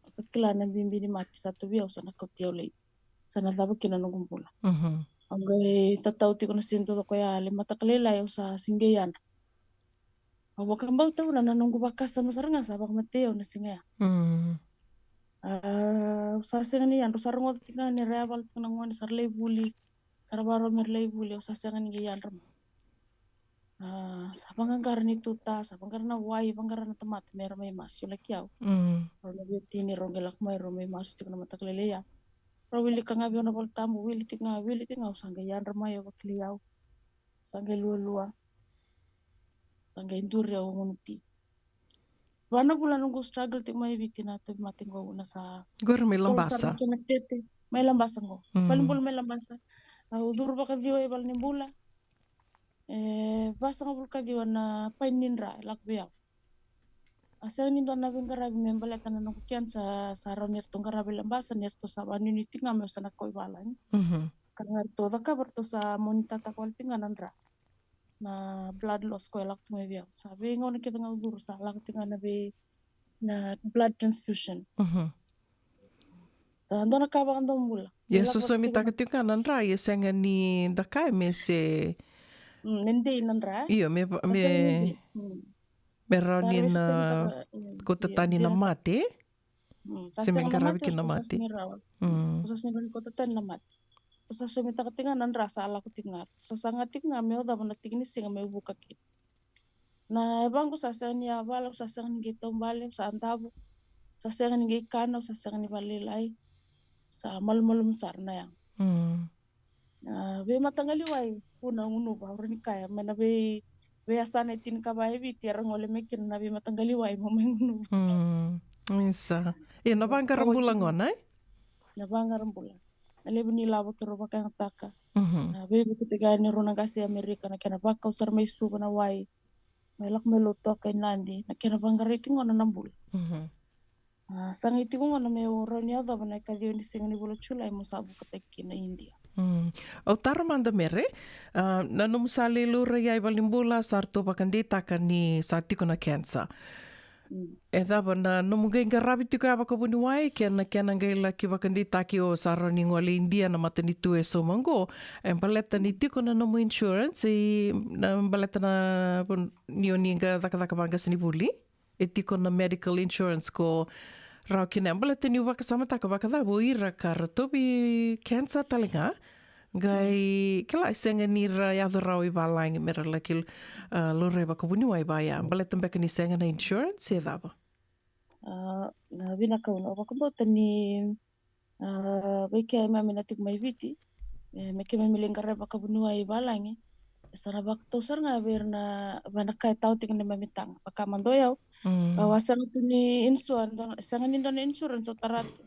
Au sa kila na bibi ni mate sa tu vei au, sa na kauti au lai, sa na cava kina na noqu bula. Mhm. Au qai tatau tiko na siga taucoko ya, lai mataka lailai au sa sega ni yadra. Au vakabauta vuna na noqu vakasama sara ga sa vakamatei au na siga ya. Mm. A, au sa sega ni yadra, au sa rogoca tiko ga ni ra yavala tiko na gone, sa ra lai vuli, sa ra vakarau me ra lai vuli, au sa sega ni qai yadra mai. A, sa vaqaqara ni tuta, sa vaqara na wai, vaqara na tamata me ra mai masu, laki au. Mm. Rau na veiwatini, rau qai lako mai, rau mai masu tiko na mataka lailai ya. Rau wilika ga vei au na Volatabu, wili tiko ga, wili tiko ga, au sa qai yadra mai, au vakilai au. Sa qai lualua. Sa qai duri au gunu ti. Va na vula noqu struggle tiko mai Viti na tauvimate qo, na sa Qori mai tolo sara Labasa. Na kena tete. Mai Labasa qo. Mm. Valenibula mai Labasa. Au curu vakaciwa i valenibula. E, vasagavulu ka ciwa na paini ni dra e lako vei au. A sega ni dua na veiqaravi me baleta na noqu cancer, sa rawa ni ratou qarava i Labasa, ni ratou sa vakanuinui tiko ga meu sa na kau i valagi. Mhm. Ka ga ratou cakava, ratou sa monitor-taka wale tiko ga na dra. Na blood loss ko e lako tiko mai vei au. Sa veigauna kece ga au curu sa lako tiko ga na vei, na blood transfusion. Mhm. Sa dua na ka vakadomobula. Ia, e lako sosomitaka tiko ga na dra, ia sega ni da kaya me se. Mm, me dei na dra. Io, me va-, sa me sega ni dei. Mm. Me rawa ni na, mm, kauta tani na mate. Mm, sa sega ni rawa ni kauta tani na mate. Mm. Sa sega ni rawa ni kauta tani na mate. Sa sosomitaka tiko ga na dra sa lako tiko ga. Sa saga tiko ga meu cava na tiki ni siga meu vuka kina. Na yavaqu sa sega ni yavala, sa sega ni qai taubale, sa davo. Sa sega ni qai kana, sa sega ni vakalailai. Sa malumalumu sara na yago. Mm. A, veimataqali wai, vuna gunuva, au rawa ni kaya, mai na vei, veiyasana e tinikava e Viti, era gole mai kina na veimataqali wai, mo mai gunuva. Mm, isa. E, na vaqara bula gona, e? Na vaqara bula. Na levu ni lavo keirau vakayagataka. Mhm. A, veivuke tiko yani rau na qase Amerika, na kena vakau sara mai Suva na wai. Mai lako mai Lautoka i Nadi, na kena vaqarai tiko gona na bula. Mhm. A, sa qai tiko gona meu rawa ni yacova na ikaciwa ni siga ni vula Julai mo sa vukataki kina India. Mm. Au taro mada, Mere, a, na nomu sa lai laurai i valenibula, sa ratou vakadeitaka ni sa tiko na cancer. Mm. E cava na nomu qai qaravi tiko ya vakavuniwai, kei na kena qai laki vakadeitaki o sa rawa ni gole India na matanitu e sauma qo, e baleta ni tiko na nomu insurance, e, na baleta na, ni o ni qai cakacaka vaqasenivuli? E tiko na medical insurance ko rawa kina, baleta niu vakasamataka vakacava o ira ka ra tauvi cancer tale ga, qai kila e sega ni ra yaco rawa i valagi me ra laki, a, laurai vakavuniwai vaya, baleta beka ni sega na insurance, e cava? A, na vinaka, au vakabauta ni A, vei keimami na tiko mai Viti, e, me keimami lai qaravi vakavuniwai i valagi, e sa na vakatou sara ga vei ira na, vei na ka e tau tiko na neimami taga. Vaka mada o yau, mm, au a sega tu ni insure, dua na, sega ni dua na insurance au tara tu.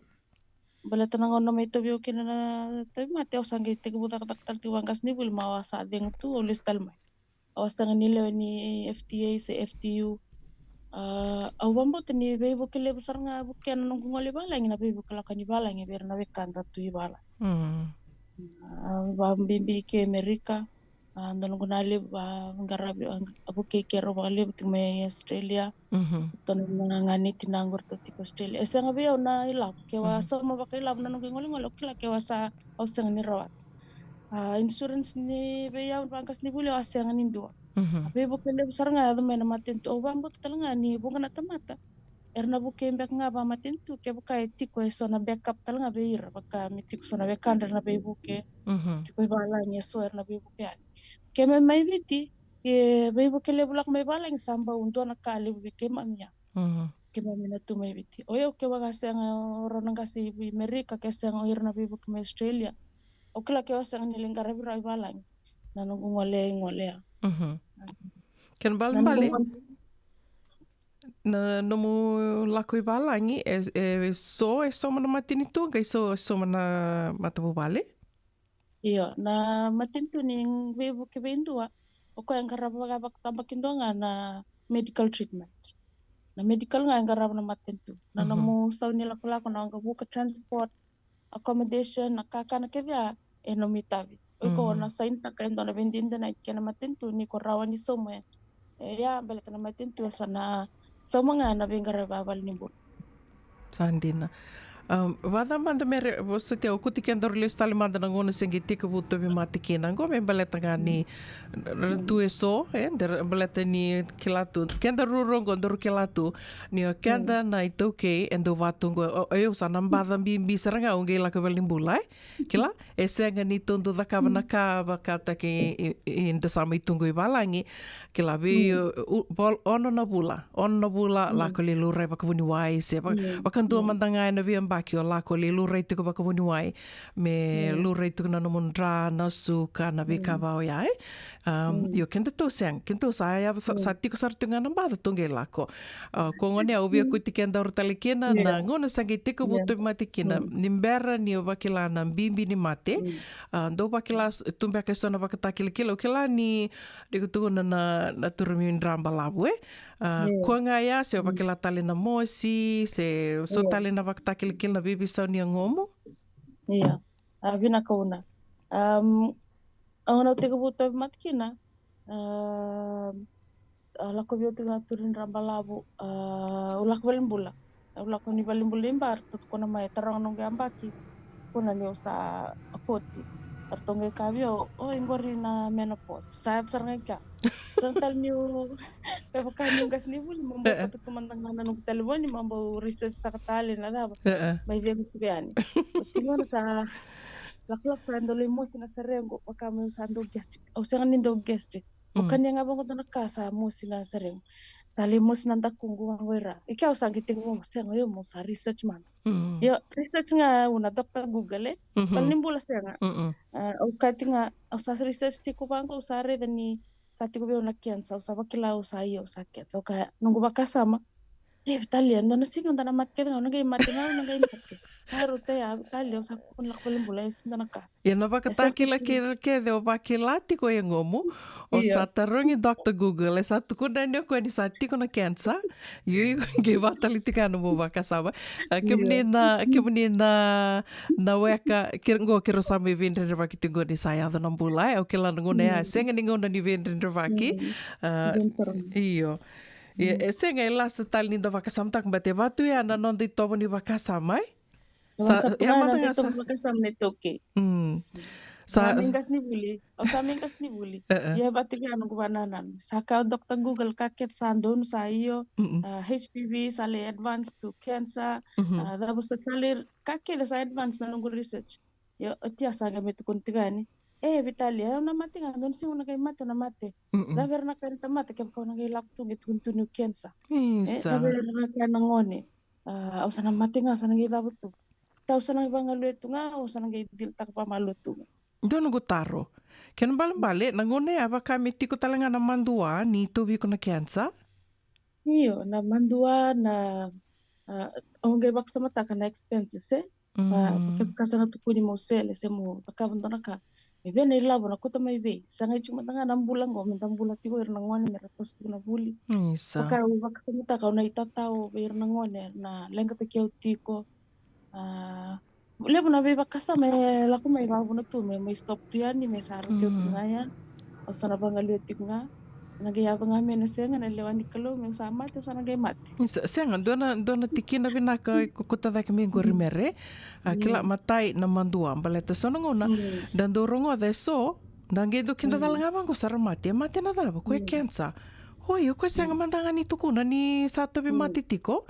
Baleta na gauna mai tauvi au kina na tauvimate, au sa qai tekivu cakacaka tale tiko vaqasenivuli, ma au a sa cegu tu, au lesu tale mai. Au a sega ni lewe ni F T A se F T U. A, au vakabauta ni veivuke levu sara ga vukea na noqu gole i valagi, na veivuke lako yani i valagi vei ira na wekada tu i valagi. Mm. A, vakabibi ke Amerika, a, dua noqu na levu, a, qaravi, a, a vukei keirau vakalevu tiko mai Australia. Mhm. Ratou na ganiti na qo ratou tiko Australia. E sega vei au na ilavo, ke au a, mhm, sauma vakailavo na noqu igolegole, au kila ke au a sa, au sega ni rawata. A, insurance ni vei au vaqasenivuli au a sega ni dua. Mhm. A, veivuke levu sara ga e yaco mai na matanitu. Au vakabauta tale ga ni vuqa na tamata era na vukei beka ga vakamatanitu kevaka e tiko eso na backup tale ga vei ira, vaka me tiko so na wekadra era na veivuke. Mhm. Tiko i valagi eso era na veivuke yani. Keimami mai Viti, e veivuke levu lako mai valagi sa bau dua na ka levu vei keimami ya. Mhm. Keimami na tu mai Viti. O yau kevaka sega o rau na qase i Amerika, ke sega o ira na veivuke mai Australia, Au kila ke au sega ni lai qaravi rawa i valagi, na noqu gole, gole ya. Mhm. Kena Na balebale, noqu gole- na nomu lako i valagi, e, e so, e sauma na matanitu, qai so, e sauma na matavuvale? Io, na matanitu ni veivuke vei dua, o koya e qarava vaka, vakatabakidua ga na medical treatment. Na medical ga e qarava na matanitu. Na Mhm. nomu sau ni lakolako, na waqavuka, transport, accommodation, na kakana kece ya, e nomu itavi. O iko Mhm. na sainitaka e dua na veidinadinati kei na matanitu ni ko rawa ni sauma e, e ya, baleta na matanitu e sa na sauma ga na veiqaravi vakavalenivolavola. Sa dina. Um, vacava mada me re, vosoti au, kuti kedaru lesu tale mada na gauna se qai tekivu tauvimate kina. Qo me baleta ga ni ra tu e so, e, de ra, baleta ni kila tu. Kedaru rua qo daru kila tu ni o keda na iTaukei e dau vatu qo. O, o yau sa na baca bibi sara ga au qai lako i valenibula, e. Kila? E sega ni tou dau cakava na ka vakataki i, i, i da sa mai tu qo i valagi. Kila, vei, Mm. u, u, vol-, ono na vula, ono na vula, Mm. lako lai laurai vakavuniwai, se va-, Mm. vakadua Mm. mada ga ena veiyabaki o lako lai laurai tiko vakavuniwai, me Mm. laurai tiko na nomu dra, na suka, na veika Mm. va oya, e? Um, Mm. io, kedatou sega, kedatou sa yaco sa, sa Mm. tiko sara tu ga na baca tou qai lako. A, ko gone au via Mm. kuti kedaru tale kina, Yeah. na gauna sa qai tekivu Yeah. tauvimate kina, Mm. ni bera ni o vakila na bibi ni mate, Mm. a, dau vakila s-, tu beka e so na vakatakilakila, au kila ni, ni ko tukuna na, na, na turumi dra balavu, e? A, Yeah. kua ga ya, se o Mm. vakila tale na mosi, se so Yeah. tale na vakatakilakila na veiveisau ni yagomu? Io. A, vinaka Una. Um, au na tekivu tauvimate kina. Um, a, lako vei au tiko na turumi dra balavu. A, au lako valenibula. Au lako ni valenibula i Ba, ratou tukuna mai, taroga noqu yabaki. Kua ni au sa forty. Ratou qai kaya vei au, o, qori na menopause. Sa yaco sara ga i kea. Sa tale niu, me vaka niu qasenivuli, meu bau Eh, eh. vata tu mada ga na noqu talevoni, meu bau research taka tale na cava. Eh, eh. Mai cegu tiko yani. Oti gona sa lakolako sa dau lai mosi na serequ, vaka meu sa dau gastric. Au sega ni dau gastric. Au Mm. kania ga vaqo dua na ka sa mosi na serequ. Sa lai mosi na dakuqu vaqo i ra. I kea au sa qai tekivu, sega, io, meu sa research mada. Mm. Io, research ga au na Doctor Google, e. Mhm. Valenibula sega. Mm-mm. A, au kaya tiko ga, au sa research tiko vaqo, au sa raica ni sa tiko vei au na cancer, au sa vakila au sa io, au sa cancer. Au kaya, noqu vakasama. E, Vitalia, dua na siga da na mate kece ga, au na qai mate ga, au na qai mate. Sa rauta ya, Vitalia, au sa kua ni lako valenibula, e sega dua na ka. Ia na E sa vakatakila kisi. kece, kece o vakila tiko e yagomu, o Io. sa tarogi Doctor Google, e sa tukuna yani o koya ni sa tiko na cancer. Io, iko qai vakatali tiko ga na nomu vakasama. A, kemuni Io. na, kemuni na, na weka, ke, qo keirau sa mai veidredrevaki tiko qo ni sa yaco na bula, e, au kila na gauna ya, Mm. sega ni gauna ni veidredrevaki. Mm. A, Donu sara ga. io. Ia, Mm. e sega, e lasa tale ni da vakasamataka, baleta e vatu ya na noda itovo ni vakasama, e? Sa, Sa, sa ya tukuna mada na ga sa. Itovo ni vakasama na iTaukei. Mm. Sa Sa mai qasenivuli. Au sa mai qasenivuli. Eh, eh. Ia vata ga noqu vanananu. Sa kaya o Doctor Google, ka kece sa donu sa io. Mm-mm. A, H P V sa lai advance to cancer. Mhm. A, cava sa tale, ka kece sa advance na noqu research. Io, oti ya sa qai mai tukuna tiko yani. E, Vitalia, au na mate ga, dua na siga au na qai mate, au na mate. Mm-mm. Cava era na kaya na tamata, kevaka au na qai lako tu qai tukuni tu niu cancer. E, Isa. cava era na kaya na gone. A, au sa na mate ga, au sa na qai cava tu. Au sa na qai vagalue tu ga, au sa na qai dilitaka vakamalua tu ga. Dua noqu taro. Kena balebale, na gauna ya vaka me tiko tale ga na madua ni tauvi iko na cancer? Io, na madua, na, a, au qai vakasamataka na expenses, e? A, Mm. kevaka sa na tukuni meu sele, se meu cakava dua na ka. E vei na ilavo na kauta mai vei? Sa qai tiko mada ga na bula qo, me da bula tiko ira na gone, me ra toso tiko na vuli. Isa. Vaka au vakasamataka, au na itatau vei ira na gone, na leqataki au tiko. A, levu na veivakasama e lako mai vakavuna tu, me, me stop tu yani, me sa rauti au tu Mm. ga ya. Au sa na vagalue tiko ga. Na qai yaco ga me na sega na lewa ni Kalou, me sa mate, au sa na qai mate. Isa, sega, dua na, dua na tikina vinaka ko, ko tacake mai qori Mm. Mere. A, kila Mm. matai na madua, baleta so na gauna, Mm. da dau rogoca e so, da qai dau kidacala Mm. ga vaqo sa ra mate, e mate na cava, ko e Mm. cancer. Oi, o koya sega Mm. mada ga ni tukuna ni sa tauvi Mm. mate tiko.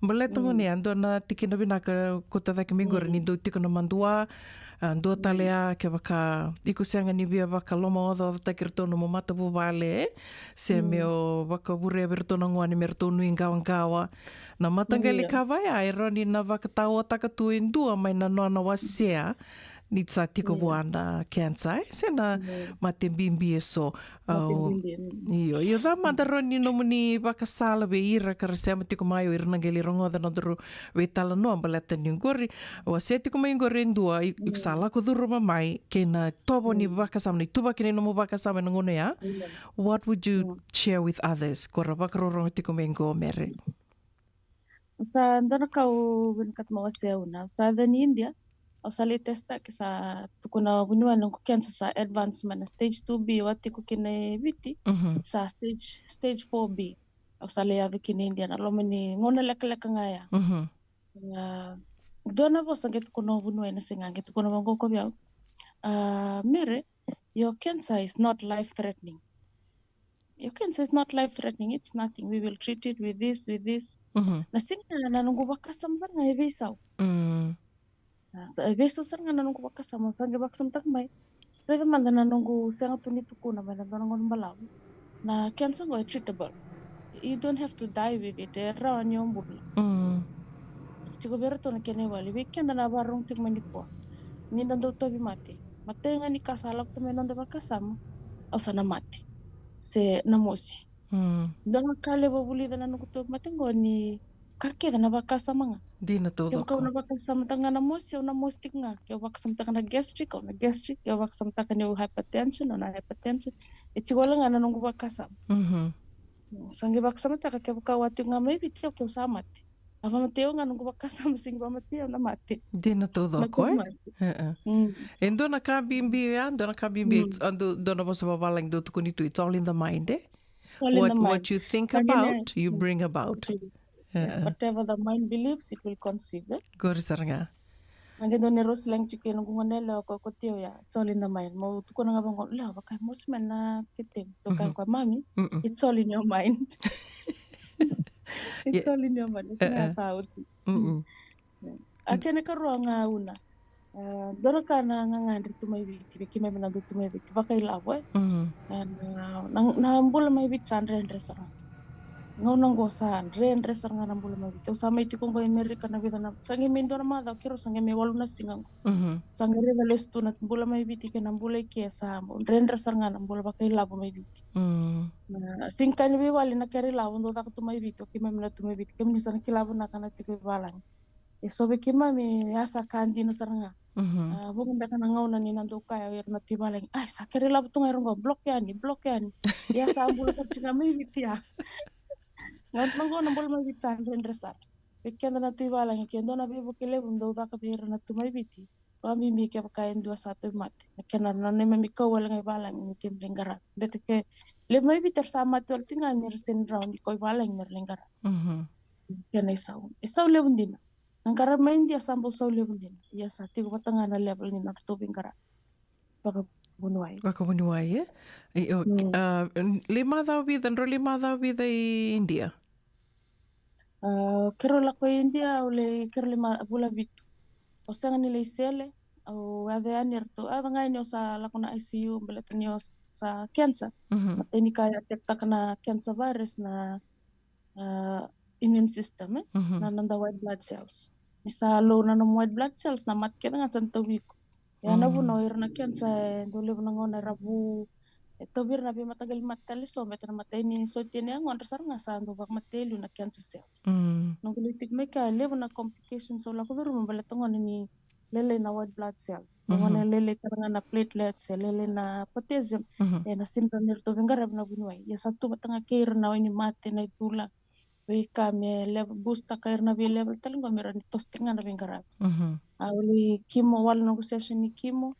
Baleta Mm. gona ya, dua na tikina vinaka ko tacake mai qori ni Mm. dau tiko na madua, a, dua tale Mm. ya kevaka iko sega ni via vakalomaocaocataki iratou nomu matavuvale, e? Se Mm. me o vakavurea vei iratou na gone me ratou nuiqawaqawa. Na mataqali Io. ka va ya, e rawa ni na vakataotaka tu e dua mai na nona wasea, Ni sa tiko vua na cancer, e? Se na mate bibi e so. Au, io, io, ca mada rawa ni nomuni vakasala vei ira ka ra sema tiko mai, o ira na qai lai rogoca na nodaru veitalanoa baleta ni qori. Au a se tiko mai qori e dua, i, i sa lako curuma mai kei na tovo ni vakasama, na ituvaki ni nomu vakasama ena gauna ya. What would you share with others? Ko ra vakarorogo tiko mai qo, Mere. Sa dua na ka au vinakata meu wasea, au na, au sa yaco i India, au sa lai testaki, sa tukuna vuniwai na noqu cancer sa advance mai na stage two B, au a tiko kina e Viti, sa stage, stage four B. Au sa lai yaco kina i India na loma ni gauna lekaleka ga ya. A, dua na vosa qai tukuna vuniwai na siga, qai tukuna vaqo vei au. A, Mere, your cancer is not life threatening. Your cancer is not life threatening. It's nothing. We will treat it with this, with this. Na siga na noqu vakasama sara ga e veisau. Na sa, e veisau sara ga na noqu vakasama, sa qai vakasamataka mai. Raica mada na noqu sega tu ni tukuna mai na dua na gauna balavu. Na cancer qo e treatable. You don't have to die with it. E rawa ni o bula. Tiko vei iratou na kena iwali. Vei keda na vakarorogo tiko mai nikua, ni da dau tauvimate. Matai ga ni ka sa lako tu mai noda vakasama, au sa na mate. Se na mosi. Dua na ka levu au vulica na noqu tauvimate qo ni ka kece na vakasama ga. Dina taucoko. Kevaka au na vakasamataka ga na mosi, au na mosi tiko ga. Ke au vakasamataka na gastric, au na gastric. Ke au vakasamataka niu hypertension, au na hypertension. E tiko wale ga na noqu vakasama. Sa qai vakasamataka kevaka au a tiko ga mai Viti, au, ke au sa mate. A vamatei au ga noqu vakasama, sega ni vamatei au na mate. Dina taucoko, e? E dua na ka bibi ya, dua na ka bibi, e, dua, dua na vosa vavalagi dau tukuni tu, it's all in the mind, e? What, what you think about, you bring about. Whatever the mind believes, it will conceive, e? Qori sara ga. Qai dua na rose lang tiko e noqu gone yalewa ko, ko tio ya, it's all in the mind. Mo tukuna ga vaqo, lewa, vaka e mosi mai na kete. Toka ko mami, it's all in your mind. It's all in your mind. It's not out. A kena ikarua ga, au na, a, dua na ka na gagadre tu mai Viti, vei keimami na dau tu mai Viti, vakailavo, e? A, na, na, na bula mai Viti sa dredre sara. Gauna qo sa dredre sara ga na bula mai Viti. Au sa mai tiko qo i Merika na vica na, sa qai mai dua na macawa, keirau sa qai mai walu na siga qo. Sa qai raica lesu tu na bula mai Viti kei na bula i ke, sa dredre sara ga na bula vakailavo mai Viti. Na, sega ni ka ni veivale na kere ilavo dau caka tu mai Viti, o keimami na tu mai Viti, keimami sa na kila vinaka na tiko i valagi. E so vei keimami, ya sa ka dina sara ga. A, vuqa beka na gauna ni na dau kaya o ira na tu i valagi, ai, sa kere ilavo tu ga ira qo, block yani, block yani. Ya sa bula sara tiko ga mai Viti ya. Gauna qo na bula mai Viti sa dredre sara. Vei keda na tu i valagi, ke dua na veivuke levu dau caka vei ira na tu mai Viti. Vakabibi kevaka e dua sa tauvimate. Na kena, na neimami kau wale ga i valagi ni keimami lai qaravi. Beta ke levu mai Viti era sa mate wale tiko ga ni ra sega ni rawa ni kau i valagi me ra lai qaravi. Kena isau, isau levu dina. Na qaravi mai India sa bau sau levu dina. Ia sa tiko vata ga na level ni nodratou veiqaravi. Vakavuniwai. Vakavuniwai, e? Io, a, lai macawa vica, drau lai macawa vica i India? A, keirau lako i India, au lai, keirau lai ma, vula vitu. Au sega ni lai sele, au yaco yani, eratou, a, yaco ga yani au sa lako na I C U, baleta ni au sa cancer. Matai ni ka e attack-taka na cancer virus na, a, immune system, e? Na, na noda white blood cells. Ni sa low na nomu white blood cells, na mate kece ga sa na tauvi iko. Ia na vuna o ira na cancer, e dau levu na gauna era vu, e tauvi ira na veimataqali mate tale so, baleta na matai ni soti yani e yagodra sara ga sa dau vakamatei e liu na cancer cells. Noqu lai tiko mai kea, e levu na complications au lako curuma baleta gona ni lailai na white blood cells. Na gona e lailai tale ga na platelets, e lailai na potassium, e na sega ni rawa ni ratou veiqaravi na vuniwai. Ia sa tu vata ga kei ira na wainimate, na icula, veika me level, boost-taka ira na vei level tale qo me rawa ni toso tale ga na veiqaravi. Au lai chemo, walu noqu session ni chemo,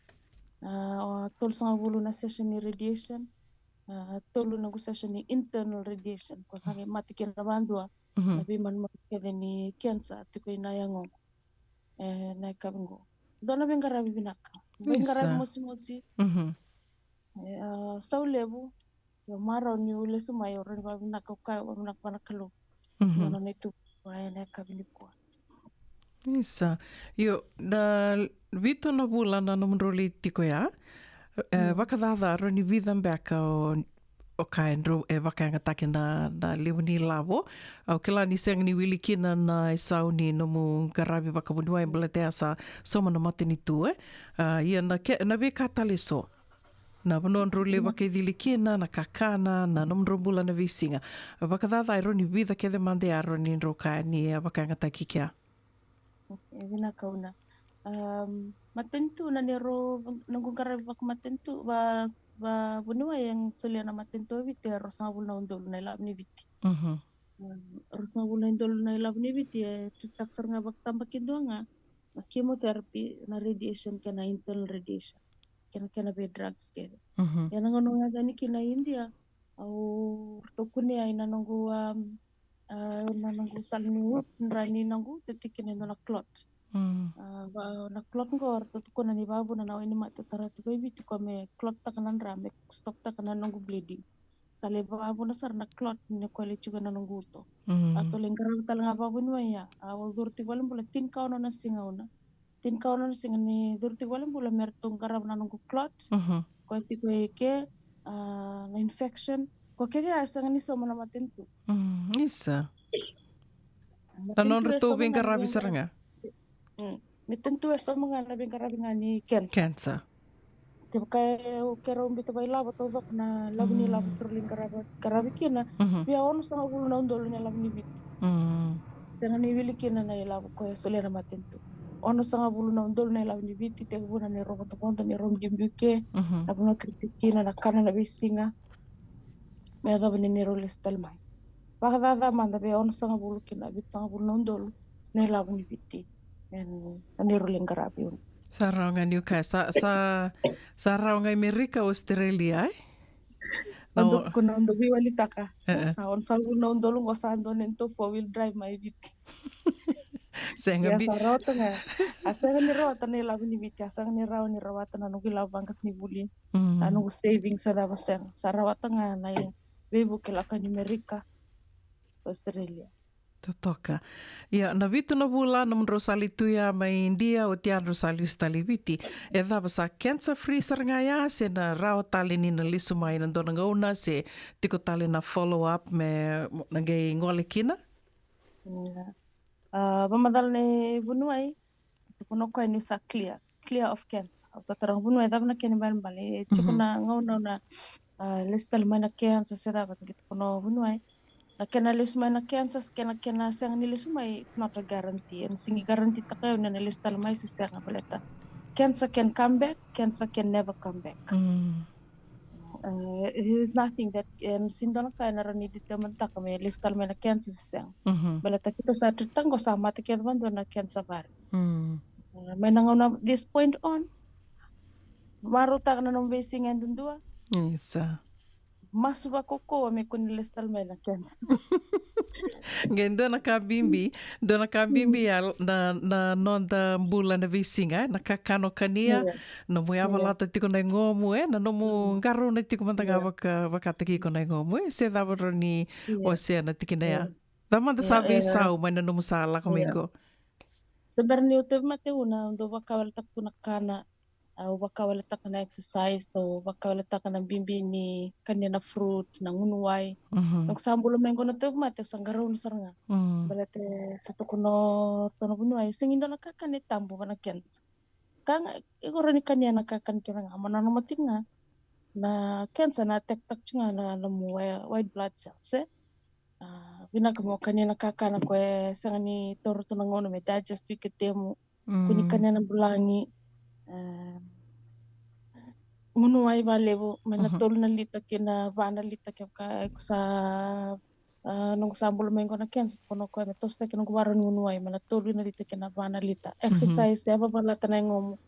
a, tolusagavulu na session ni radiation, a, tolu noqu session ni internal radiation, ko sa qai mate kina vakadua na veimanumanu kece ni cancer tiko ina yagoqu. E, na yakavi qo. Dua na veiqaravi vinaka. Veiqaravi mosimosi. E, a, sau levu. Ia marau niu lesu mai, au rawa ni vakavinaka, au kaya vakavinaka vua na Kalou. Na nona itukutuku ena yakavi nikua. Isa. Io, na vitu na vula na nomudrau lai tiko ya. E, vakacaca, rawa ni vica beka o O kaya e drau e vakayagataki na, na levu ni lavo. Au kila ni sega ni wili kina na isau ni nomu qaravi vakavuniwai baleta ya sa sauma na matanitu, e. A, ia na, ke, na veika tale eso. Na vanua drau lai vakaicili kina, na kakana, na nomudrau bula na veisiga. Vakacaca e rawa ni vica kece mada ya rawa ni drau kaya ni a vakayagataki kea. E vinaka Una. Um, matanitu na neirau, noqu qaravi vakamatanitu, va, vavuniwai e solia na matanitu e Viti e ruasagavulu na udolu na ilavo ni Viti. Mhm. Um, ruasagavulu na udolu na ilavo ni Viti e treat-taka sara ga vakatabakidua ga na chemotherapy, na radiation kei na internal radiation. Kei na, kei na vei drugs kece. Mhm. Ia na gauna ga yani kina i India, au ratou kunei na noqu, um, a, na noqu sala ni uterus, na noqu tiko kina e dua na clot. Mm. A, va, na clot qo ratou tukuna ni vavuna na wainimate au tara tiko i Viti, koya me clot-taka na dra, me stop-taka na noqu bleeding. Sa lai vavuna sara na clot ni koya lai tiko na noqu uto. Mm. A, ratou lai qarava tale ga vavuniwai ya. A, au curu tiko valenibula tinikaono na siga Una. Tinikaono na siga ni curu tiko valenibula me ratou qarava na noqu clot. Mhm. Koya tiko e ke, a, na infection. Koya kece ya e sega ni sauma na matanitu. Mm, isa. Na matanitu e nodratou sauma ga na veiqaravi sara ga. Mm. Matanitu e sauma ga na veiqaravi ga ni cancer. Cancer. Kevaka e, keirau biuta vakailavo taucoko na lavo ni lavo keirau lai qarava, qaravi kina. Mhm. Via onosagavulu na udolu na ilavo ni Viti. Mm. Sega ni wili kina na ilavo koya e solia na matanitu. Onosagavulu na udolu na ilavo ni Viti, tekivu na neirau vodovodo, neirau biubiu ke, mhm, na vanua keirau tiko kina, na kana, na veisiga. Me yacova ni neirau lesu tale mai. Vakacaca mada vei onosagavulu ki na vitusagavulu na udolu na ilavo ni Viti. Ena, na neirau lai qaravi Una. Sa rawa ga niu kaya, sa, sa, sa rawa ga i Merika, Australia, e? Na au dau o- tukuna, au dau veiwalitaka. E, e. Sa onosagavulu na udolu qo sa dua na neitou four wheel drive mai Viti. Sega. Ia bi- sa rawata ga. A sega ni rawata na ilavo ni Viti, a sega ni rawa ni rawata na noqu ilavo vaqasenivuli. Mm. Na noqu savings se cava, sega. Sa rawata ga na i-, veivuke lako i Merika, Australia. Totoka. Ia, na vitu na vula nomudrau sa lai tu ya mai India, oti ya drau sa lesu tale i Viti. E cava, sa cancer free sara ga ya, se na rawa tale ni na lesu mai na dua na gauna, se tiko tale na follow up me na qai gole kina? Ia. A, vakamacala ni vuniwai, tukuna o koya niu sa clear, clear of cancer. Au sa taroga vuniwai, e cava na kena ibalebale? E tiko, mhm, na gauna au na, a, lesu tale mai na cancer se cava, qai tukuna o vuniwai, na kena lesu mai na cancer, kena, kena sega ni lesu mai, it's not a guarantee. Ena sega ni guarantee-taka o ni na lesu tale mai se sega, baleta cancer can come back, cancer can never come back. Mm. Uh, it is nothing that, em, sega ni dua na ka ena rawa ni determine-taka me lesu tale mai na cancer se sega. Mhm. Baleta keitou sa treat-taka qo, sa mate kece vakadua na cancer vari. Mm. Uh, mai na gauna this point on, marautaka na nomu veisiga yadudua. Isa. Masu vakaukauwa me kua ni lesu tale mai na cancer. Qai dua na ka bibi, dua na ka bibi ya na, na noda bula na veisiga, e, na kakana o kania, ia, nomu yavalata tiko na yagomu, e, na nomu, mm, qarauna tiko mada ga, ia, vaka, vakataki iko na yagomu, e, se cava rawa ni, ia, wasea na tikina ya. Ia. Cava mada sa, ia, veisau mai na nomu sa lako mai, ia, qo? Se bera niu tauvimate Una, au dau vakawaletaka tu na kana, au vakawaletaka na exercise, au vakawaletaka na bibi ni kania na fruit, na gunu wai. Mhm. Noqu sa bula mai qo na tauvimate, au sa qarauna sara ga. Mm. Baleta sa tukuna o ratou na vuniwai, sega ni dua na kakana e tabu vua na cancer. Ka ga, iko rawa ni kania na kakana kece ga, mo nanuma tiko ga na cancer na attack-taka tiko ga na, na nomu white, white blood cells, e? A, vinaka mo kania na kakana koya e sega ni taura tu na gauna me digest tu i ketemu. Mm. Kua ni kania na bulagi. E, gunu wai vakalevu, mai na, mhm, tolu na lita ki na va na lita, kevaka iko sa, a, noqu sa bula mai qo na cancer, tukuna o koya me tosotaki noqu ivakarau ni gunu wai mai na tolu na lita ki na va na lita. Mhm. Exercise, yavavalata na yagomu.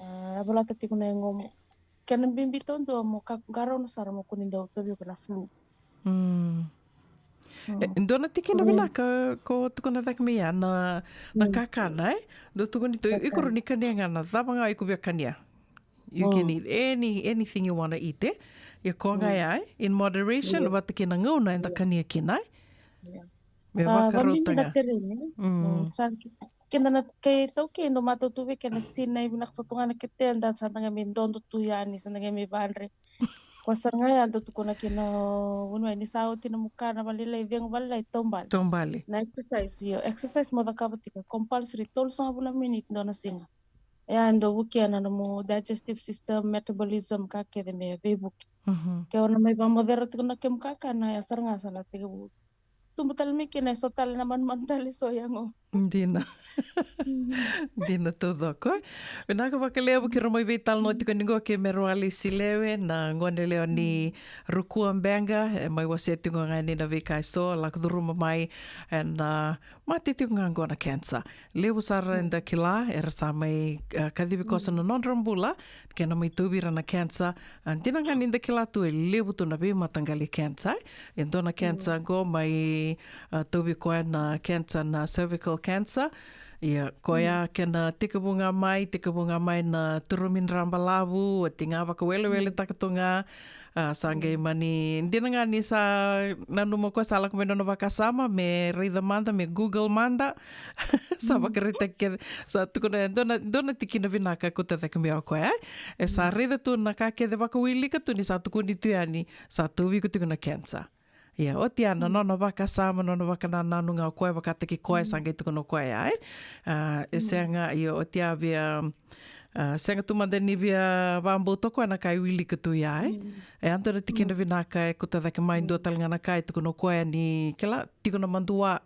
A, yavalata tiko na yagomu. Kena bibi taudua mo ka, qarauna sara mo kua ni dau tauvi iko na flu. Mm. Mm. E, dua na tikina, mm, vinaka ko tukuna cake mai ya na, na, mm, kakana, e? Dau tukuni tu, kakana, iko rawa ni kania ga na cava ga iko via kania. You can, mm, eat any, anything you wanna eat, e? Ia koya ga, mm, ya, e? In moderation, ia, vata kei na gauna eda, ia, kania kina, e? Ia. Me, a, vakarautaka, vakabibi na tereni. Mm. Mm, sa ki-, keda na kai taukei, dau matau tu vei keda, sinai vinaka sara tu ga na keteda, sa da qai mai dodo tu yani, sa da qai mai vadre. Ko sara ga ya dau tukuna kina o vuniwai ni sa oti na muka na valelailai, cegu valelailai, taubale. Taubale. Na exercise, io, exercise mo cakava tiko compulsory, tolusagavulu na miniti dua na siga. Ya dau vukea na nomu digestive system, metabolism, ka kece me veivuke. Mhm. Ke o na mai vamocera tiko na kemu kakana, ya sara ga sa na tekivu tubu tale mai kina eso tale na manumanu tale eso yago. Dina. Dina taucoko. Vinaka vakalevu keirau mai veitalanoa tiko ni qo kei Merewalesi Lewe, na gone lewa ni Rukua Beqa, e mai wasea tiko ga yani na veika eso lako curuma mai, ena mate tiko ga qo na cancer. Levu sara eda kila era sa mai, e, kacivi koso na nodra bula, kena mai tauvi ira na cancer. A, dina ga ni da kila tu e levu tu na veimataqali cancer. E dua na cancer qo mai, a, tauvi koya na cancer na cervical cancer. Ia, koya kena tekivu ga mai, tekivu ga mai na turumi dra balavu, oti ga vakaweleweletaka tu ga. A, sa qai mani, dina ga ni sa nanuma koya sa lako mai nona vakasama, me raica mada, me Google mada. Sa vakaraitaki kece, sa tukuna, dua na, dua na tikina vinaka e kauta cake mai o koya, e. E sa raica tu na ka kece vakawilika tu ni sa tukuni tu yani, sa tauvi iko tiko na cancer. Ia, oti ya na nona vakasama, nona vakanananu ga o koya, vakataki koya, sa qai tukuna o koya ya, e. A, e sega, ia, oti ya via, a, sega tu mada ni via vabauta o koya na ka e wilika tu ya, e. E a dua na tikina vinaka e kauta cake mai, dua tale ga na ka e tukuna o koya ni kila tiko na madua.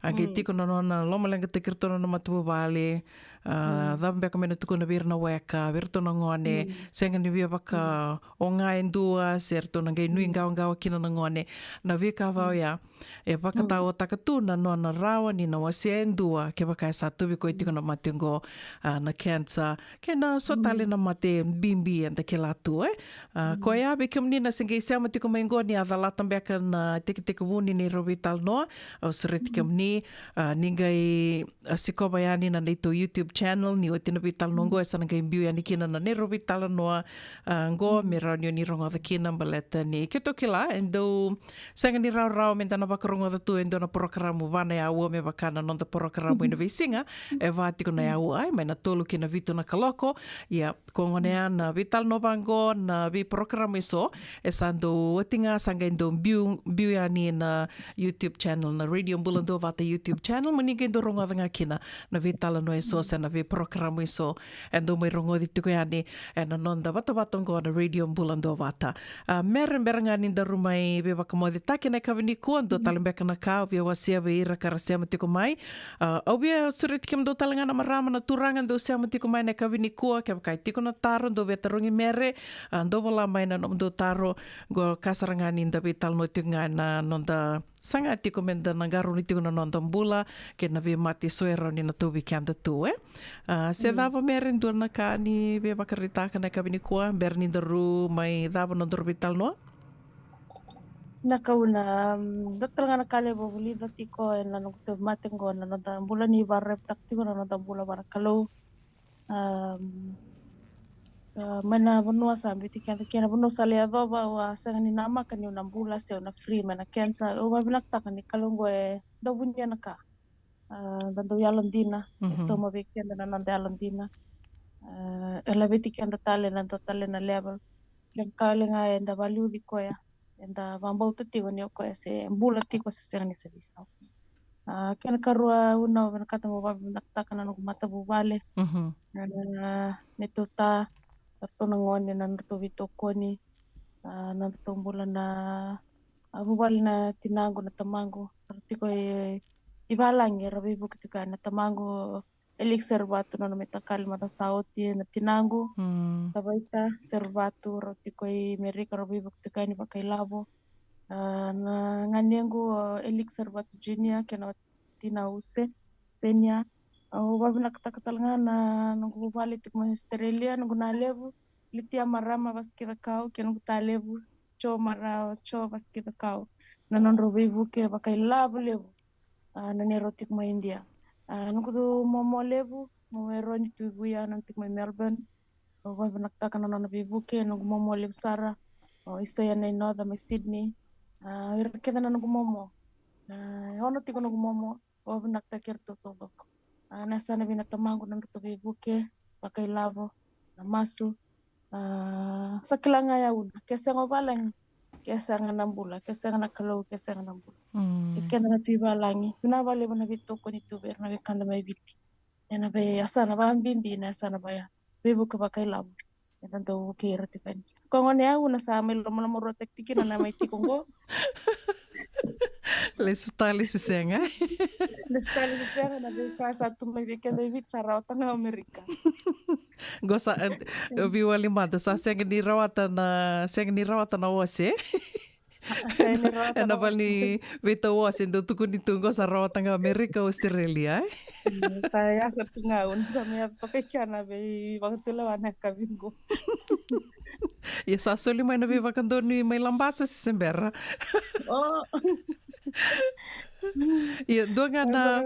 A qai tiko na nona lomaleqataki iratou na nona matavuvale, a, cava beka me na tukuna vei ira na weka, vei iratou na gone, sega ni via vaka o ga e dua, se ratou na qai nuiqawaqawa kina na gone. Na veika vau ya, e vakataotaka tu na nona rawa ni na wasea e dua, kevaka e sa tauvi koya tiko na mate qo, a, na cancer, kei na so tale na mate bibi eda kila tu, e. A, koya vei kemuni na se qai sema tiko mai qo ni a calata beka na tekitekivu ni neirau veitalanoa, au sureti kemuni, a, ni qai, a, sikova yani na neitou YouTube channel ni oti na veitalanoa qo, e sa na qai biu yani kina na neirau veitalanoa, a, qo me rawa ni o ni rogoca kina baleta ni keitou kila e dau sega ni rawarawa me da na vakarogoca tu e dua na porokaramu va na yaua me vaka na noda porokaramu ena veisiga, e va tiko na yaua, e, mai na tolu ki na vitu na kaloko. Ia, ko gona ya na veitalanoa vaqo, na veiporokaramu eso, e sa dau oti ga, sa qai dau biu, biu yani na YouTube channel, na Radio Bula Duavata YouTube channel, mo ni qai dau rogoca ga kina na veitalanoa eso se na veiporokaramu eso e dau mai rogoci tiko yani ena noda vatavata oqo na Radio Bula Duavata. A, Mere, bera ga ni daru mai veivakamocetaki ena yakavi nikua, dua tale beka na ka au via wasea vei ira ka ra sema tiko mai. A, au via sureti kemudou tale ga na marama, na turaga dou sema tiko mai ena yakavi nikua, kevaka e tiko na taro dou via tarogi Mere, a, dou vola mai na nomudou taro, qo ka sara ga ni da veitalanoa tiko ga ena noda saga tiko me da na qarauni tiko na noda bula kei na veimate eso e rawa ni na tauvi keda tu, e. A, se cava, Mere, dua na ka ni via vakaraitaka ena yakavi nikua bera ni daru mai cava na nodaru veitalanoa? Na kauna, mm, dua tale ga na ka levu au vulica tiko ena noqu tauvimate qo, na noda bula ni vakararavi tiko na noda bula vua na Kalou. Am, a, mai na vanua sa biuti keda kina, vanua sa lai yacova, au a sega ni namaka niu na bula se au na free mai na cancer. Au vakavinakataka ni Kalou qo e dau vunia na ka. A, da dau yalodina, e sauma vei keda na noda yalodina. A, e laveti keda tale na dua tale na level. Kevaka ga eda vakaliuci koya, eda vakabauta tiko ni o koya se bula tiko se sega ni sa veisau. A, kena karua, au na vinakata meu vakavinakataka na noqu matavuvale. Mhm. A, neitou ta, ratou na gone, na nodratou veitokoni, a, na nodratou bula na, a, vuvale na tinaqu, na tamaqu, ra tiko i, i valagi, ra veivuke tiko yani, na tamaqu, Elixir Vatu, nona mai takali mada sa oti, na tinaqu, mm, Tavaita Servatu, rau tiko i Merika, rau veivuke tiko yani vakailavo. A, na ganequ, o Elixir Vatu Junior, kei na tina Use, Senia. Au vakavinakataka tale ga na noqu vuvale tiko mai Australia, noqu nalevu, Litia Marama Vasikicakau, kei noqu talevu, Jo Marao, Jo Vasikicakau. Na nodrau veivuke vakailavo levu. A, na neirau tiko mai India. A, noqu momo levu, momo Eroni Tuivuya, nona tiko mai Melbourne. Au vakavinakataka na nona veivuke, noqu momo levu sara. O Isaia Nainoca mai Sydney. A, ira kece na noqu momo. A, e ono tiko noqu momo, au vakavinakataki iratou taucoko. A, na yasana vei na tamaqu, na nodratou veivuke vakailavo, na masu. A, sa kila ga ya una, ke sega o valagi, ke sega na bula, ke sega na Kalou, ke sega na bula. E keda na tu i valagi, vinaka vakalevu na veitokoni tu vei ira na wekada mai Viti. Ena veiyasana vakabibi, na yasana vaya veivuke vakailavo. Eda dau vukei ira tiko yani. Ko gone au na sa mai lomalomarua tiko kina na mai tiko qo. Lesu tale se sega. Lesu tale se sega, na veika sa tu mai vei keda i Viti sa rawata ga o Amerika. Qo sa, e, veiwali mada, sa sega ni rawata na, sega ni rawata na ose. Sa sega ni rawata na ose. Ena vale ni veitau ose, dau tukuni tu qo sa rawata ga Amerika, Australia, e? Mm, sa yaco tu ga, au na sa mai yaco toka i kea na veivakatulewa na yakavi qo. Ia sa soli mai na veivakadonui mai Labasa se se bera? O. Ia, dua ga na,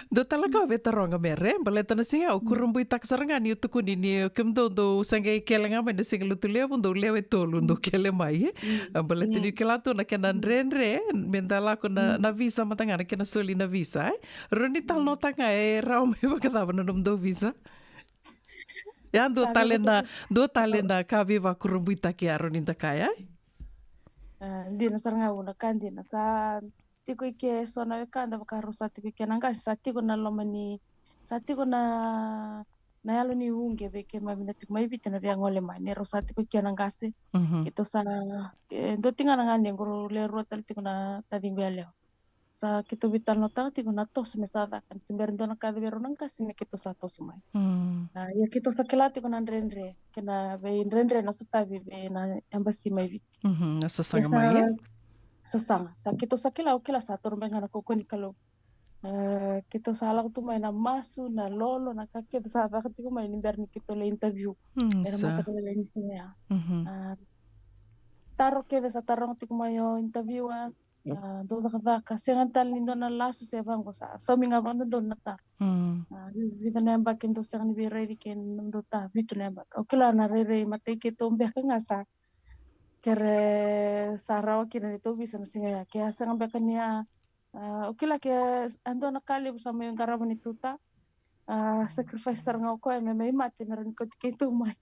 dua tale ka au via taroga, Mere, baleta na siga au kurabuitaka sara ga ni o tukuni ni o kemudou dou sa qai kele ga mai na Siga Lotulevu, dou lewe tolu dou kele mai, e? A, baleta ni o kila tu na kena dredre me da lako na, na visa mada ga, na kena soli na visa, e? Rawa ni talanoataka ga e rawa mai vakacava na nomudou visa? Ya, dua tale na, dua tale na ka veivakurabuitaki ya rawa ni da kaya, e? A, dina sara ga, au na ka dina sa tiko i ke so na wekada, vaka rau sa tiko i ke na qase, sa tiko na loma ni, sa tiko na, na yalo ni uqe vei keimami na tiko mai Viti na via gole mai, ni rau sa tiko i ke na qase. Keitou sa, e, dua tiko ga na ganequ, rau le rua tale tiko na taciqu yalewa. Sa keitou veitalanoataka tiko na toso me sa caka, ni se bera ni dua na ka vei rau na qase me keitou sa toso mai. A, ia keitou sa kila tiko na dredre, kei na veidredre na sotavi vei na embassy mai Viti. Na sasaga mai, e? Sasaga. Sa keitou sa kila, au kila sa toro beka ga na kaukauwa ni Kalou. A, keitou sa lako tu mai na masu, na lolo, na ka keitou sa caka tiko mai ni bera ni keitou lai interview. Mm, era sa mataka lailai ni siga ya. A, taro kece sa taroga tiko mai o interviewer, a, dou cakacaka, sega tale ni dua na lasu se vaqo, sa saumi ga vakadodonu na taro. A, vi-, vica na yabaki dou sega ni veiraici kei na dou ta, vitu na yabaki. Au kila na rairai matai keitou beka ga sa kere sa rawa kina ni tou visa na siga ya. Ke a sega beka ni a, a, au kila ke a dua na ka levu sa mai qarava ni tou ta, a, sacrifice sara ga o koya me mai mate me rawa ni kauti keitou mai.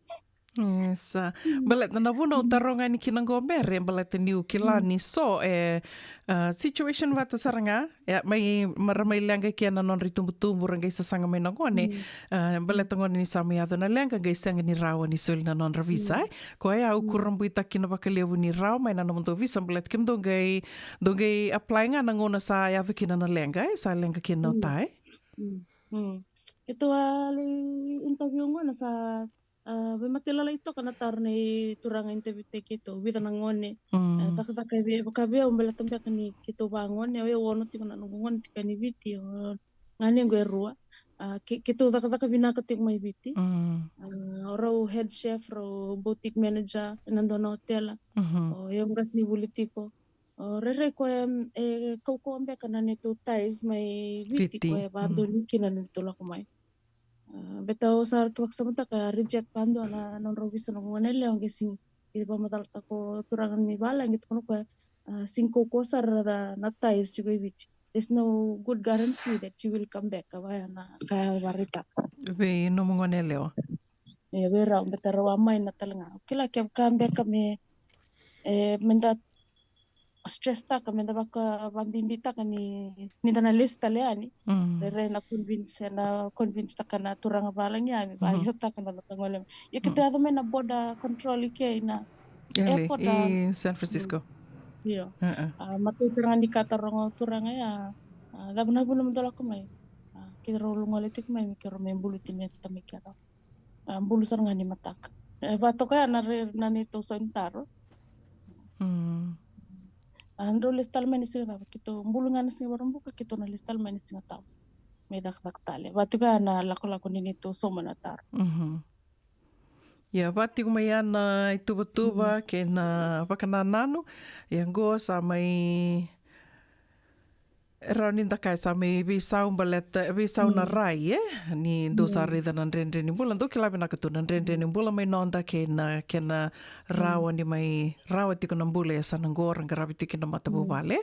Isa. Baleta na vuna au taroga yani kina qo, Mere, baleta niu kila ni so e, a, situation vata sara ga, e, mai, ra mai leqa i ke na nodra itubutubu, ra qai sasaga mai na gone. A, baleta gone ni sa mai yaco na leqa, qai sega ni rawa ni soli na nodra visa, e. Koya au kurabuitaka kina vakalevu ni rawa mai na nomudou visa, baleta kemudou qai, dou qai apply ga na gauna sa yaco kina na leqa, e, sa leqa kina o ta, e. Keitou a lai interview gona sa, a, veimatailalai toka na taro nei turaga interview-taki keitou, vica na gone. A, cakacaka e vei, vaka vei au baleta beka ni keitou vagone, o yau ono tiko na noqu gone tiko yani Viti, o ganequ e rua. A, ke-, keitou cakacaka vinaka tiko mai Viti. A, o rau head chef, rau boutique manager ena dua na otela. O yau qase ni vuli tiko. O rairai koya e, e kaukauwa beka na neitou ties mai Viti, koya e vadonu kina na neitou lako mai. A, beta au sa raica vakasamataka, reject vadua na nodrau visa na gone yalewa, qai sega ni vakamacalataka o turaga ni vale, qai tukuna o koya, a, sega ni kaukauwa sara na ties tiko i Viti. There's no good guarantee that you will come back, a vaya na ka e vakaraitaka. Vei nomu gone yalewa? E, vei rau, beta rau a mai na tale ga. Kila kevaka beka me, e, me da stress taka, me da vaka, vakabibitaka ni, ni da na lesu tale yani. Rairai na convince, na convince taka na turaga valagi ya me vakayagataka na noda gole mai. Ia keitou yaco mai na border control i ke i na airport i San Francisco. Io. A, matai turaga ni ka taroga o turaga ya, a, cava na vuna mo dou lako mai? A, keirau gole tiko mai me keirau mai buluti me tamai keirau. A, bulu sara ga ni mataka. E, vatoka ya na re-, na neitou sau ni taro. A, drau lesu tale mai na siga cava, keitou bulu ga na siga Vakaraubuka, keitou na lesu tale mai na siga Tabu. Me cakacaka tale. Vatoka ya na lakolako ni neitou sauma na taro. Ia, va tiko mai ya na ituvatuva kei na vakanananu. Ia, qo sa mai Rawa ni da kaya sa mai veisau baleta, veisau na rai, e? Ni dou sa raica na dredre ni bula, dou kila vinaka tu na dredre ni bula mai noda kei na kena rawa ni mai rawa tiko na bula e sa na qo ra qaravi tiko na matavuvale.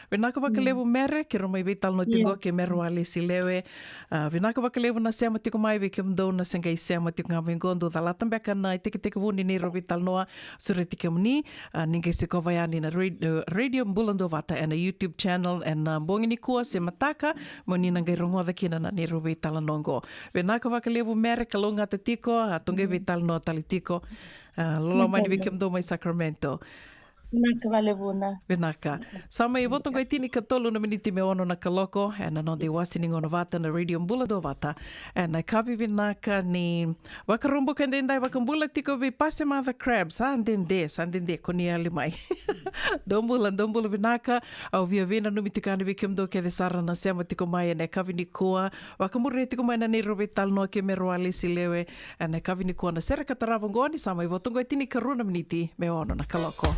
Vinaka vakalevu Mere, keirau mai veitalanoa tiko qo kei Mere Walesi Lewe. A, vinaka vakalevu na sema tiko mai vei kemudou na se qai sema tiko ga mai qo, dou calata beka na itekitekivu ni neirau veitalanoa, sureti kemuni. A, ni qai sikova yani na radio, radio Bula Duavata ena YouTube channel ena bogi nikua se mataka, mo ni na qai rogoca kina na neirau veitalanoa qo. Vinaka vakalevu Mere, kalougata tiko, a, tou qai veitalanoa tale tiko. A, loloma ni vei kemudou mai Sacramento. Vinaka vakalevu na. Vinaka. Sa mai voto qo e tinikatolu na miniti me ono na kaloko ena noda iwase ni gauna vata na radio Bula Duavata. Ena yakavi vinaka ni Vakaraubuka edaidai, vakabula tiko vei Pase Mother Crab, sa dede, sa dede ko ni yali mai. Dou bula, dou bula vinaka. Au via veinanumi tiko yani vei kemudou kece sara na sema tiko mai ena yakavi nikua. Vakamuria tiko mai na neirau veitalanoa kei Mere Walesi Lewe ena yakavi nikua na sere ka tarava qo ni sa mai voto qo e tinikarua na miniti me ono na kaloko.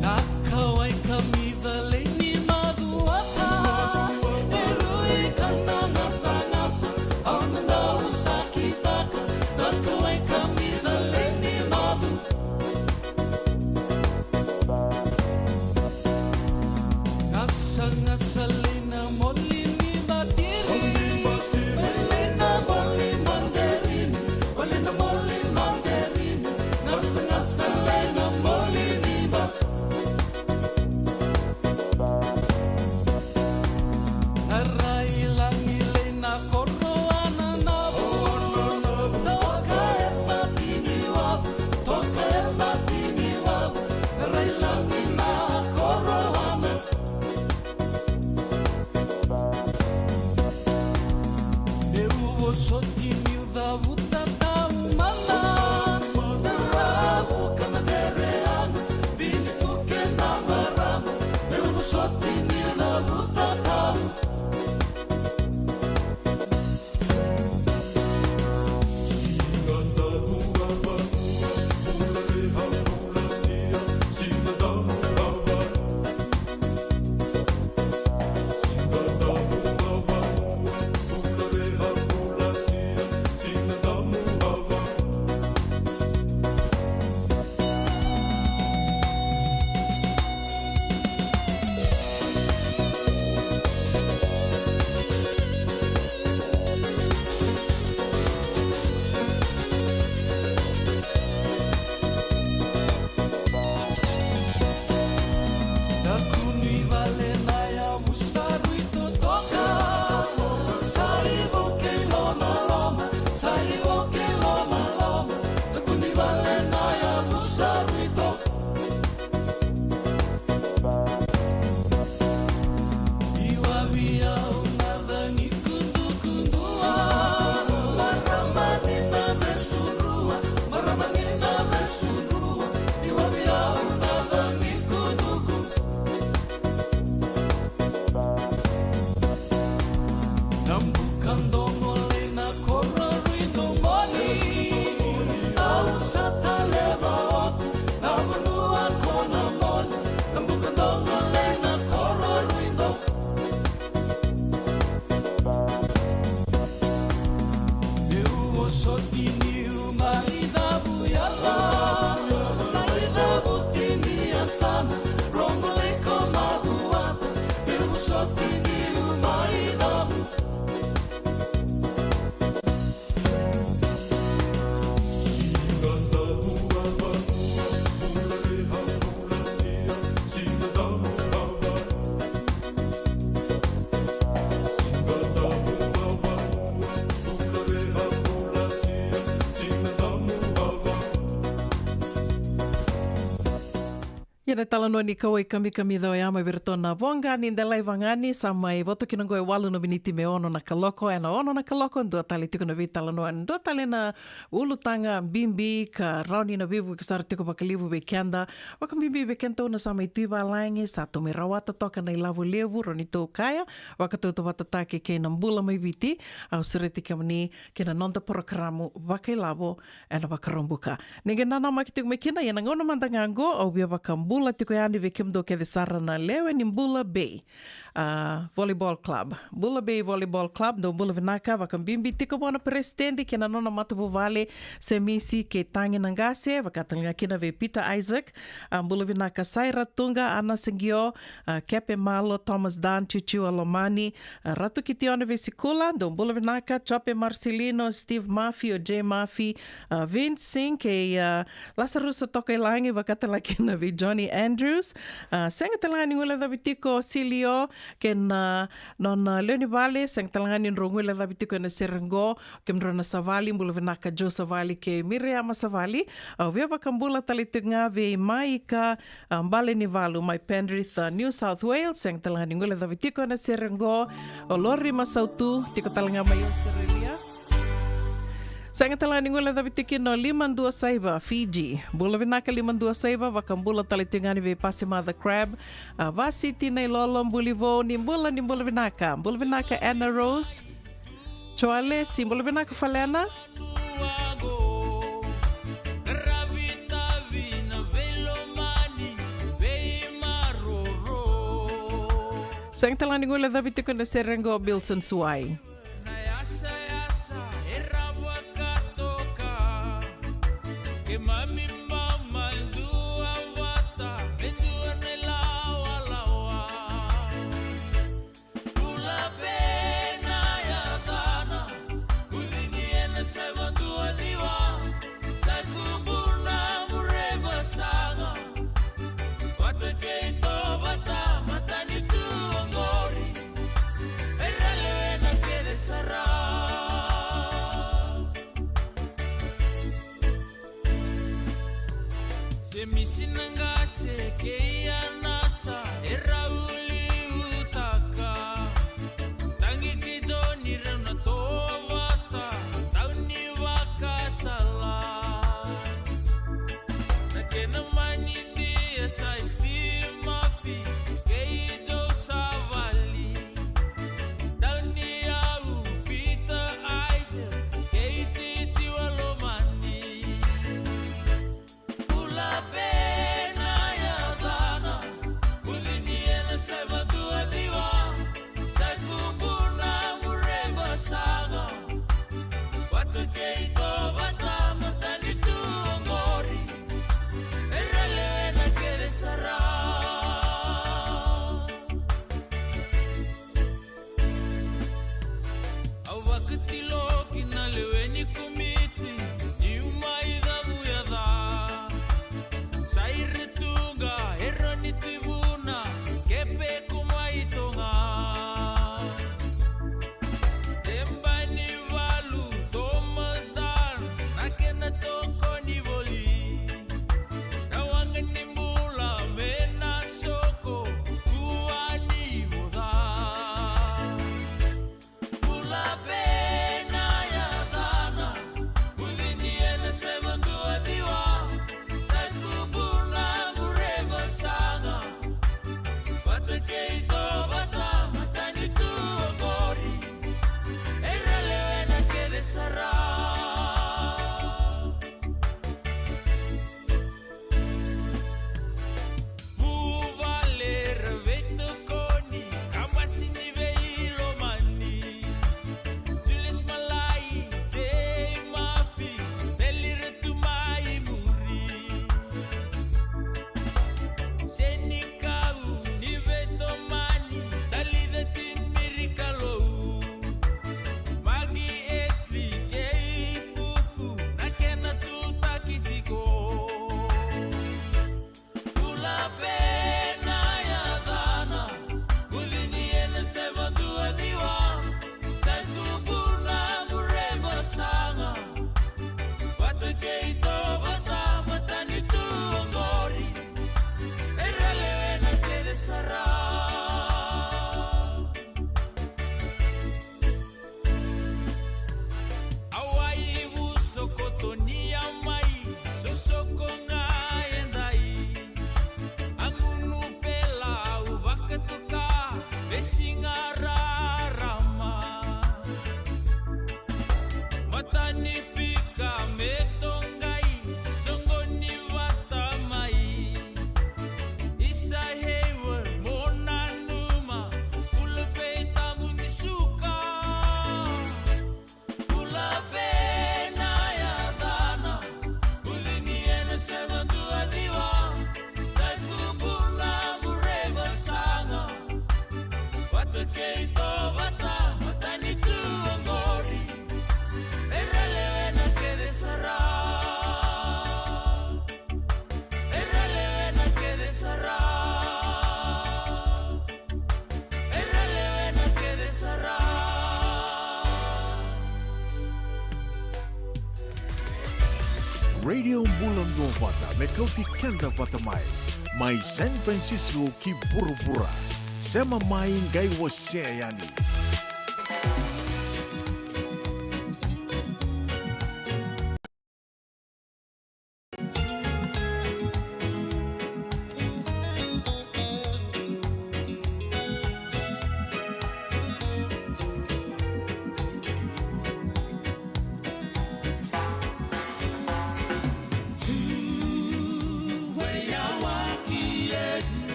Na kauwai ka mi calei ni macuata, e rui ka na gasagasa, au na dau sakitaka. Na kauwai ka mi calei ni macu. Gasagasa lei na moli ni batiri, lei na moli manderini, lei na moli manderini. Gasagasa lei na moli ni ba. Rai lagi lei na koroana na vu, toka e matini wavu, toka e matini wavu. Rai lagi na koroana. Meu vosoti niu cavuta taumada, na ravu ka na vereana, vini tu kei na marama. Meu vosoti niu cavuta tau. Kena italanoa ni kauwai kamikamica oya mai vei iratou na Voqa ni Delai Vagani, sa mai voto kina qo e walu na miniti me ono na kaloko. Ena ono na kaloko, dua tale tiko na veitalanoa, dua tale na ulutaga bibi ka rawa ni na veivuke sara tiko vakalevu vei keda. Vakabibi vei kedatou na sa mai tu i valagi, sa tou mai rawata toka na ilavo levu, rawa ni tou kaya, vakatautauvatataki kei na bula mai Viti. Au sureti kemuni kei na noda porokaramu vakailavo ena Vakaraubuka. Ni qai nanamaki tiko mai kina, ia na gauna mada ga qo, au via vakabula tiko yani vei kemudou kece sara na lewe ni Bula Bay, a, Volleyball Club. Bula Bay Volleyball Club, dou bula vinaka, vakabibi tiko vua na peresitedi kei na nona matavuvale, Semisi kei Tagi Naqase, vaka tale ga kina vei Peter Isaac, a, bula vinaka Saira Tuqa, Ana Saqio, a, Kepe Malo, Thomas Dan, Ciuciu Alomani, a, Ratu Kitione Veisikula, dou bula vinaka, Jope Marcelino, Steve Murphy, o Jay Murphy, a, Vince Singh, kei, a, Lasarusa Tokailagi, vaka tale ga kina vei Johnny Andrews, a, sega tale ga ni guilecavi tiko Silio, kei na, nona lewe ni vale, sega tale ga ni drau guilecavi tiko ena sere qo, kemudrau na Savali, bula vinaka Joe Savali kei Miriama Savali, au via vakabula tale tiko ga vei Maika, a, Balenivalu mai Penrith, a, New South Wales, sega tale ga ni guilecavi tiko ena sere qo, o Lori Masautu, tiko tale ga mai Australia. Sega tale ga ni guilecavi tiko kina o Lima Dua Saiva, Fiji. Bula vinaka Lima Dua Saiva, vakabula tale tiko ga yani vei Pasimaca Crab, a, Vasiti Nailolo, Bulivou, ni bula, ni bula vinaka. Bula vinaka Anna Rose. Joale, si bula vinaka Falena. Sega tale ga ni guilecavi tiko ena sere qo Bilson Suai. Bula pe na yacana, ucini ena saiva dua ciwa, sa tubu na mureba saga. Vata kei tovata, matanitu oqori, era lewena kece sara. Semisi Naqase kei Anasa e rau liutaka. Tagi kei Joni rau na tovata, tau ni vakasala. Na kena manidia sa Steve Murphy kei Joe Savali. Tau ni au Peter Isaac kei Titi Walomani. Bula pe na yacana, ucini ena saiva dua ciwa, sa tubu na mureba saga. Vata kei tovata, matanitu oqori, era lewena kece sara. Au vakatilo ki na lewe ni komiti, niu mai cavuyaca. Saira Tuqa, Eroni Tivuna, Kepe ko mai Toga. Tebanivalu, Thomas Dan, na kena tokoni voli. Na waqa ni bula me na soko, kua ni voca. Bula pe Keitou vata, matanitu oqori. Era lewena kece sara. Era lewena kece sara. Era lewena kece sara. Radio Bula Duavata, me kauti keda vata mai. Mai San Francisco ki vuravura. Sema mai, qai wasea yani.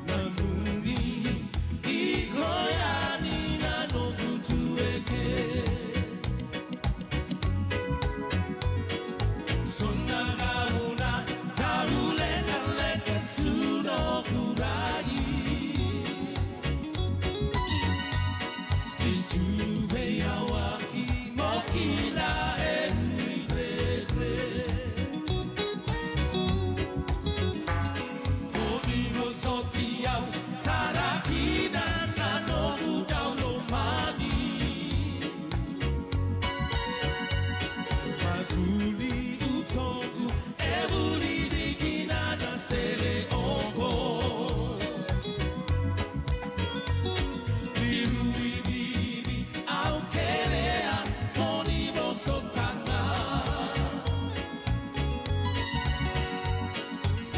Nanumi, iko yani na noqu tueke. So na gauna dau lekaleka tu noqu rai. Ni tu veiyawaki mo kila e dredre. Mo ni vosoti au sara kina na noqu dau lomani. Vuli utoqu e vuli dikina na sere oqo. Viru i bibi au kerea mo ni vosota ga.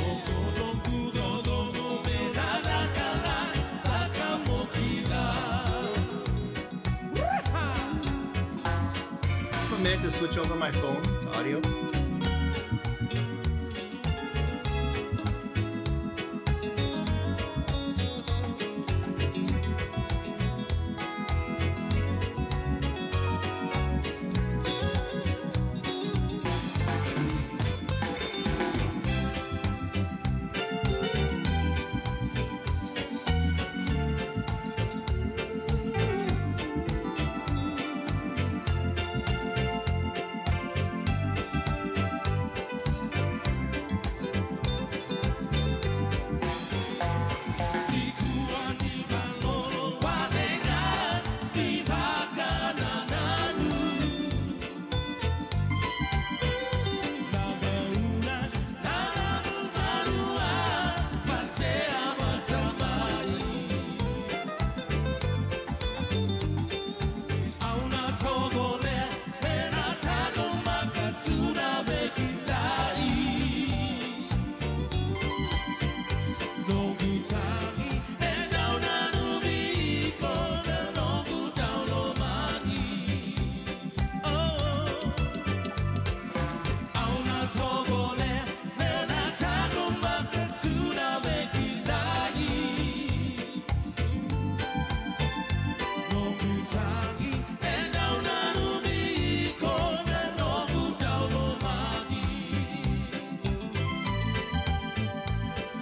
Oqo noqu dodomo me na cakacaka mo kila. A minute to switch over my phone to audio. Au na tovolea me na taqomaka tu na veikilai. Noqu tagi e dau nanumi iko na noqu dau lomani. Oh. Au na tovolea me na taqomaka tu na veikilai. Noqu tagi e dau nanumi iko na noqu dau lomani.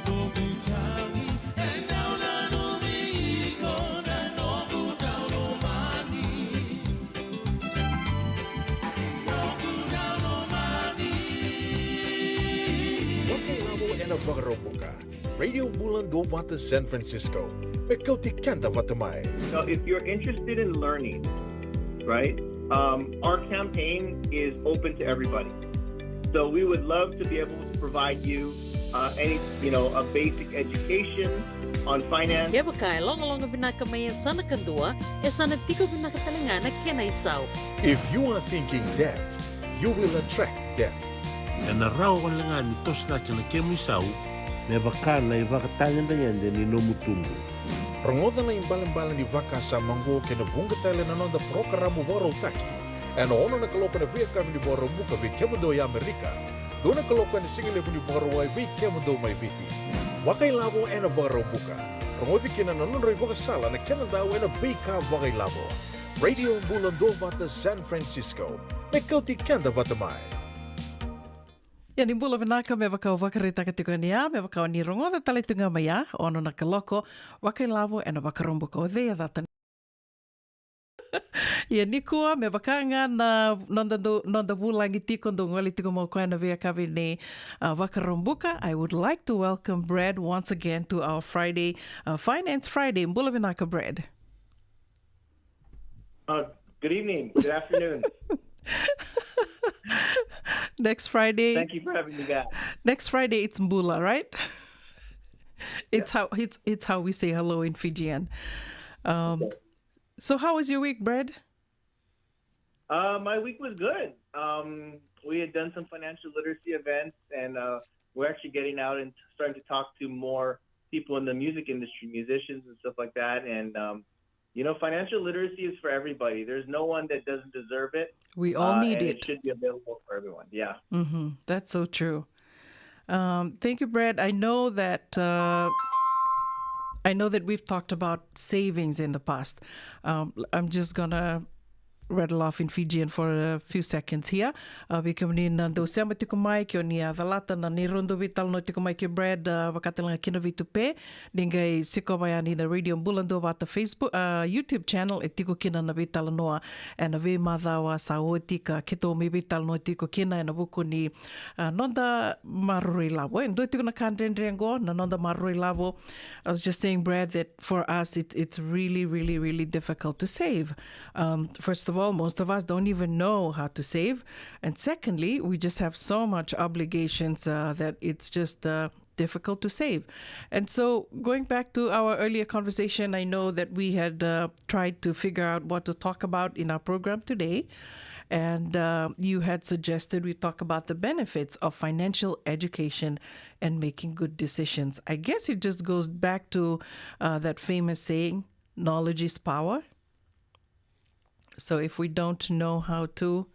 Noqu tagi e dau nanumi iko na noqu dau lomani. Noqu dau lomani. Vakailavo ena Vakaraubuka. Radio Bula Duavata San Francisco. Me kauti keda vata mai. So if you're interested in learning, right, um, our campaign is open to everybody. So we would love to be able to provide you, uh, any, you know, a basic education on finance. Kevaka e logaloga vinaka mai yasana kadua, e sa na tiko vinaka tale ga na kena isau. If you are thinking debt, you will attract debt. Ena rawa wale ga ni toso cake na kemu isau me vaka na ivakatagedegede ni nomu tubu. Rogoca na ibalebale ni vakasama oqo kei na vuqa tale na noda parokaramu vakarautaki ena ono na kaloko ena veiyakavi ni Vakaraubuka vei kemudou e Amerika, dua na kaloko ena sigalevu ni Vakarauwai vei kemudou mai Viti. Vakailavo ena Vakaraubuka. Rogoci kina na nodra ivakasala na kena dau ena veika vakailavo. Radio Bula Duavata San Francisco. Me kauti keda vata mai. Ia ni bula vinaka, me vaka o vakaraitaka tiko yani ya, me vaka o ni rogoca tale tu ga mai ya, ono na kaloko, vakailavo ena Vakaraubuka o cei e cata. Ia nikua, me vaka ga na noda, dou, noda vulagi tiko, dou gole tiko mai o koya na veiyakavi ni, uh, Vakaraubuka. I would like to welcome Brad once again to our Friday, uh, Finance Friday. Bula vinaka, Brad. Uh, good evening. Good afternoon. Next Friday. Thank you for having me back. Next Friday, it's Mbula, right? It's how it's it's how we say hello in Fijian. Um, Okay. So how was your week, Brad? Uh, my week was good. Um, we had done some financial literacy events, and uh, we're actually getting out and starting to talk to more people in the music industry, musicians and stuff like that. And um, you know, financial literacy is for everybody. There's no one that doesn't deserve it. We all Uh, need and it. It should be available for everyone. Yeah. Mm-hmm. That's so true. Um, thank you, Brad. I know that uh, I know that we've talked about savings in the past. Um, I'm just gonna rattle off in Fijian for a few seconds here. Uh, vei kemuni na dau sema tiko mai, ke o ni a calata na neirau dau veitalanoa tiko mai kei Brad, uh, vakatalega kina veitupe. Ni qai sikova yani na Radio Bula Duavata Facebook, uh, YouTube channel, e tiko kina na veitalanoa ena veimacawa sa oti ka keitou mai veitalanoa tiko kina ena vuku ni, uh, noda maroroi lavo. E dua tiko na ka dredre qo na noda maroroi lavo. I was just saying, Brad, that for us it, it's really, really, really difficult to save. Um, first of all, most of us don't even know how to save. And secondly, we just have so much obligations, uh, that it's just, uh, difficult to save. And so, going back to our earlier conversation, I know that we had, uh, tried to figure out what to talk about in our program today. And uh, you had suggested we talk about the benefits of financial education and making good decisions. I guess it just goes back to, uh, that famous saying, knowledge is power. So if we don't know how to,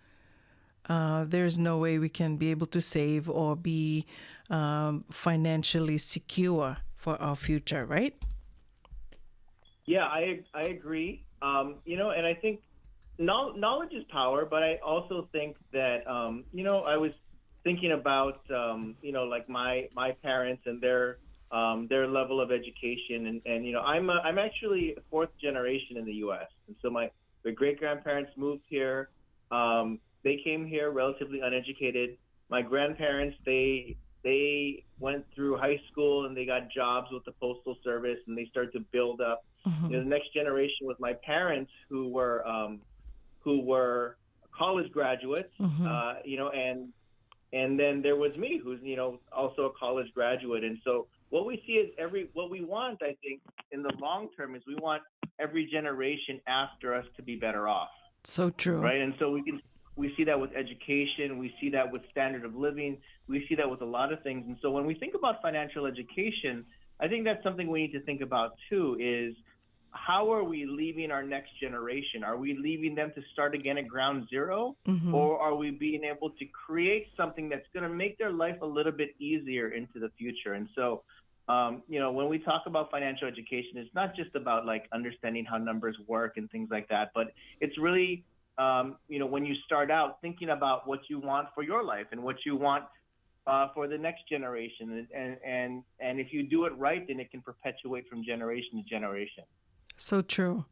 uh, there's no way we can be able to save or be, um, financially secure for our future, right? Yeah, I I agree. Um, you know, and I think knowl- knowledge is power, but I also think that um, you know, I was thinking about um, you know, like my my parents and their um, their level of education, and and you know, I'm a, I'm actually fourth generation in the U S, and so my the great grandparents moved here. Um, they came here relatively uneducated. My grandparents, they they went through high school and they got jobs with the postal service, and they started to build up. You know, the next generation was my parents, who were um, who were college graduates. Uh, you know, and and then there was me, who's you know also a college graduate. And so what we see is every what we want, I think, in the long term is we want every generation after us to be better off. So true. Right? And so we can we see that with education, we see that with standard of living, we see that with a lot of things. And so when we think about financial education, I think that's something we need to think about too, is how are we leaving our next generation? Are we leaving them to start again at ground zero? Or are we being able to create something that's going to make their life a little bit easier into the future? And so um, you know, when we talk about financial education, it's not just about like understanding how numbers work and things like that, but it's really, um, you know, when you start out thinking about what you want for your life and what you want uh, for the next generation, and, and and and if you do it right, then it can perpetuate from generation to generation. So true.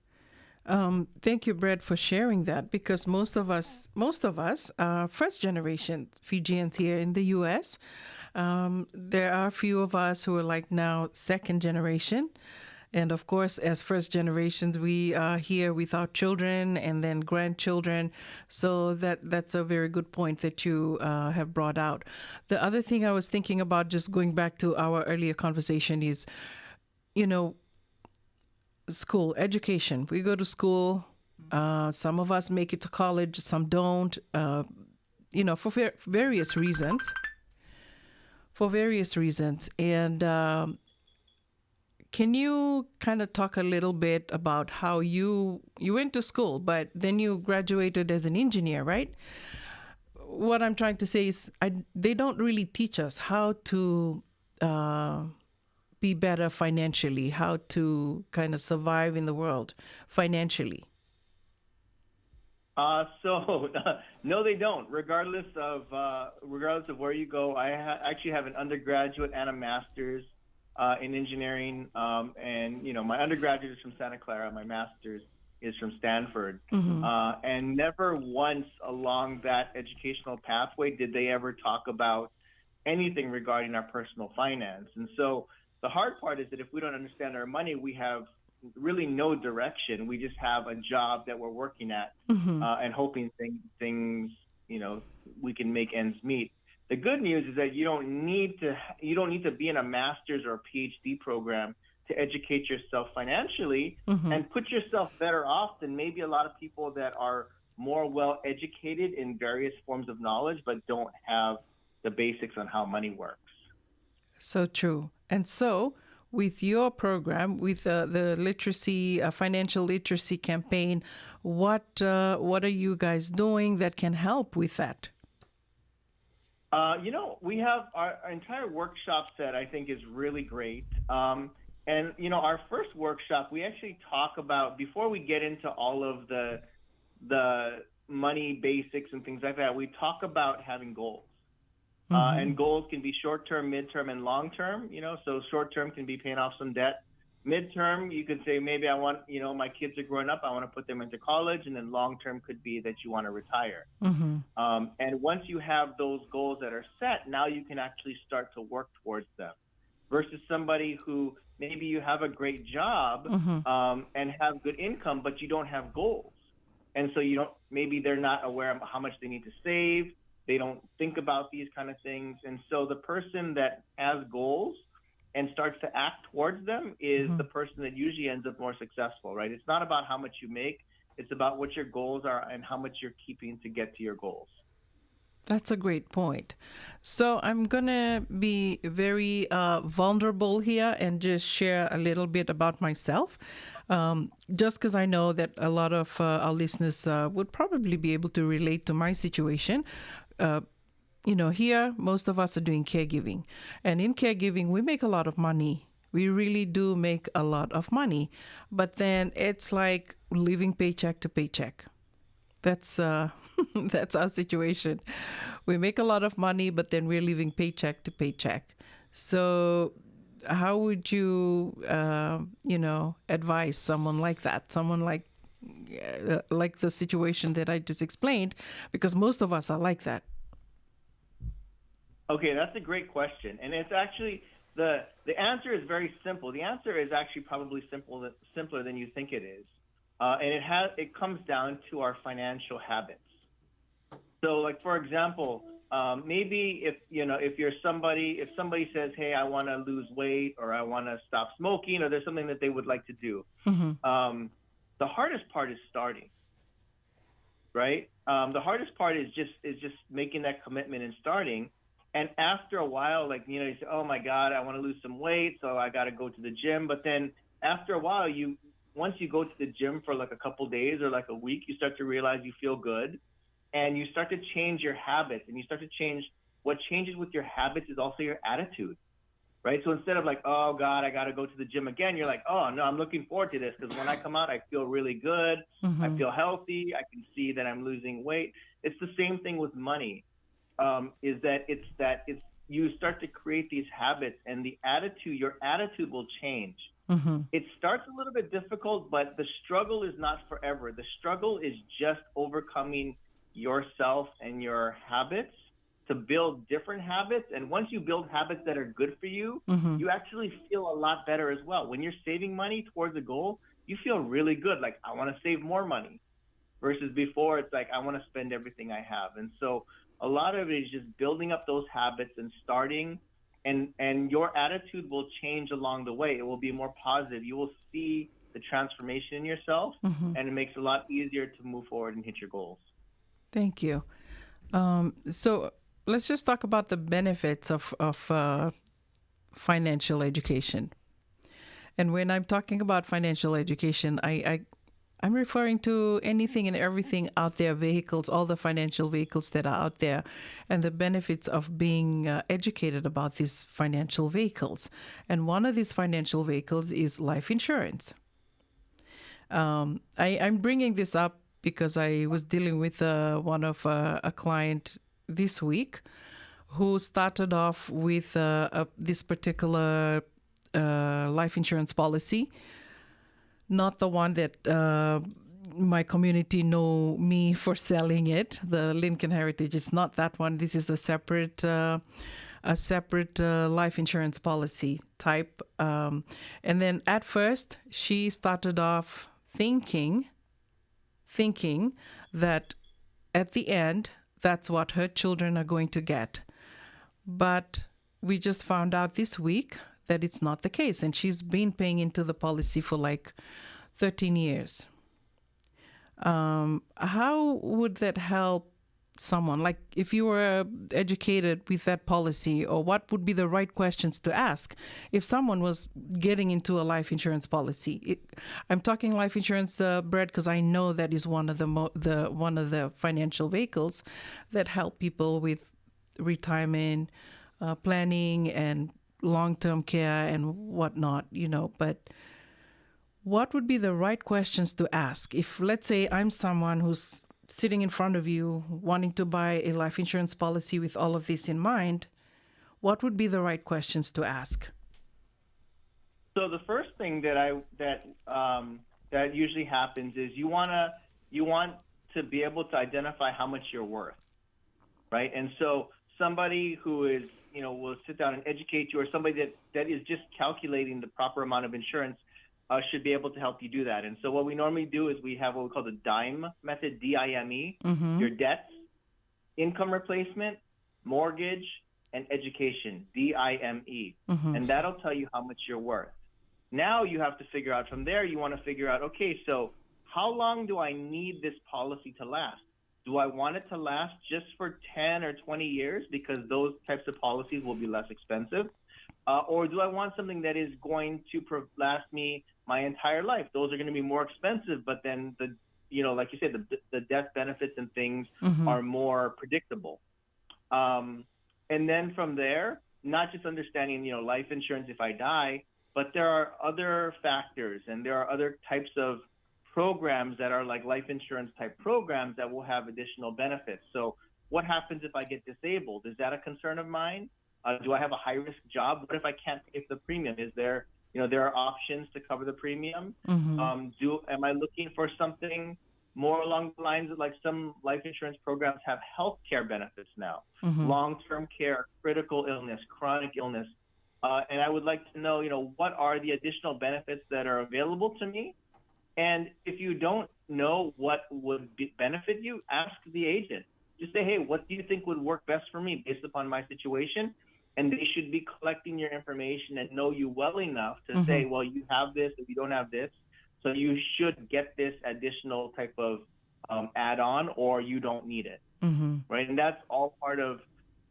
Um, thank you, Brad, for sharing that, because most of us, most of us are first generation Fijians here in the U S. Um, there are a few of us who are, like, now second generation. And of course, as first generations, we are here with our children and then grandchildren. So that, that's a very good point that you, uh, have brought out. The other thing I was thinking about, just going back to our earlier conversation, is, you know, school, education. We go to school. Uh, some of us make it to college, some don't. Uh, you know, for var- various reasons. For various reasons, and um, can you kind of talk a little bit about how you you went to school, but then you graduated as an engineer, right? What I'm trying to say is, I, they don't really teach us how to, uh, be better financially, how to kind of survive in the world financially. Uh, so no, they don't. Regardless of uh, regardless of where you go, I ha- actually have an undergraduate and a master's uh, in engineering, um, and you know my undergraduate is from Santa Clara, my master's is from Stanford, uh, and never once along that educational pathway did they ever talk about anything regarding our personal finance. And so the hard part is that if we don't understand our money, we have really no direction. We just have a job that we're working at uh, and hoping thing, things, you know, we can make ends meet. The good news is that you don't need to you don't need to be in a master's or a P H D program to educate yourself financially and put yourself better off than maybe a lot of people that are more well educated in various forms of knowledge but don't have the basics on how money works. So true. And so, with your program, with uh, the literacy, uh, financial literacy campaign, what uh, what are you guys doing that can help with that? Uh, you know, we have our, our entire workshop set, I think, is really great. Um, and, you know, our first workshop, we actually talk about, before we get into all of the, the money basics and things like that, we talk about having goals. Uh, and goals can be short term, mid term, and long term. You know, so short term can be paying off some debt. Mid term, you can say, maybe I want, you know, my kids are growing up, I want to put them into college, and then long term could be that you want to retire. Um, and once you have those goals that are set, now you can actually start to work towards them. Versus somebody who maybe you have a great job um, and have good income, but you don't have goals. And so you don't, maybe they're not aware of how much they need to save. They don't think about these kind of things. And so the person that has goals and starts to act towards them is the person that usually ends up more successful, right? It's not about how much you make. It's about what your goals are and how much you're keeping to get to your goals. That's a great point. So I'm going to be very uh, vulnerable here and just share a little bit about myself. Um, just because I know that a lot of uh, our listeners uh, would probably be able to relate to my situation. Uh, you know, here, most of us are doing caregiving. And in caregiving, we make a lot of money. We really do make a lot of money. But then it's like living paycheck to paycheck. That's uh, that's our situation. We make a lot of money, but then we're living paycheck to paycheck. So, how would you, uh, you know, advise someone like that? Someone like uh, like the situation that I just explained, because most of us are like that. Okay, that's a great question, and it's actually the the answer is very simple. The answer is actually probably simple simpler than you think it is, uh, and it has it comes down to our financial habits. So, like for example, um, maybe if you know if you're somebody if somebody says, "Hey, I want to lose weight," or, "I want to stop smoking," or there's something that they would like to do, um, the hardest part is starting, right? Um, the hardest part is just is just making that commitment and starting. And after a while, like you know, you say, "Oh my God, I want to lose some weight, so I got to go to the gym." But then after a while, you once you go to the gym for like a couple days or like a week, you start to realize you feel good, and you start to change your habits, and you start to change. What changes with your habits is also your attitude, right? So instead of like, "Oh God, I got to go to the gym again," you're like, "Oh no, I'm looking forward to this because when I come out, I feel really good. I feel healthy. I can see that I'm losing weight." It's the same thing with money. Um, is that it's that it's you start to create these habits, and the attitude, your attitude will change. It starts a little bit difficult, but the struggle is not forever. The struggle is just overcoming yourself and your habits to build different habits. And once you build habits that are good for you, you actually feel a lot better as well. When you're saving money towards a goal, you feel really good. Like, "I want to save more money." Versus before, it's like, "I want to spend everything I have." And so a lot of it is just building up those habits and starting, and and your attitude will change along the way. It will be more positive. You will see the transformation in yourself, and it makes it a lot easier to move forward and hit your goals. Thank you. Um, so let's just talk about the benefits of of uh, financial education. And when I'm talking about financial education, I, I I'm referring to anything and everything out there, vehicles, all the financial vehicles that are out there, and the benefits of being uh, educated about these financial vehicles. And one of these financial vehicles is life insurance. Um, I, I'm bringing this up because I was dealing with uh, one of uh, a client this week who started off with uh, a, this particular uh, life insurance policy, not the one that uh, my community know me for selling it, the Lincoln Heritage. It's not that one. This is a separate, uh, a separate uh, life insurance policy type. Um, and then at first, she started off thinking, thinking that at the end, that's what her children are going to get. But we just found out this week that it's not the case, and she's been paying into the policy for like thirteen years. Um, how would that help someone? Like, if you were educated with that policy, or what would be the right questions to ask if someone was getting into a life insurance policy? It, I'm talking life insurance, uh, Brad, because I know that is one of the mo- the one of the financial vehicles that help people with retirement uh, planning and long-term care and whatnot, you know. But what would be the right questions to ask if, let's say, I'm someone who's sitting in front of you wanting to buy a life insurance policy with all of this in mind? What would be the right questions to ask? So the first thing that I that um, that usually happens is you wanna you want to be able to identify how much you're worth, right? And so somebody who is, you know, will sit down and educate you, or somebody that that is just calculating the proper amount of insurance uh, should be able to help you do that. And so what we normally do is we have what we call the DIME method, D I M E, your debts, income replacement, mortgage, and education, D I M E. And that'll tell you how much you're worth. Now you have to figure out from there, you want to figure out, okay, so how long do I need this policy to last? Do I want it to last just for ten or twenty years because those types of policies will be less expensive? Uh, or do I want something that is going to pro- last me my entire life? Those are going to be more expensive, but then the, you know, like you said, the, the death benefits and things are more predictable. Um, and then from there, not just understanding, you know, life insurance if I die, but there are other factors and there are other types of programs that are like life insurance type programs that will have additional benefits. So what happens if I get disabled? Is that a concern of mine? Uh, do I have a high risk job? What if I can't pay for the premium? Is there, you know, there are options to cover the premium? Um, do am I looking for something more along the lines of, like, some life insurance programs have health care benefits now, long term care, critical illness, chronic illness. Uh, and I would like to know, you know, what are the additional benefits that are available to me? And if you don't know what would be, benefit you, ask the agent. Just say, hey, what do you think would work best for me based upon my situation? And they should be collecting your information and know you well enough to say, well, you have this, if you don't have this. So you should get this additional type of um, add on, or you don't need it. Right? And that's all part of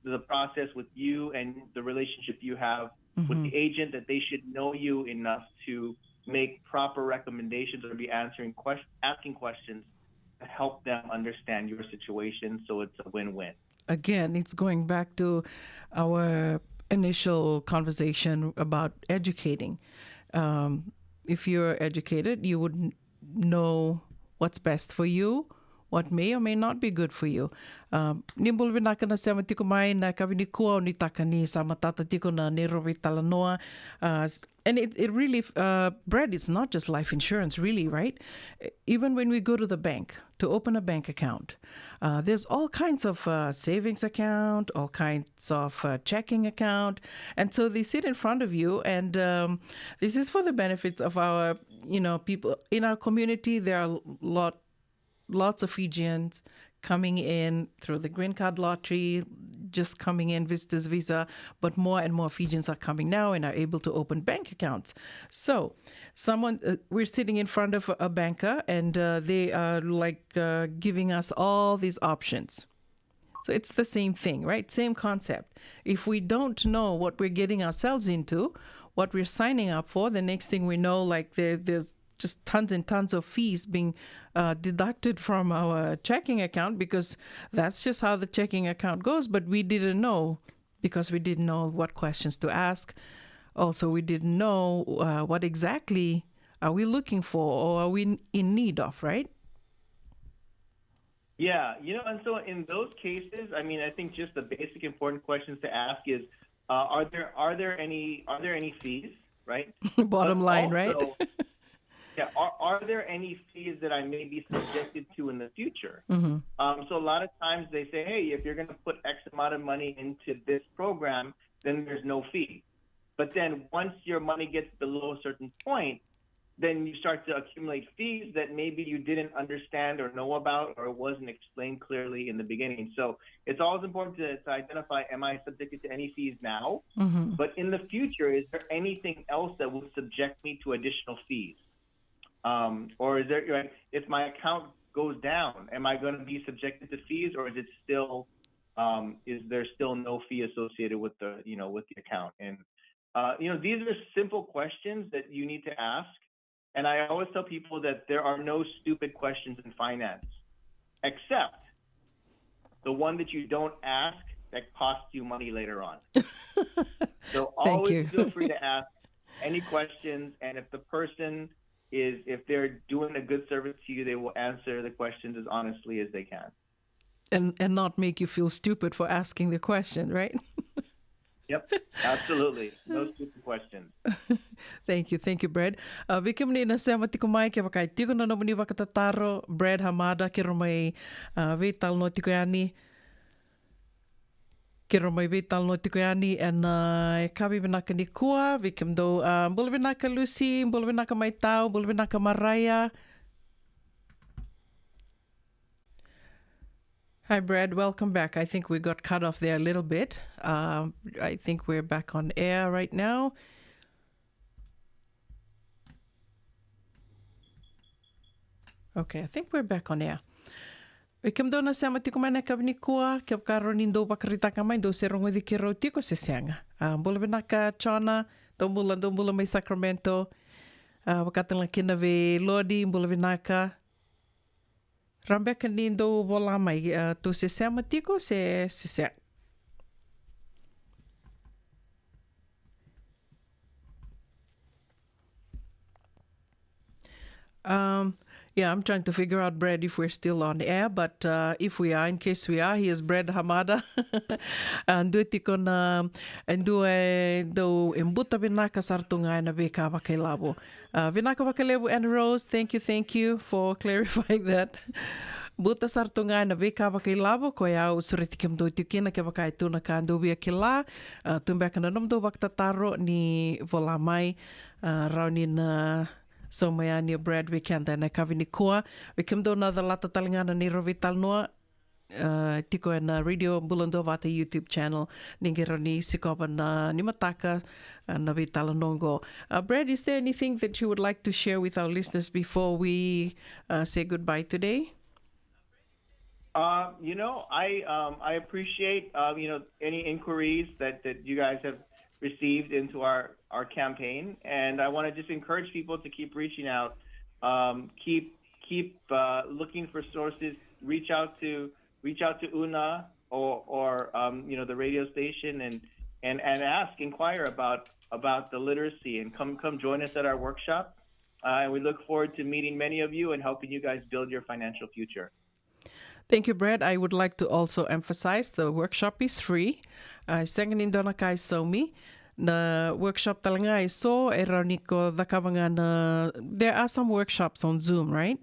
the process with you and the relationship you have with the agent, that they should know you enough to make proper recommendations or be answering questions, asking questions to help them understand your situation, so it's a win-win. Again, it's going back to our initial conversation about educating. Um, if you're educated, you would n- know what's best for you, what may or may not be good for you. Um, ni bula vinaka na sema tiko mai na kavi nikua, au nuitaka ni sa matata tiko na neirau veitalanoa. Uh, s- and it, it really, uh, Brad, it's not just life insurance, really, right? E- Even when we go to the bank to open a bank account, uh, there's all kinds of uh, savings account, all kinds of uh, checking account. And so they sit in front of you, and um, this is for the benefits of our, you know, people in our community. There are a lot lots of Fijians coming in through the green card lottery, just coming in, visitors visa, but more and more Fijians are coming now and are able to open bank accounts. So, someone, uh, we're sitting in front of a banker, and uh, they are, like, uh, giving us all these options. So it's the same thing, right? Same concept. If we don't know what we're getting ourselves into, what we're signing up for, the next thing we know, like, there, there's just tons and tons of fees being uh, deducted from our checking account, because that's just how the checking account goes. But we didn't know, because we didn't know what questions to ask. Also, we didn't know uh, what exactly are we looking for or are we in- in need of, right? Yeah, you know, and so in those cases, I mean, I think just the basic important questions to ask is, uh, are there are there any are there any fees, right? Bottom But line, right? also, yeah, are, are there any fees that I may be subjected to in the future? Mhm. Um, so a lot of times they say, hey, if you're going to put X amount of money into this program, then there's no fee. But then once your money gets below a certain point, then you start to accumulate fees that maybe you didn't understand or know about, or it wasn't explained clearly in the beginning. So it's always important to, to identify, am I subjected to any fees now? Mhm. But in the future, is there anything else that will subject me to additional fees? Um, or is there, like, if my account goes down, am I going to be subjected to fees, or is it still, um, is there still no fee associated with the, you know, with the account? And, uh, you know, these are simple questions that you need to ask. And I always tell people that there are no stupid questions in finance, except the one that you don't ask that costs you money later on. So Thank always you. Feel free to ask any questions, and if the person is, if they're doing a good service to you, they will answer the questions as honestly as they can. And and not make you feel stupid for asking the question, right? Yep, absolutely. No stupid questions. Thank you, thank you, Brad. Uh, vei kemuni na sema tiko mai, kevaka e tiko na nomuni vakatataro, Brad Hamada, keirau mai, uh, veitalanoa tiko yani. Keirau mai veitalanoa tiko yani ena, uh, yakavi vinaka nikua, vei kemudou, uh, bula vinaka Lucy, bula vinaka Maitau, bula vinaka Maraia. Hi, Brad. Welcome back. I think we got cut off there a little bit. Um, I think we're back on air right now. Okay, I think we're back on air. Vei kemudou na sema tiko mai na yakavi nikua, kevaka rawa ni dou vakaraitaka mai, dou se rogoci keirau tiko se sega. Uh, bula vinaka Jona, dou bula, dou bula mai Sacramento. Uh, vakatalega kina vei Lodi, bula vinaka. Rawa beka ni dou vola mai, uh, tou se sema tiko se, se sega. Um, yeah, I'm trying to figure out, Brad, if we're still on air, but, uh, if we are, in case we are, he is Brad Hamada. Uh, dua tiko na, e dua e dau e buta vinaka sara tu ga ena veika vakailavo. Uh, vinaka vakalevu, Anne Rose. Thank you, thank you for clarifying that. Buta sara tu ga ena veika vakailavo, koya au sureti kemudou tiko kina kevaka e tu na ka dou via kila. Uh, tu beka na nomudou vakatataro ni vola mai, uh, rawa ni na sauma yani o Brad vei keda ena yakavi nikua. Vei kemudou na calata talega na neirau veitalanoa, uh, tiko ena Radio Bula Duavata YouTube channel, ni qai rawa ni sikova na nimataka, uh, na veitalanoa qo. Uh, Brad, is there anything that you would like to share with our listeners before we, uh, say goodbye today? Uh, you know, I, um, I appreciate, um, you know, any inquiries that, that you guys have received into our, our campaign, and I want to just encourage people to keep reaching out, um, keep keep uh, looking for sources. Reach out to reach out to Una or or um, you know, the radio station, and and and ask, inquire about about the literacy, and come come join us at our workshop. Uh, and we look forward to meeting many of you and helping you guys build your financial future. Thank you, Brad. I would like to also emphasize the workshop is free. Uh, sega ni dua na ka e saumi. Na workshop talega e so e rawa ni ko cakava ga na, there are some workshops on Zoom, right?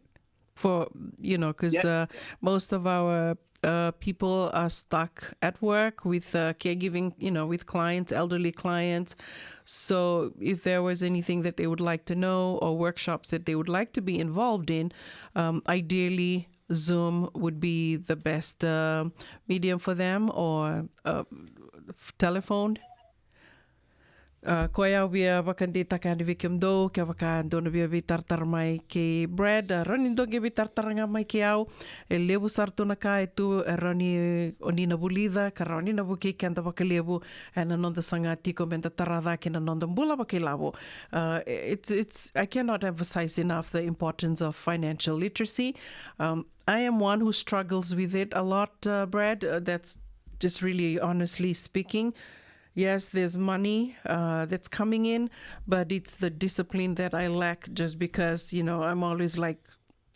For, you know, because, uh, most of our, uh, people are stuck at work with, uh, caregiving, you know, with clients, elderly clients. So if there was anything that they would like to know or workshops that they would like to be involved in, um, ideally Zoom would be the best, uh, medium for them, or, uh, f-, telephone. Uh, koya au via vakadeitaka yani vei kemudou, kevaka dou na via veitaratara mai kei Brad, uh, rawa ni dou qai veitaratara ga mai kei au. E levu sara tu na ka e tu, e rawa ni o ni na vulica, ka rawa ni na vukei keda vakalevu ena noda saga tiko meda tara cake na noda bula vakailavo. Uh, it's, it's, I cannot emphasize enough the importance of financial literacy. Um, I am one who struggles with it a lot, uh, Brad. Uh, that's just really honestly speaking. Yes, there's money, uh, that's coming in, but it's the discipline that I lack just because, you know, I'm always like,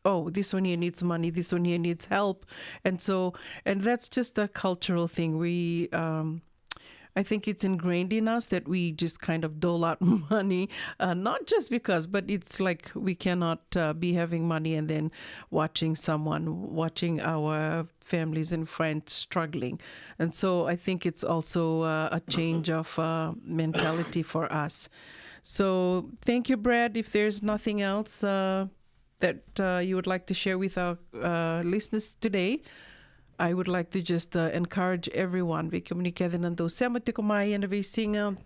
oh, this one here needs money, this one here needs help. And so, and that's just a cultural thing. We, um, I think it's ingrained in us that we just kind of dole out money, uh, not just because, but it's like we cannot uh, be having money and then watching someone, watching our families and friends struggling. And so I think it's also uh, a change of uh, mentality for us. So thank you, Brad. If there's nothing else uh, that uh, you would like to share with our uh, listeners today, I would like to just uh, encourage everyone. Vei kemuni kece na dau sema tiko mai ena veisiga,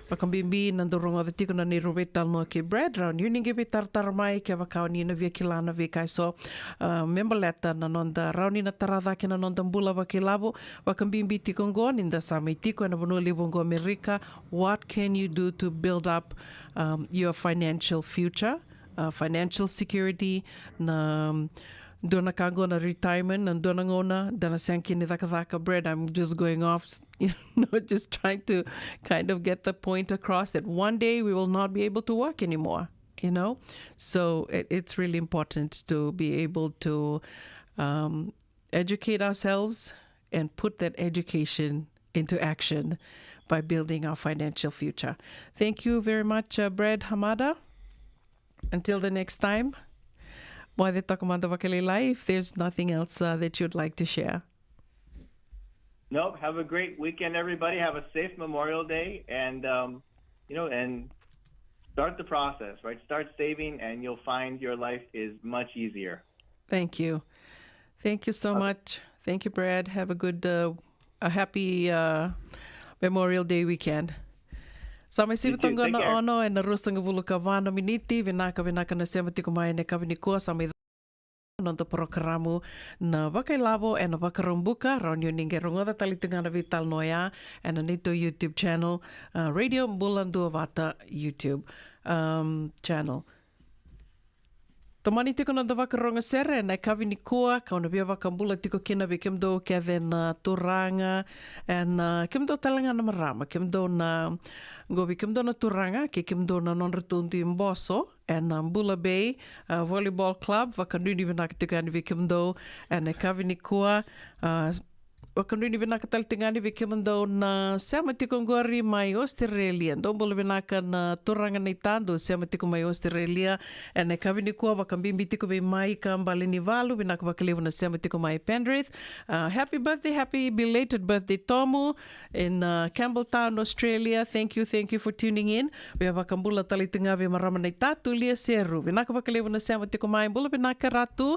vakabibi na dau rogoca tiko na neirau veitalanoa kei Brad, rawa ni o ni qai veitaratara mai kevaka o ni na via kila na veika eso. Uh, me baleta na noda rawa ni na tara cake na noda bula vakailavo, vakabibi tiko oqo ni da sa mai tiko ena vanua levu oqo Amerika. What can you do to build up um, your financial future? Uh, financial security, na um, dua na ka qo na retirement, na dua na gauna da na sega kina ni cakacaka. Brad, I'm just going off, you know, just trying to kind of get the point across that one day we will not be able to work anymore, you know? So it, it's really important to be able to um, educate ourselves and put that education into action by building our financial future. Thank you very much, uh, Brad Hamada. Until the next time, moce toka mada vakalailai, if there's nothing else uh, that you'd like to share. Nope. Have a great weekend, everybody. Have a safe Memorial Day, and um, you know, and start the process. Right, start saving, and you'll find your life is much easier. Thank you. Thank you so much. Thank you, Brad. Have a good, uh, a happy uh, Memorial Day weekend. Sa mai sivi toka na ono ena ruasagavulu ka va na miniti. Vinaka, vinaka na sema tiko mai ena yakavi nikua. Sa mai noda porokaramu na vakailavo ena Vakaraubuka. Rawa ni o ni qai rogoca tale tiko ga na veitalanoa oya ena neitou YouTube channel, uh, Radio Bula Duavata YouTube um, channel. Tomani tiko na noda vakarogo sere ena yakavi nikua, kau na via vakabula tiko kina vei kemudou kece na turaga, ena kemudou tale ga na marama, kemudou na, qo vei kemudou na turaga kei kemudou na nodratou dui boso ena Bula Bay uh, Volleyball Club. Vakanuinui vinaka tiko yani vei kemudou ena yakavi nikua. Uh, vakanuinui vinaka tale tiko yani vei kemudou na sema tiko qori mai Australia. Dou bula vinaka na turaga na itadu sema tiko mai Australia ena yakavi nikua, vakabibi tiko vei Maika Balenivalu. Vinaka vakalevu na sema tiko mai Penrith. Uh, happy birthday, happy belated birthday Tomu in uh, Campbelltown, Australia. Thank you, thank you for tuning in. Via vakabula tale tiko ga vei marama na itatu Lia Seru. Vinaka vakalevu na sema tiko mai. Bula vinaka Ratu.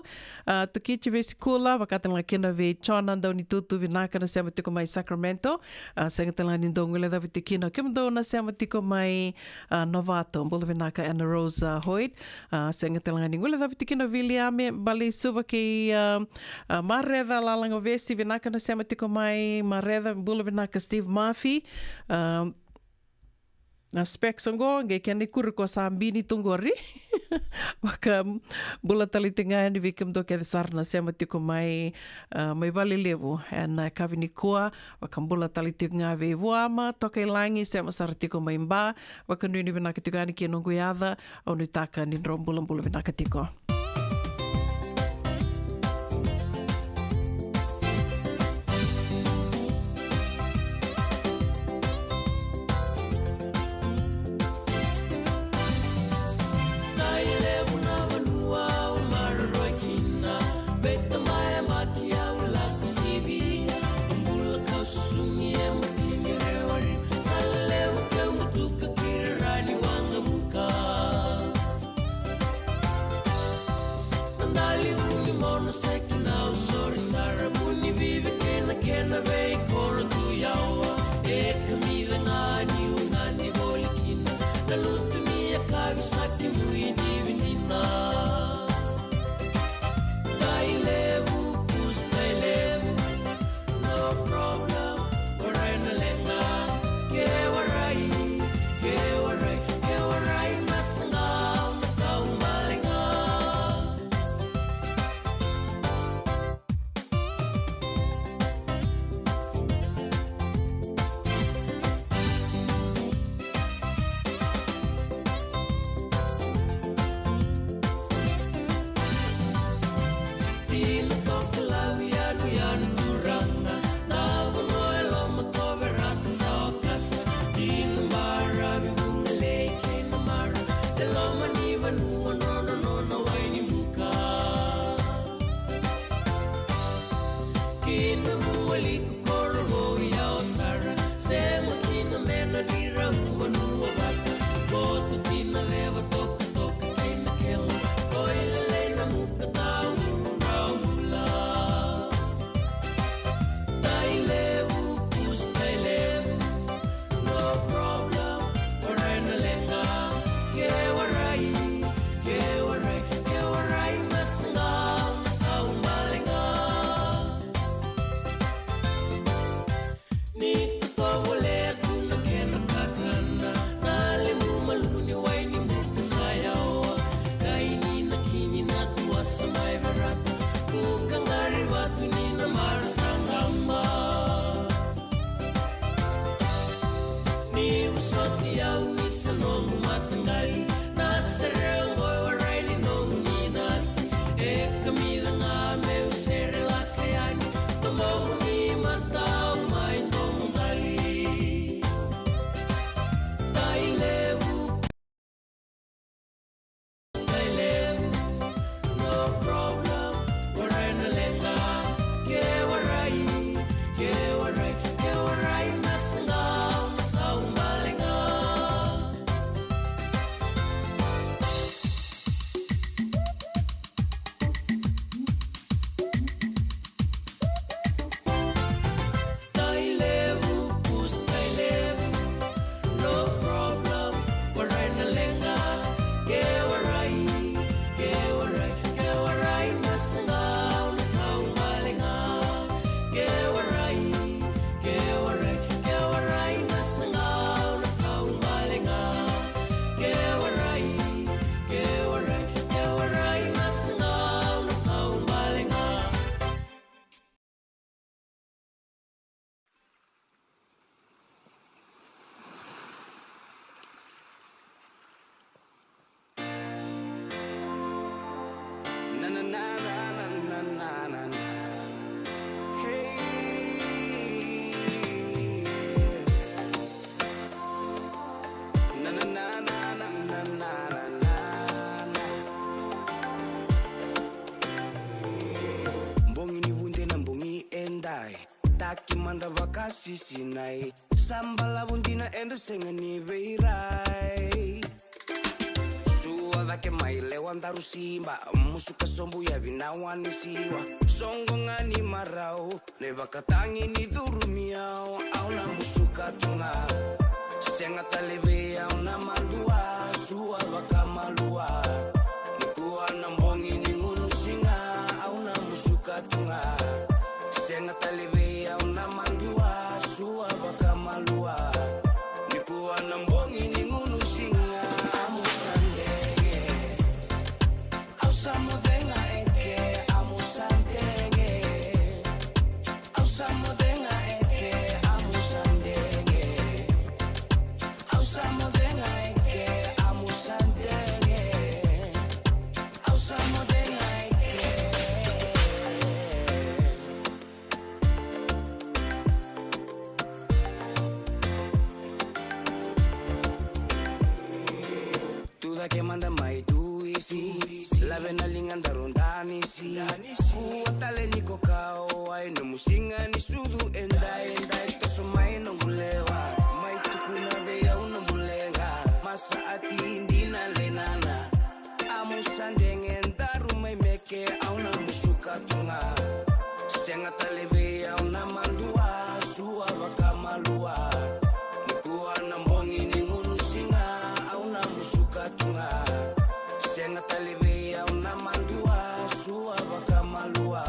Uh, Tukici Vesikula, vaka tale ga kina vei Jona Daunitutu, vinaka na sema tiko mai Sacramento. Uh, sega tale ga ni dou guilecavi tiko kina kemudou na sema tiko mai uh, Novato. Bula vinaka Anna Rose uh, Hoyt. Uh, sega tale ga ni guilecavi tiko kina Viliame Baleisuva kei uh, uh, Mareca Lalagavesi, vinaka na sema tiko mai Mareca. Bula vinaka Steve Murphy. Uh, na specs oqo qai kena ikuri ko sa bini tu qori. Vaka bula tale tiko ga yani vei kemudou kece sara na sema tiko mai uh, mai Valelevu ena yakavi nikua. Vaka bula tale tiko ga vei Vuama Tokailagi, sema sara tiko mai Ba. Vakanuinui vinaka tiko yani kei noqu yaca. Au nuitaka ni drau bulabula vinaka tiko. Sisinai, sa balavu dina, eda sega ni veirai. Sua cake mai lewa, daru siba, musuka sobu, yavi na wa ni siwa. Soqo ga ni marau, na ivakatagi ni curumi au, au na musuka tu ga. Sega tale vei au na madua, sua vakamalua. Nikua na bogi ni gunu siga, au na musuka tu ga. Sega tale vei au na madua, sua vakamalua. Nikua na bogi ni gunu siga, amu sa dege. Au sa moce ga eke, amu sa dege. Au sa moce ga eke, amu sa dege. Au sa moce ga eke, amu sa dege. Au sa moce ga eke. Tu cake mada mai tu isi, lave na liga daru danisi. Kua tale ni ko kau ai, nomu siga ni sucu e dai, e dai, toso mai noqu lewa. Mai tukuna vei au nomu leqa, masa ati dina lenana. Amu sa dege, daru mai meke, au na musuka tu ga. Sega tale vei au na madua, sua vakamalua. Nikua na bogi ni gunu siga, au na musuka tu ga. Sega tale vei au na madua, sua vakamalua.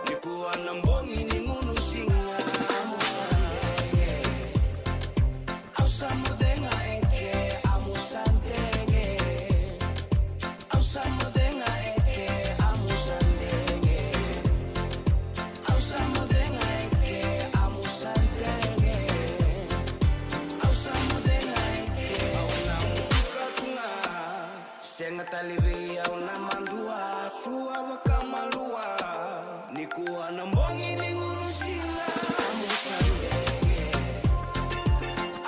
Nikua na bogi ni gunu siga, amu sa dege. Au sa moce ga eke, amu sa dege. Au sa moce ga eke, amu sa dege. Au sa moce ga eke, amu sa dege. Au sa moce ga eke, au na musuka tu ga. Sega tale vei au na madua, sua vakamalua. Nikua na bogi ni gunu siga, amu sa dege.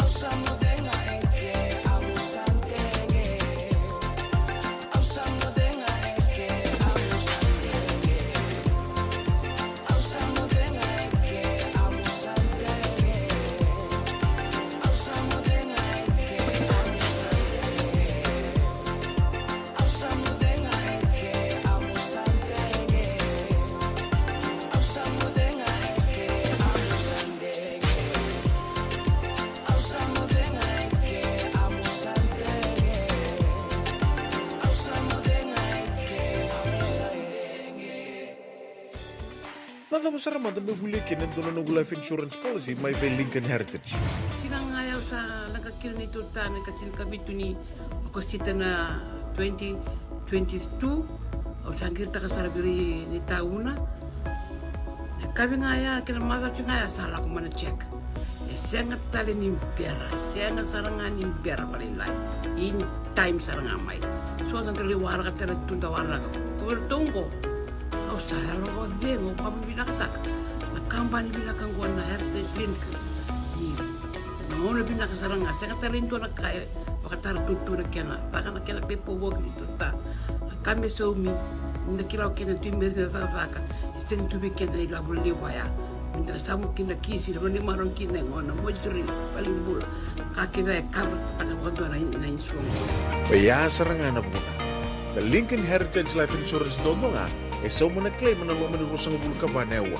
Au sa moce ga eke, amu sa dege. Au sa moce ga eke, amu sa dege. Au sa moce ga eke, amu sa dege. Au sa moce ga eke, amu sa dege. Au sa moce ga eke, amu sa dege. Au sa moce ga eke, amu sa dege. Au sa moce ga eke, amu sa dege. Au sa moce ga eke, amu sa dege. Na cava sara mada me volia kina e dua na noqu life insurance policy mai vei Lincoln Heritage? Siga ga ya au sa leqa kina neitou ta na ikatinikavitu ni Okosita na twenty twenty-two. Au sa qiritaka sara vei ira na itauna. Na yakavi ga ya kei na macawa ga ya sa lako mai na check. E sega tale ni bera, e sega sara ga ni bera vakalailai. In time sara ga mai. So da dau lai waraka tale tu da waraka. Ko vei ratou oqo. Au sa yalo vakacegu, au vakavinavinakataka na kabani vinaka oqo na Heritage Link. Ni na gauna vinaka sara ga, sega tale ni dua na ka e vakatara tutu na kena, vaka na kena paperwork ni tuta. Na ka me saumi, ni na kila o kena tu i meri na cakacaka, e sega tu vei kena ilavo levu ya. Ni da na samu kina kisi, na vanimaro kina e gona, moituri, valenibula. Ka kece e kavataka vakadua na, na insurance. Oya sara ga na vuna. Na Lincoln Heritage Life Insurance dodonu ga, e sauma na claim ena loma ni ruasagavulu ka va na aua.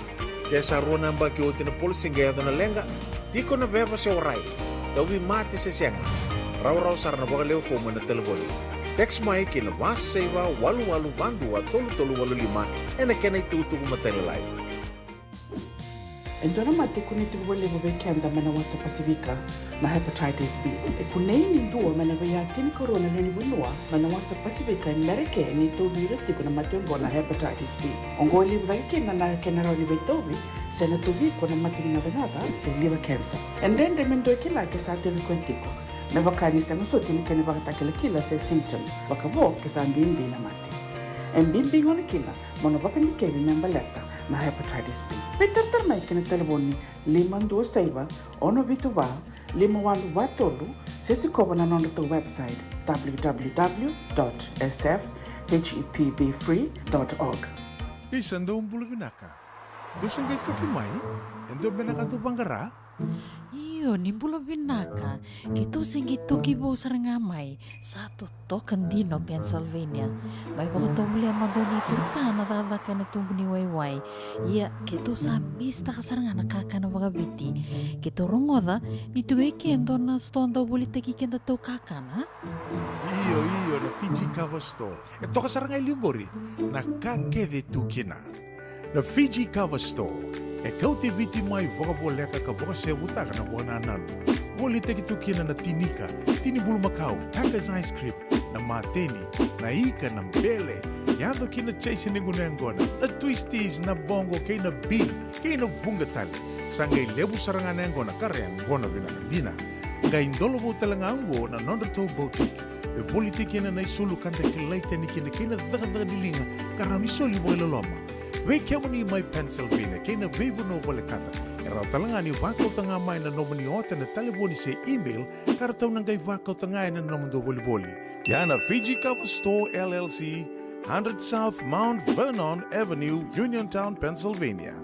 Ke sa rua na yabaki oti na policy qai yaco na leqa, tiko na veva se warai, tauvimate se sega. Rawarawa sara na vakalewe fomu ena talevoni. Text mai ki na va saiva walu walu va dua tolu tolu walu lima ena kena itukutuku matailalai. E dua na mate e kunei tiko vakalevu vei keda mai na wasa Pasifika na hepatitis B. E kunei ni dua mai na veiya tinikarua na lewe ni vanua mai na wasa Pasifika e Merika ni tauvi ira tiko na mate oqo na hepatitis B. Oqo e levu cake kina na kena rawa ni veitauvi se na tauvi iko na mate ni gacagaca se liver cancer. E dredre me dua e kila ke sa tauvi koya tiko, me vaka ni sega soti na kena ivakatakilakila se symptoms, vakavo ke sa bibi na mate. E bibi gona kina mo na vakadikevi me baleta na hepatitis B. Veitaratara mai ki na talevoni lima dua saiva, ono vitu va, lima walu va tolu, se sikova na nodratou website, w w w dot s f h e p b free dot org. Isa, dou bula vinaka. Dou se qai toki mai? E dua beka na ka dou vaqara? Io, ni bula vinaka. Keitou se qai toki vou sara ga mai. Sa totoka dina o Pennsylvania. Mai vakatovolea mada o neitou ta na cakacaka ena tubu ni waiwai. Ia, keitou sa misitaka sara ga na kakana vakaviti. Keitou rogoca ni tiko e ke e dua na sitoa dau volitaki kedatou kakana. Io, io, na Fiji Cover Store. E toka sara ga e liu qori na ka kece tu kina. Na Fiji Cover Store e kauti Viti mai vakavoleka ka vakasevutaka na vakanananu. Volitaki tu kina na tinika, tini bulumakau, Taka's ice cream, na mateni, na ika, na bele, yaco ki na chase ni gunu yaqona, na twisties, na bogo kei na bean, kei na vuqa tale. Sa qai levu sara ga na yaqona ka ra yaqona vinaka dina. Qai dolovou tale ga oqo na nodratou boutique e volitaki kina na isulu ka da kilai tani kina kei na cakacaka ni liga ka rawa ni soli vakailoloma. Vei kemuni mai Pennsylvania kei na veivanua volekata, e rawa tale ga ni vakauta ga mai na nomuni ota ena talevoni se email ka ratou na qai vakauta ga ena nomudou volivoli. Ia na Fiji Cover Store L L C, hundred South Mount Vernon Avenue, Uniontown, Pennsylvania.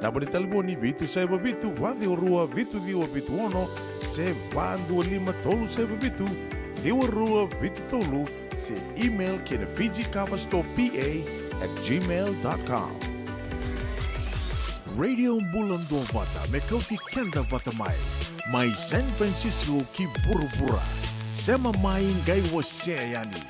Naba ni talevoni vitu saiva vitu, va ciwa rua, vitu ciwa vitu ono, se va dua lima tolu saiva vitu, ciwa rua vitu tolu, se email ki na Fiji Cover Store P A at gmail dot com. Radio Bula Duavata me kauti keda vata mai, mai San Francisco ki vuravura. Sema mai qai wasea yani.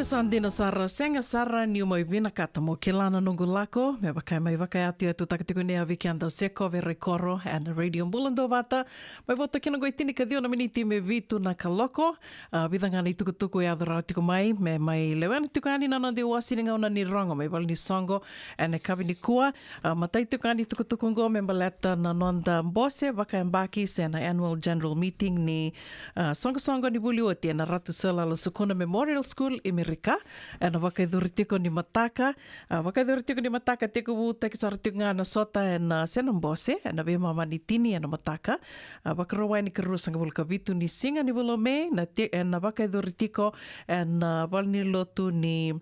Sa dina sara, sega sara niu mai vinakata mo kila na noqu lako, me vaka e mai vakayatuyatutaka tiko ni a vei keda o Seko Veiraikoro ena Radio Bula Duavata. Mai vota kina qo e tinikaciwa na miniti me vitu na kaloko. A, vica ga na itukutuku e yaco rawa tiko mai, me mai lewena tiko yani na noda iwasi ni gauna ni rogo mai vale ni soqo ena yakavi nikua. A, matai tiko ga ni tukutuku qo me baleta na noda bose vakayabaki se na annual general meeting ni, a, soqosoqo ni vuli oti ena Ratu Sir Lala Sukuna Memorial School i Merika. Ena vakayacori tiko ni mataka, a, vakayacori tiko ni mataka, tekivutaki sara tiko ga na sota ena, se na bose ena veimama ni tini ena mataka. A, Vakarauwai ni ikaruasagavulu ka vitu ni siga ni vula o Me, na te-, ena vakayacori tiko ena, a, valenilotu ni,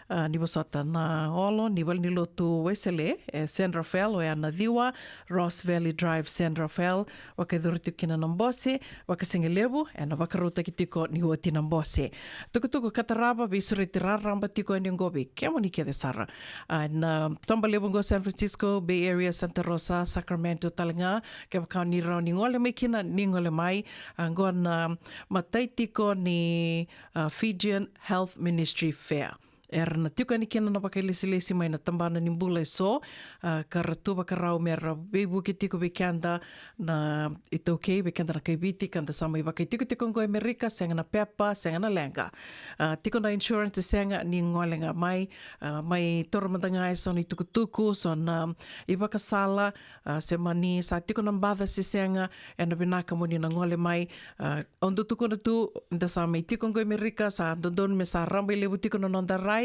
a, ni vosota, na olo ni valenilotu Wesele e San Rafael, oya na ciwa, Ross Valley Drive, San Rafael. Vakayacori tiko kina na bose vakasigalevu, ena vakarautaki tiko ni oti na bose. Tukutuku ka tarava, veisureti raraba tiko yani qo vei kemuni kece sara. A, na toba levu qo San Francisco, Bay Area, Santa Rosa, Sacramento tale ga, kevaka ni rawa ni gole mai kina, ni gole mai. A, qo na matai tiko ni, a, Fijian Health Ministry Fair. Era na tiko yani kina na vakailesilesi mai na tabana ni bula eso, a, ka ra tu vakarau me ra veivuke tiko vei keda na iTaukei, vei keda na kai Viti, ka da sa mai vakaitikotiko qo e Merika, sega na pepa, sega na leqa. A, tiko na insurance, sega, ni gole ga mai, a, mai taura mada ga eso na itukutuku, so na ivakasala, a, se mani sa tiko na baca se sega, ena vinaka mo ni na gole mai. A, au dau tukuna tu, da sa mai tiko qo e Merika, sa dodonu me sa rabailevu tiko na noda rai,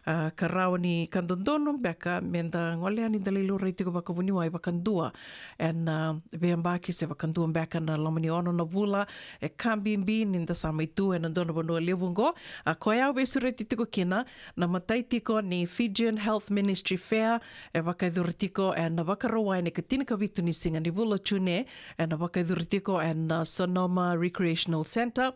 a, ka rawa ni ka dodonu beka me da gole yani da lai laurai tiko vakavuniwai vakadua ena, a, veiyabaki se vakadua beka na loma ni ono na vula, e ka bibi ni da sa mai tu ena dua na vanua levu qo. A, koya au veisureti tiko kina, na matai tiko ni Fijian Health Ministry Fair, e vakayacori tiko ena Vakarauwai ni ikatinikavitu ni siga ni vula o June, ena vakayacori tiko ena, a, Sonoma Recreational Centre,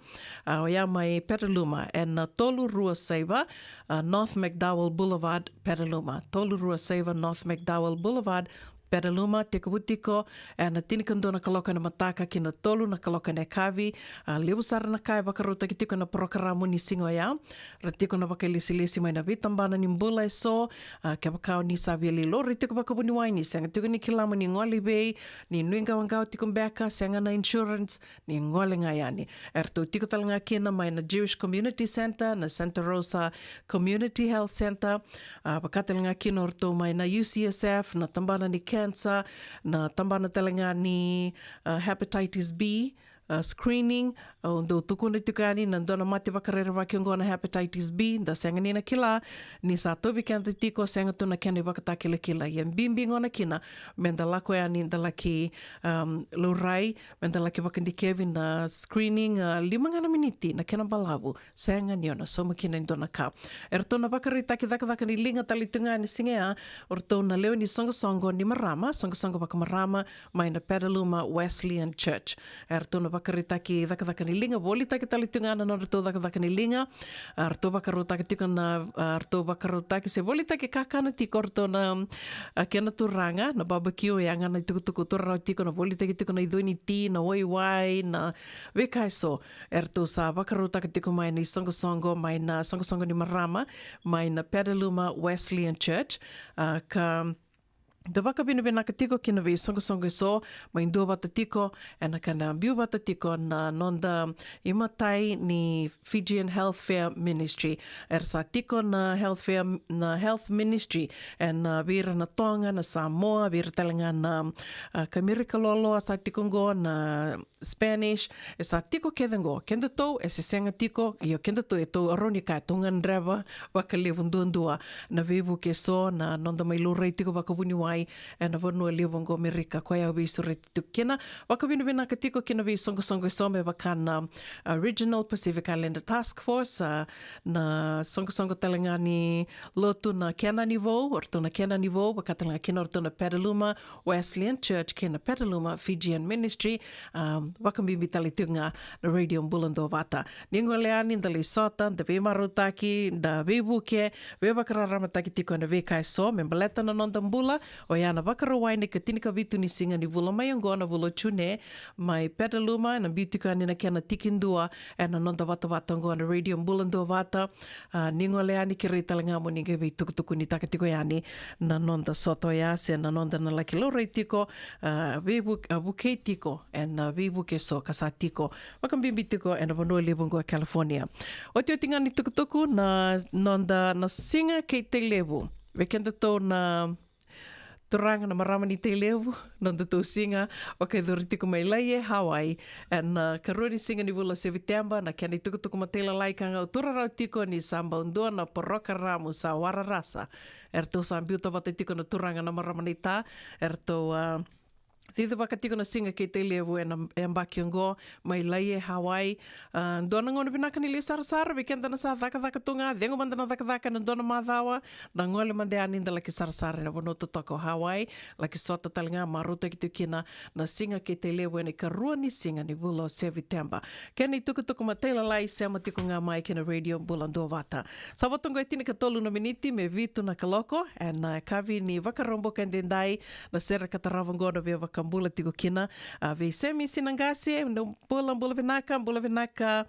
a, oya mai Petaluma, ena, a, tolu rua saiva, a, North McDowell Boulevard, Petaluma. Tolu rua saiva North McDowell Boulevard, Petaluma, tekivu tiko ena tinikadua na kaloko ena mataka ki na tolu na kaloko ena yakavi. A, levu sara na ka e vakarautaki tiko ena porokaramu ni siga oya. Ra tiko na vakailesilesi mai na veitabana ni bula eso, a, kevaka o ni sa via lai laurai tiko vakavuniwai, ni sega tiko ni kila mo ni gole i vei, ni nuiqawaqawa tiko beka, sega na insurance, ni gole ga yani. Eratou tiko tale ga kina mai na Jewish Community Centre, na Santa Rosa Community Health Centre, a, vaka tale ga kina o ratou mai na U C S F, na tabana ni cancer, na tabana tale ga ni, a, hepatitis B, a, screening. Au dau tukuna tiko yani na dua na mate vakarerevaki oqo na hepatitis B, da sega ni na kila ni sa tauvi keda tiko, sega tu na kena ivakatakilakila. Ia bibi gona kina me da lako yani da laki, um, laurai, me da laki vakadikevi na screening, a, lima ga na miniti na kena balavu, sega ni o na sauma kina e dua na ka. Eratou na vakaraitaki cakacaka ni liga tale tu ga ena siga ya o ratou na lewe ni soqosoqo ni marama, soqosoqo vakamarama mai na Petaluma Wesleyan Church. Eratou na vakaraitaki cakacaka ni liga, volitaki tale tu ga na nodratou cakacaka ni liga. A, ratou vakarautaka tiko na, a, ratou vakarautaki se volitaki kakana tiko o ratou na, a, kena turaga, na barbecue, ya ga na itukutuku tu rawa tiko, na volitaki tiko na icui ni ti, na waiwai, na veika eso. Eratou sa vakarautaka tiko mai na isoqosoqo, mai na soqosoqo ni marama mai na Petaluma Wesleyan Church. A, ka da vakavinavinaka tiko ki na veisoqosoqo eso, mai duavata tiko ena kena biu vata tiko na noda imatai ni Fijian Health Fair Ministry. Era sa tiko na Health Fair, na Health Ministry ena, a, vei ira na Toga, na Samoa, vei ira tale ga na, a, kai Merika loloa sa tiko qo, na Spanish, e sa tiko kece qo. Kedatou e se sega tiko, ia kedatou e tou, au rawa ni kaya, tou gadreva vakalevu duadua na veivuke eso, na noda mai laurai tiko vakavuniwai ena vanua levu oqo Merika, koya au veisureti tiko kina. Vakavinavinaka tiko ki na veisoqosoqo eso me vaka na, a, Regional Pacific Islander Task Force, a, na soqosoqo tale ga ni lotu na kena ni vou, o ratou na kena ni vou, vaka tale ga kina o ratou na Petaluma Wesleyan Church kei na Petaluma Fijian Ministry. Um, vakabibi tale tiko ga na Radio Bula Duavata. Ni gole yani da lai sota, da veimarautaki, da veivuke, veivakararamataki tiko ena veika eso me baleta na noda bula, Oya na Vakarauwai na ikatinikavitu ni siga ni vula mai oqo na vula o June, mai Petaluma, ena biu tiko yani na kena tikidua ena noda vatavata oqo na Radio Bula Duavata. A, ni gole yani, kerei tale ga mo ni qai veitukutukunitaka tiko yani na noda sota oya se na noda na laki laurai tiko, a, veivu-, a, vukei tiko ena veivuke eso ka sa tiko, vakabibi tiko ena vanua levu oqo e California. Otioti ga ni tukutuku na noda na siga kei Tailevu. Vei kedatou na turaga na marama ni Tailevu, nodatou siga vakayacori tiko mai Laie, Hawaii, ena, a, ikarua ni siga ni vula o Seviteba, na kena itukutuku matailalai ka ga au turaga rawa tiko ni sa bau dua na porokaramu sa waraka sara. Eratou sa biuta vata tiko na turaga na marama naita, eratou, a, cicivaka tiko na siga kei Tailevu ena yabaki oqo mai Laie, Hawaii. A, dua na gauna vinaka ni lai sarasara vei keda na sa cakacaka tu ga, cegu mada na cakacaka ena dua na macawa, na gole mada yani da laki sarasara ena vanua totoka o Hawaii, laki sota tale ga, marautaki tiko kina na siga kei Tailevu ena ikarua ni siga ni vula o Seviteba. Kena itukutuku matailalai sema tiko ga mai kei na Radio Bula Duavata. Sa vo tu oqo e tinikatolu na miniti me vitu na kaloko ena, a, yakavi ni Vakaraubuka edaidai, na sere ka tarava oqo na via vakabula tiko kina, a, vei Semisi na qase, na bula, bula vinaka, bula vinaka,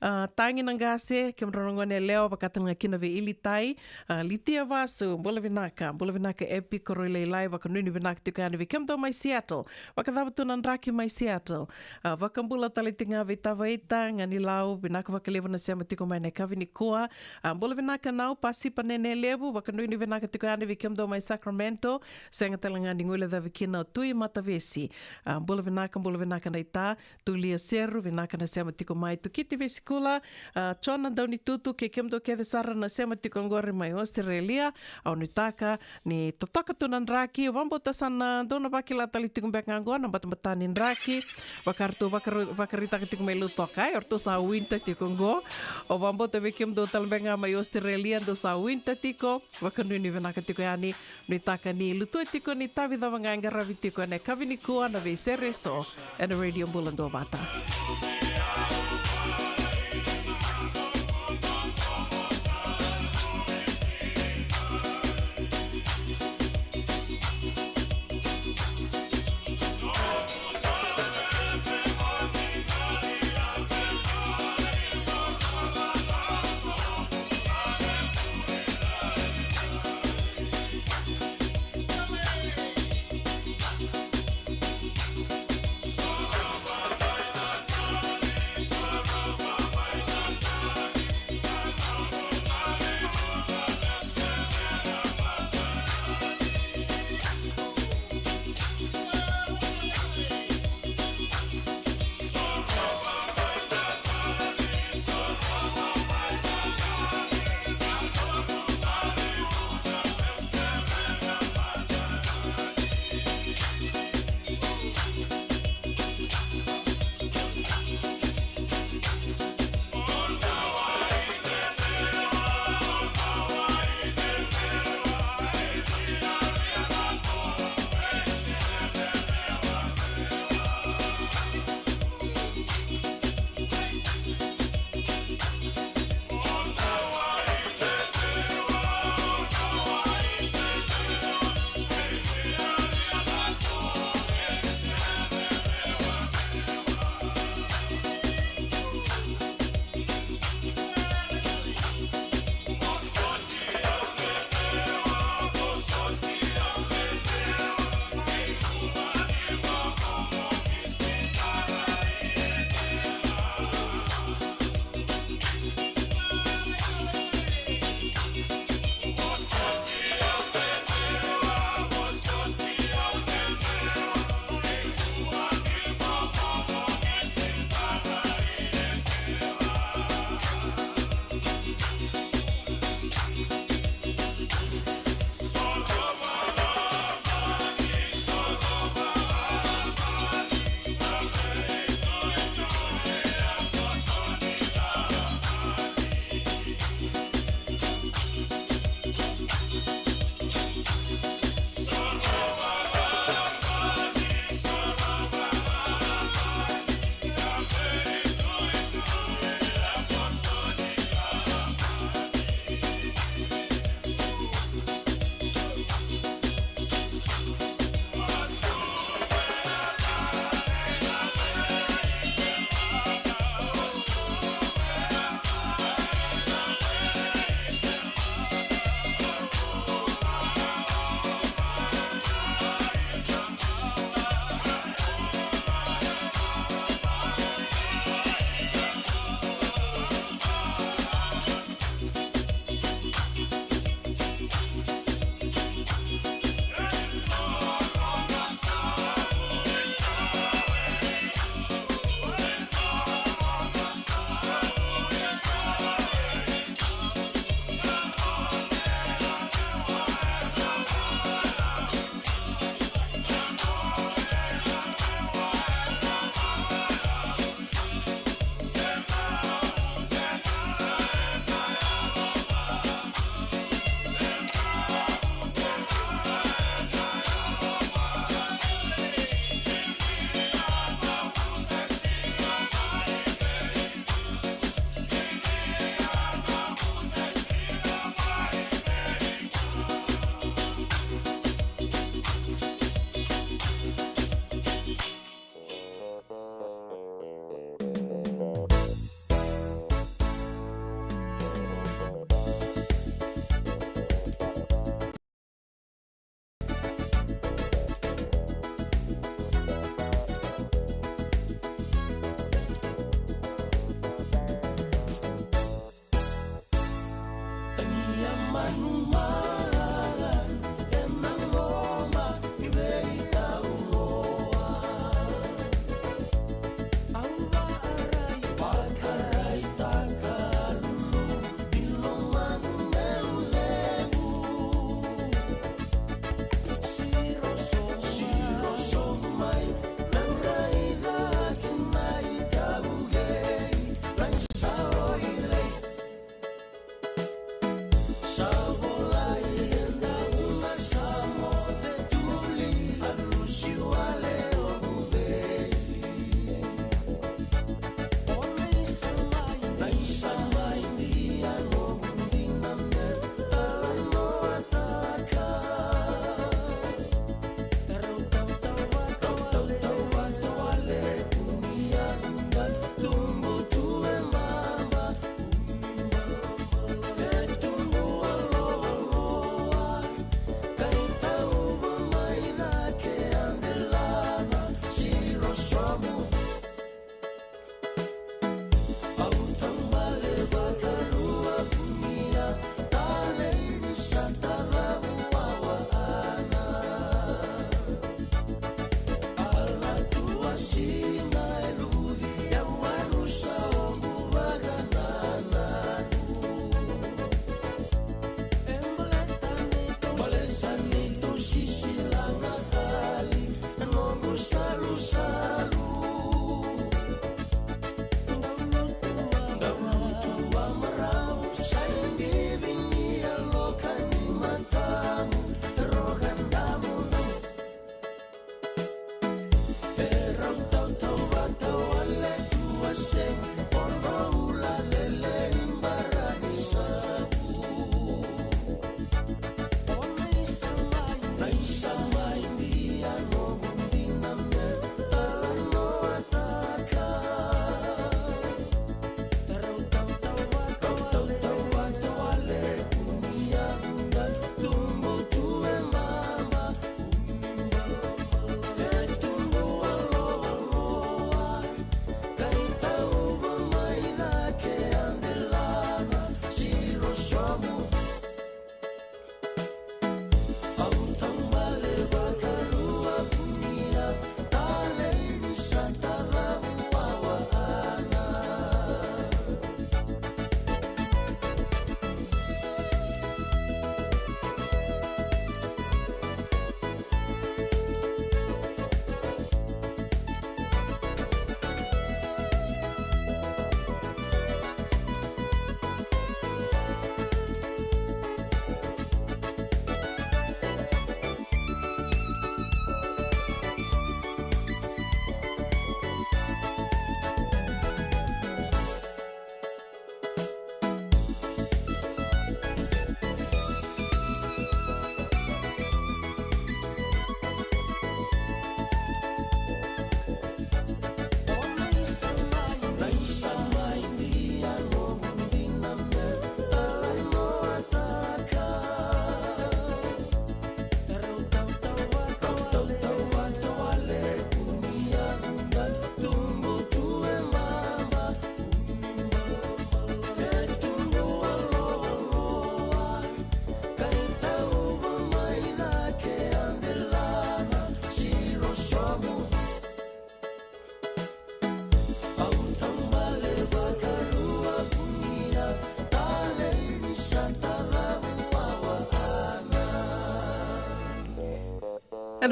a, Tagi na qase, kemudrau na gone yalewa, vaka tale ga kina vei Ilitai, a, Litia Vasu, bula vinaka, bula vinaka Epi Koroi Lailai, vakanuinui vinaka tiko yani vei kemudou mai Seattle, vakacava tu na draki mai Seattle, a, vakabula tale tiko ga vei Tavaita, Ganilau, vinaka vakalevu na sema tiko mai na yakavi nikua, a, bula vinaka Nau Pasipa Nene Levu, vakanuinui vinaka tiko yani vei kemudou mai Sacramento, sega tale ga ni guilecavi kina o Tui Matavesi, a, bula vinaka, bula vinaka naita, Tulia Seru, vinaka na sema tiko mai Tukiti Vesikula, a, Jona Daunitutu, kei kemudou kece sara na sema tiko oqori mai Australia, au nuitaka ni totoka tu na draki, au vakabauta sa na dou na vakila tale tiko beka ga oqo na batabata ni draki, vaka ratou vakara-, vakaraitaka tiko mai Lautoka, e, o ratou sa winter tiko oqo, au vakabauta vei kemudou tale beka ga mai Australia, dou sa winter tiko, vakanuinui vinaka tiko yani, nuitaka ni lutu tiko ni tavi cava ga e qaravi tiko ena yakavi nikua na veisere eso ena Radio Bula Duavata.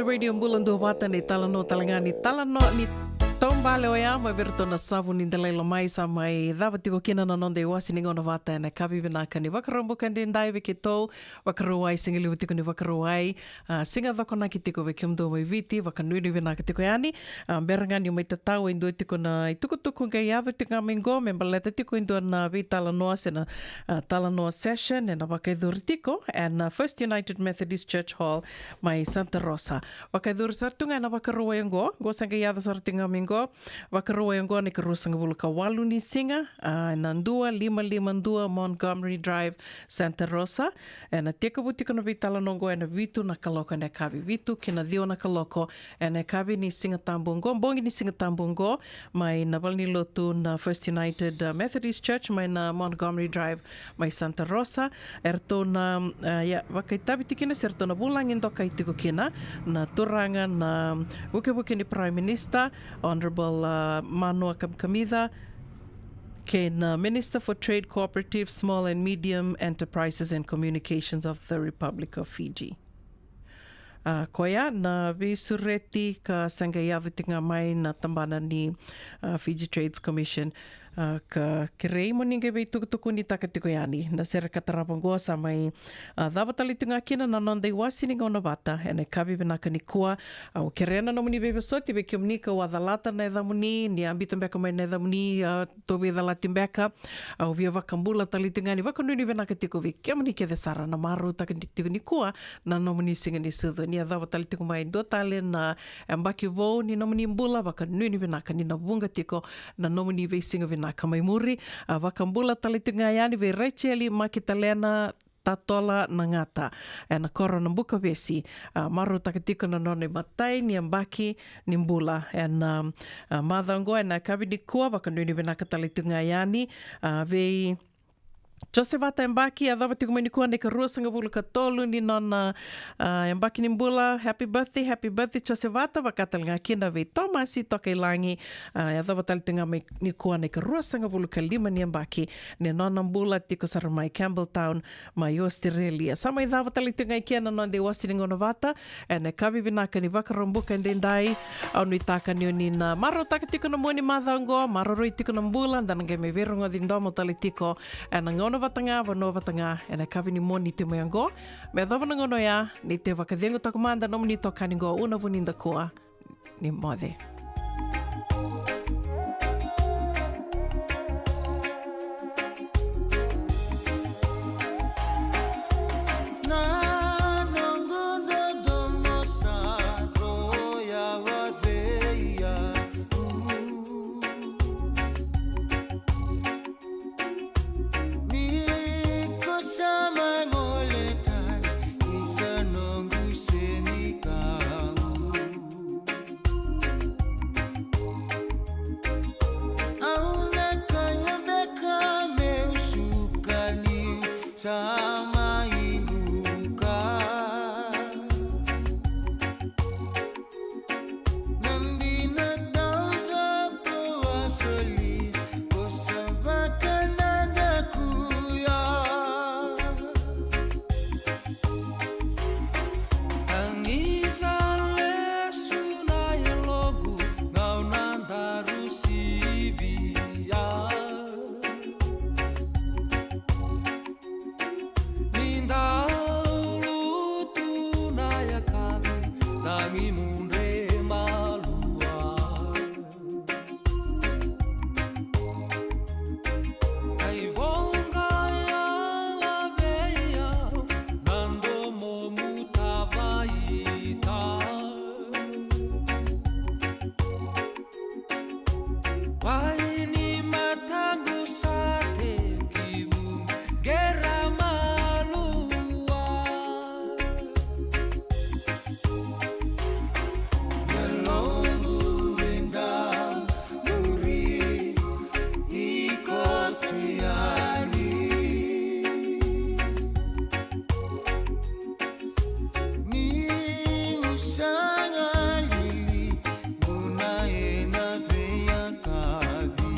Radio Bula Duavata, ni talanoa tale ga ni talanoa ni taubale oya mai vei iratou na Savu ni Dalai Lama. Sa mai cava tiko kina na noda iwasi ni gauna vata ena yakavi vinaka ni Vakaraubuka edaidai vei keitou, Vakarauwai, siga levu tiko ni Vakarauwai, a, siga cokonaki tiko vei kemudou mai Viti, vakanuinui vinaka tiko yani. A, bera ga niu mai tatau e dua tiko na itukutuku qai yaco tiko ga mai qo me baleta tiko e dua na veitalanoa se na, a, talanoa session ena vakayacori tiko ena First United Methodist Church Hall mai Santa Rosa. Vakayacori sara tu ga ena Vakarauwai oqo, qo sa qai yaco sara tiko ga mai qo. Vakarauwai oqo na ikaruasagavulu ka walu ni siga, a, ena dua lima lima dua Montgomery Drive, Santa Rosa. Ena tekivu tiko na veitalanoa oqo ena vitu na kaloko ena yakavi, vitu ki na ciwa na kaloko ena yakavi ni Siga Tabu oqo, bogi ni Siga Tabu oqo, mai na valenilotu na First United, uh, Methodist Church mai na Montgomery Drive mai Santa Rosa. Eratou na, uh, ia, vakaitavi tiko kina se ratou na vulagi dokai tiko kina na turaga na vukevuke ni Prime Minister, Honourable, uh, Manoa Kamikamica, kei na Minister for Trade, Cooperative, Small and Medium Enterprises and Communications of the Republic of Fiji. A, koya na veisureti ka sa qai yaco tiko ga mai na tabana ni, a, Fiji Trades Commission. A, ka kerei mo ni qai veitukutukunitaka tiko yani na sere ka tarava oqo sa mai, a, cava tale tiko ga kina na noda iwasi ni gauna vata ena yakavi vinaka nikua. Au kerea na nomuni veivosoti vei kemuni kau a calata na yacamuni, ni a biuta beka mai na yacamuni, a, tou veicalati beka. Au via vakabula tale tiko ga ni vakanuinui vinaka tiko vei kemuni kece sara na marautaka ni tiko nikua na nomuni siga ni sucu. Ni a cava tale tiko mai dua tale na yabaki vou ni nomuni bula, vakanuinui vinaka ni na vuqa tiko na nomuni veisiga vinaka mai muri. A, vakabula tale tiko ga yani vei Racheli Makitalena Tatola Nagata ena koro na Bukavesi. A, marautaka tiko na nona imatai ni yabaki ni bula ena, a, macawa oqo ena yakavi nikua, vakanuinui vinaka tale tiko ga yani, a, vei Josevata Yabaki, yacova tiko mai nikua na ikaruasagavulu ka tolu ni nona, a, yabaki ni bula. Happy birthday, happy birthday Josevata, vaka tale ga kina vei Tomasi Tokailagi, a, yacova tale tiko ga mai nikua na ikaruasagavulu ka lima ni yabaki ni nona bula tiko sara mai Campbelltown, mai Australia. Sa mai cava tale tiko ga i kea na noda iwasi ni gauna vata ena yakavi vinaka ni Vakaraubuka edaidai. Au nuitaka ni o ni na marautaka tiko na mua ni macawa oqo, maroroi tiko na bula, da na qai mai veirogoci domo tale tiko ena gauna vata ga, vanua vata ga, ena yakavi ni Moniti mai oqo. Me yacova na gauna oya, ni te vakacegutaka mada nomuni itokani oqo, Una Vunidakua. Ni moce. Na noqu dodomo sa roya vei au. Ni ko sa mai gole tani, ni sa noqu senikau. Au na kaya beka meu suka niu sa mai buka. Na dina taucoko a soli, ko sa vakanadakuya. Tagica lesu na yaloqu, gauna daru sivia. Ni dau lutu na yakavi, tagi mudre malua. Kai voqa yaga vei au, na domomu tavaita. Wai ni mataqu sa tekivu qera malua. Yaloqu e dau muri iko tu yani. Niu sa galili, dua na ena veiyakavi.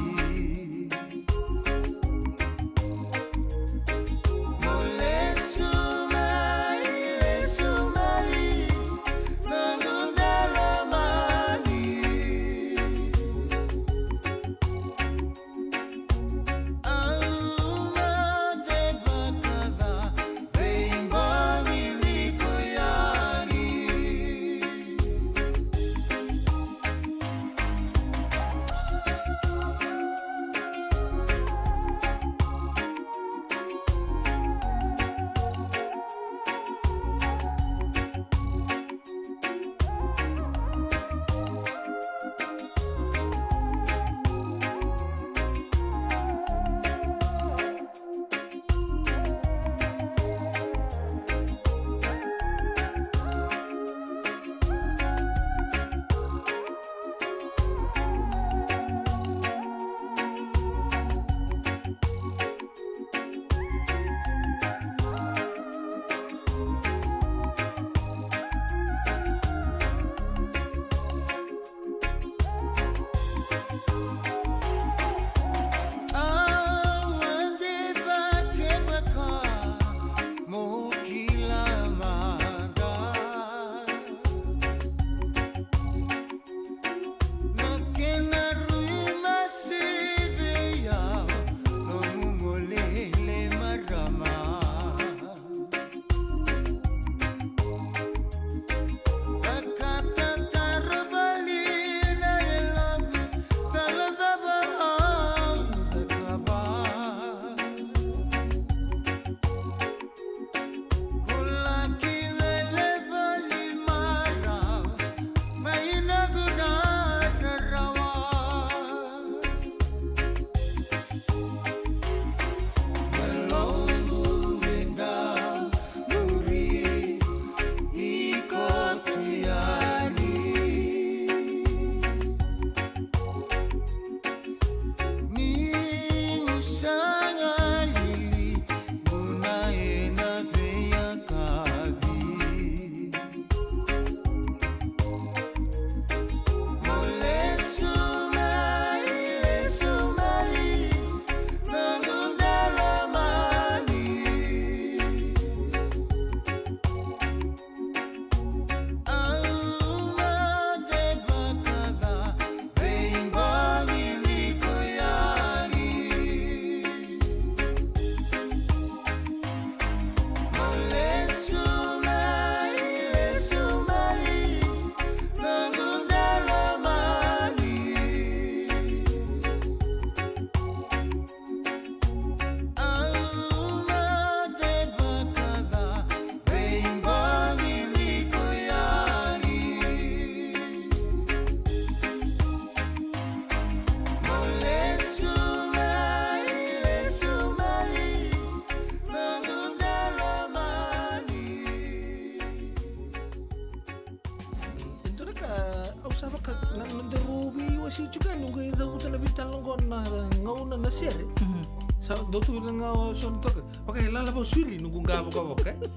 Na daru veiwasei tiko yani, noqu i cavuta na veitalanoa qo na gauna na sere. Mhm. Sa dau tu na gauna so na toka. Vaka e lala vau suri noqu qavokavoka, e?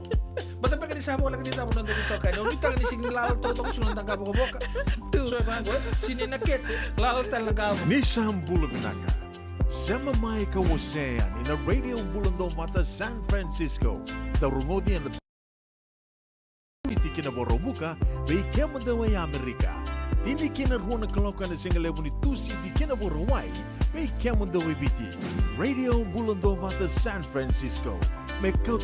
Bata beka ni sa voleka ni cava na dau toka, e? Dau ni taka ni sigi ni lala toka, toka suru na qavokavoka. Tu. So e vaqo, e? Sini na kete, lala tale na qavo. Ni sa bula vinaka. Sema mai ka wasea yani na Radio Bula Dovata San Francisco. Dau rogoci ena tikina Vakaraubuka vei kemudou e Amerika. Tini kina rua na kaloko ena siga levu ni Tusiti kina Vakarauwai vei kemudou e Viti. Radio Bula Dovata San Francisco. Me kau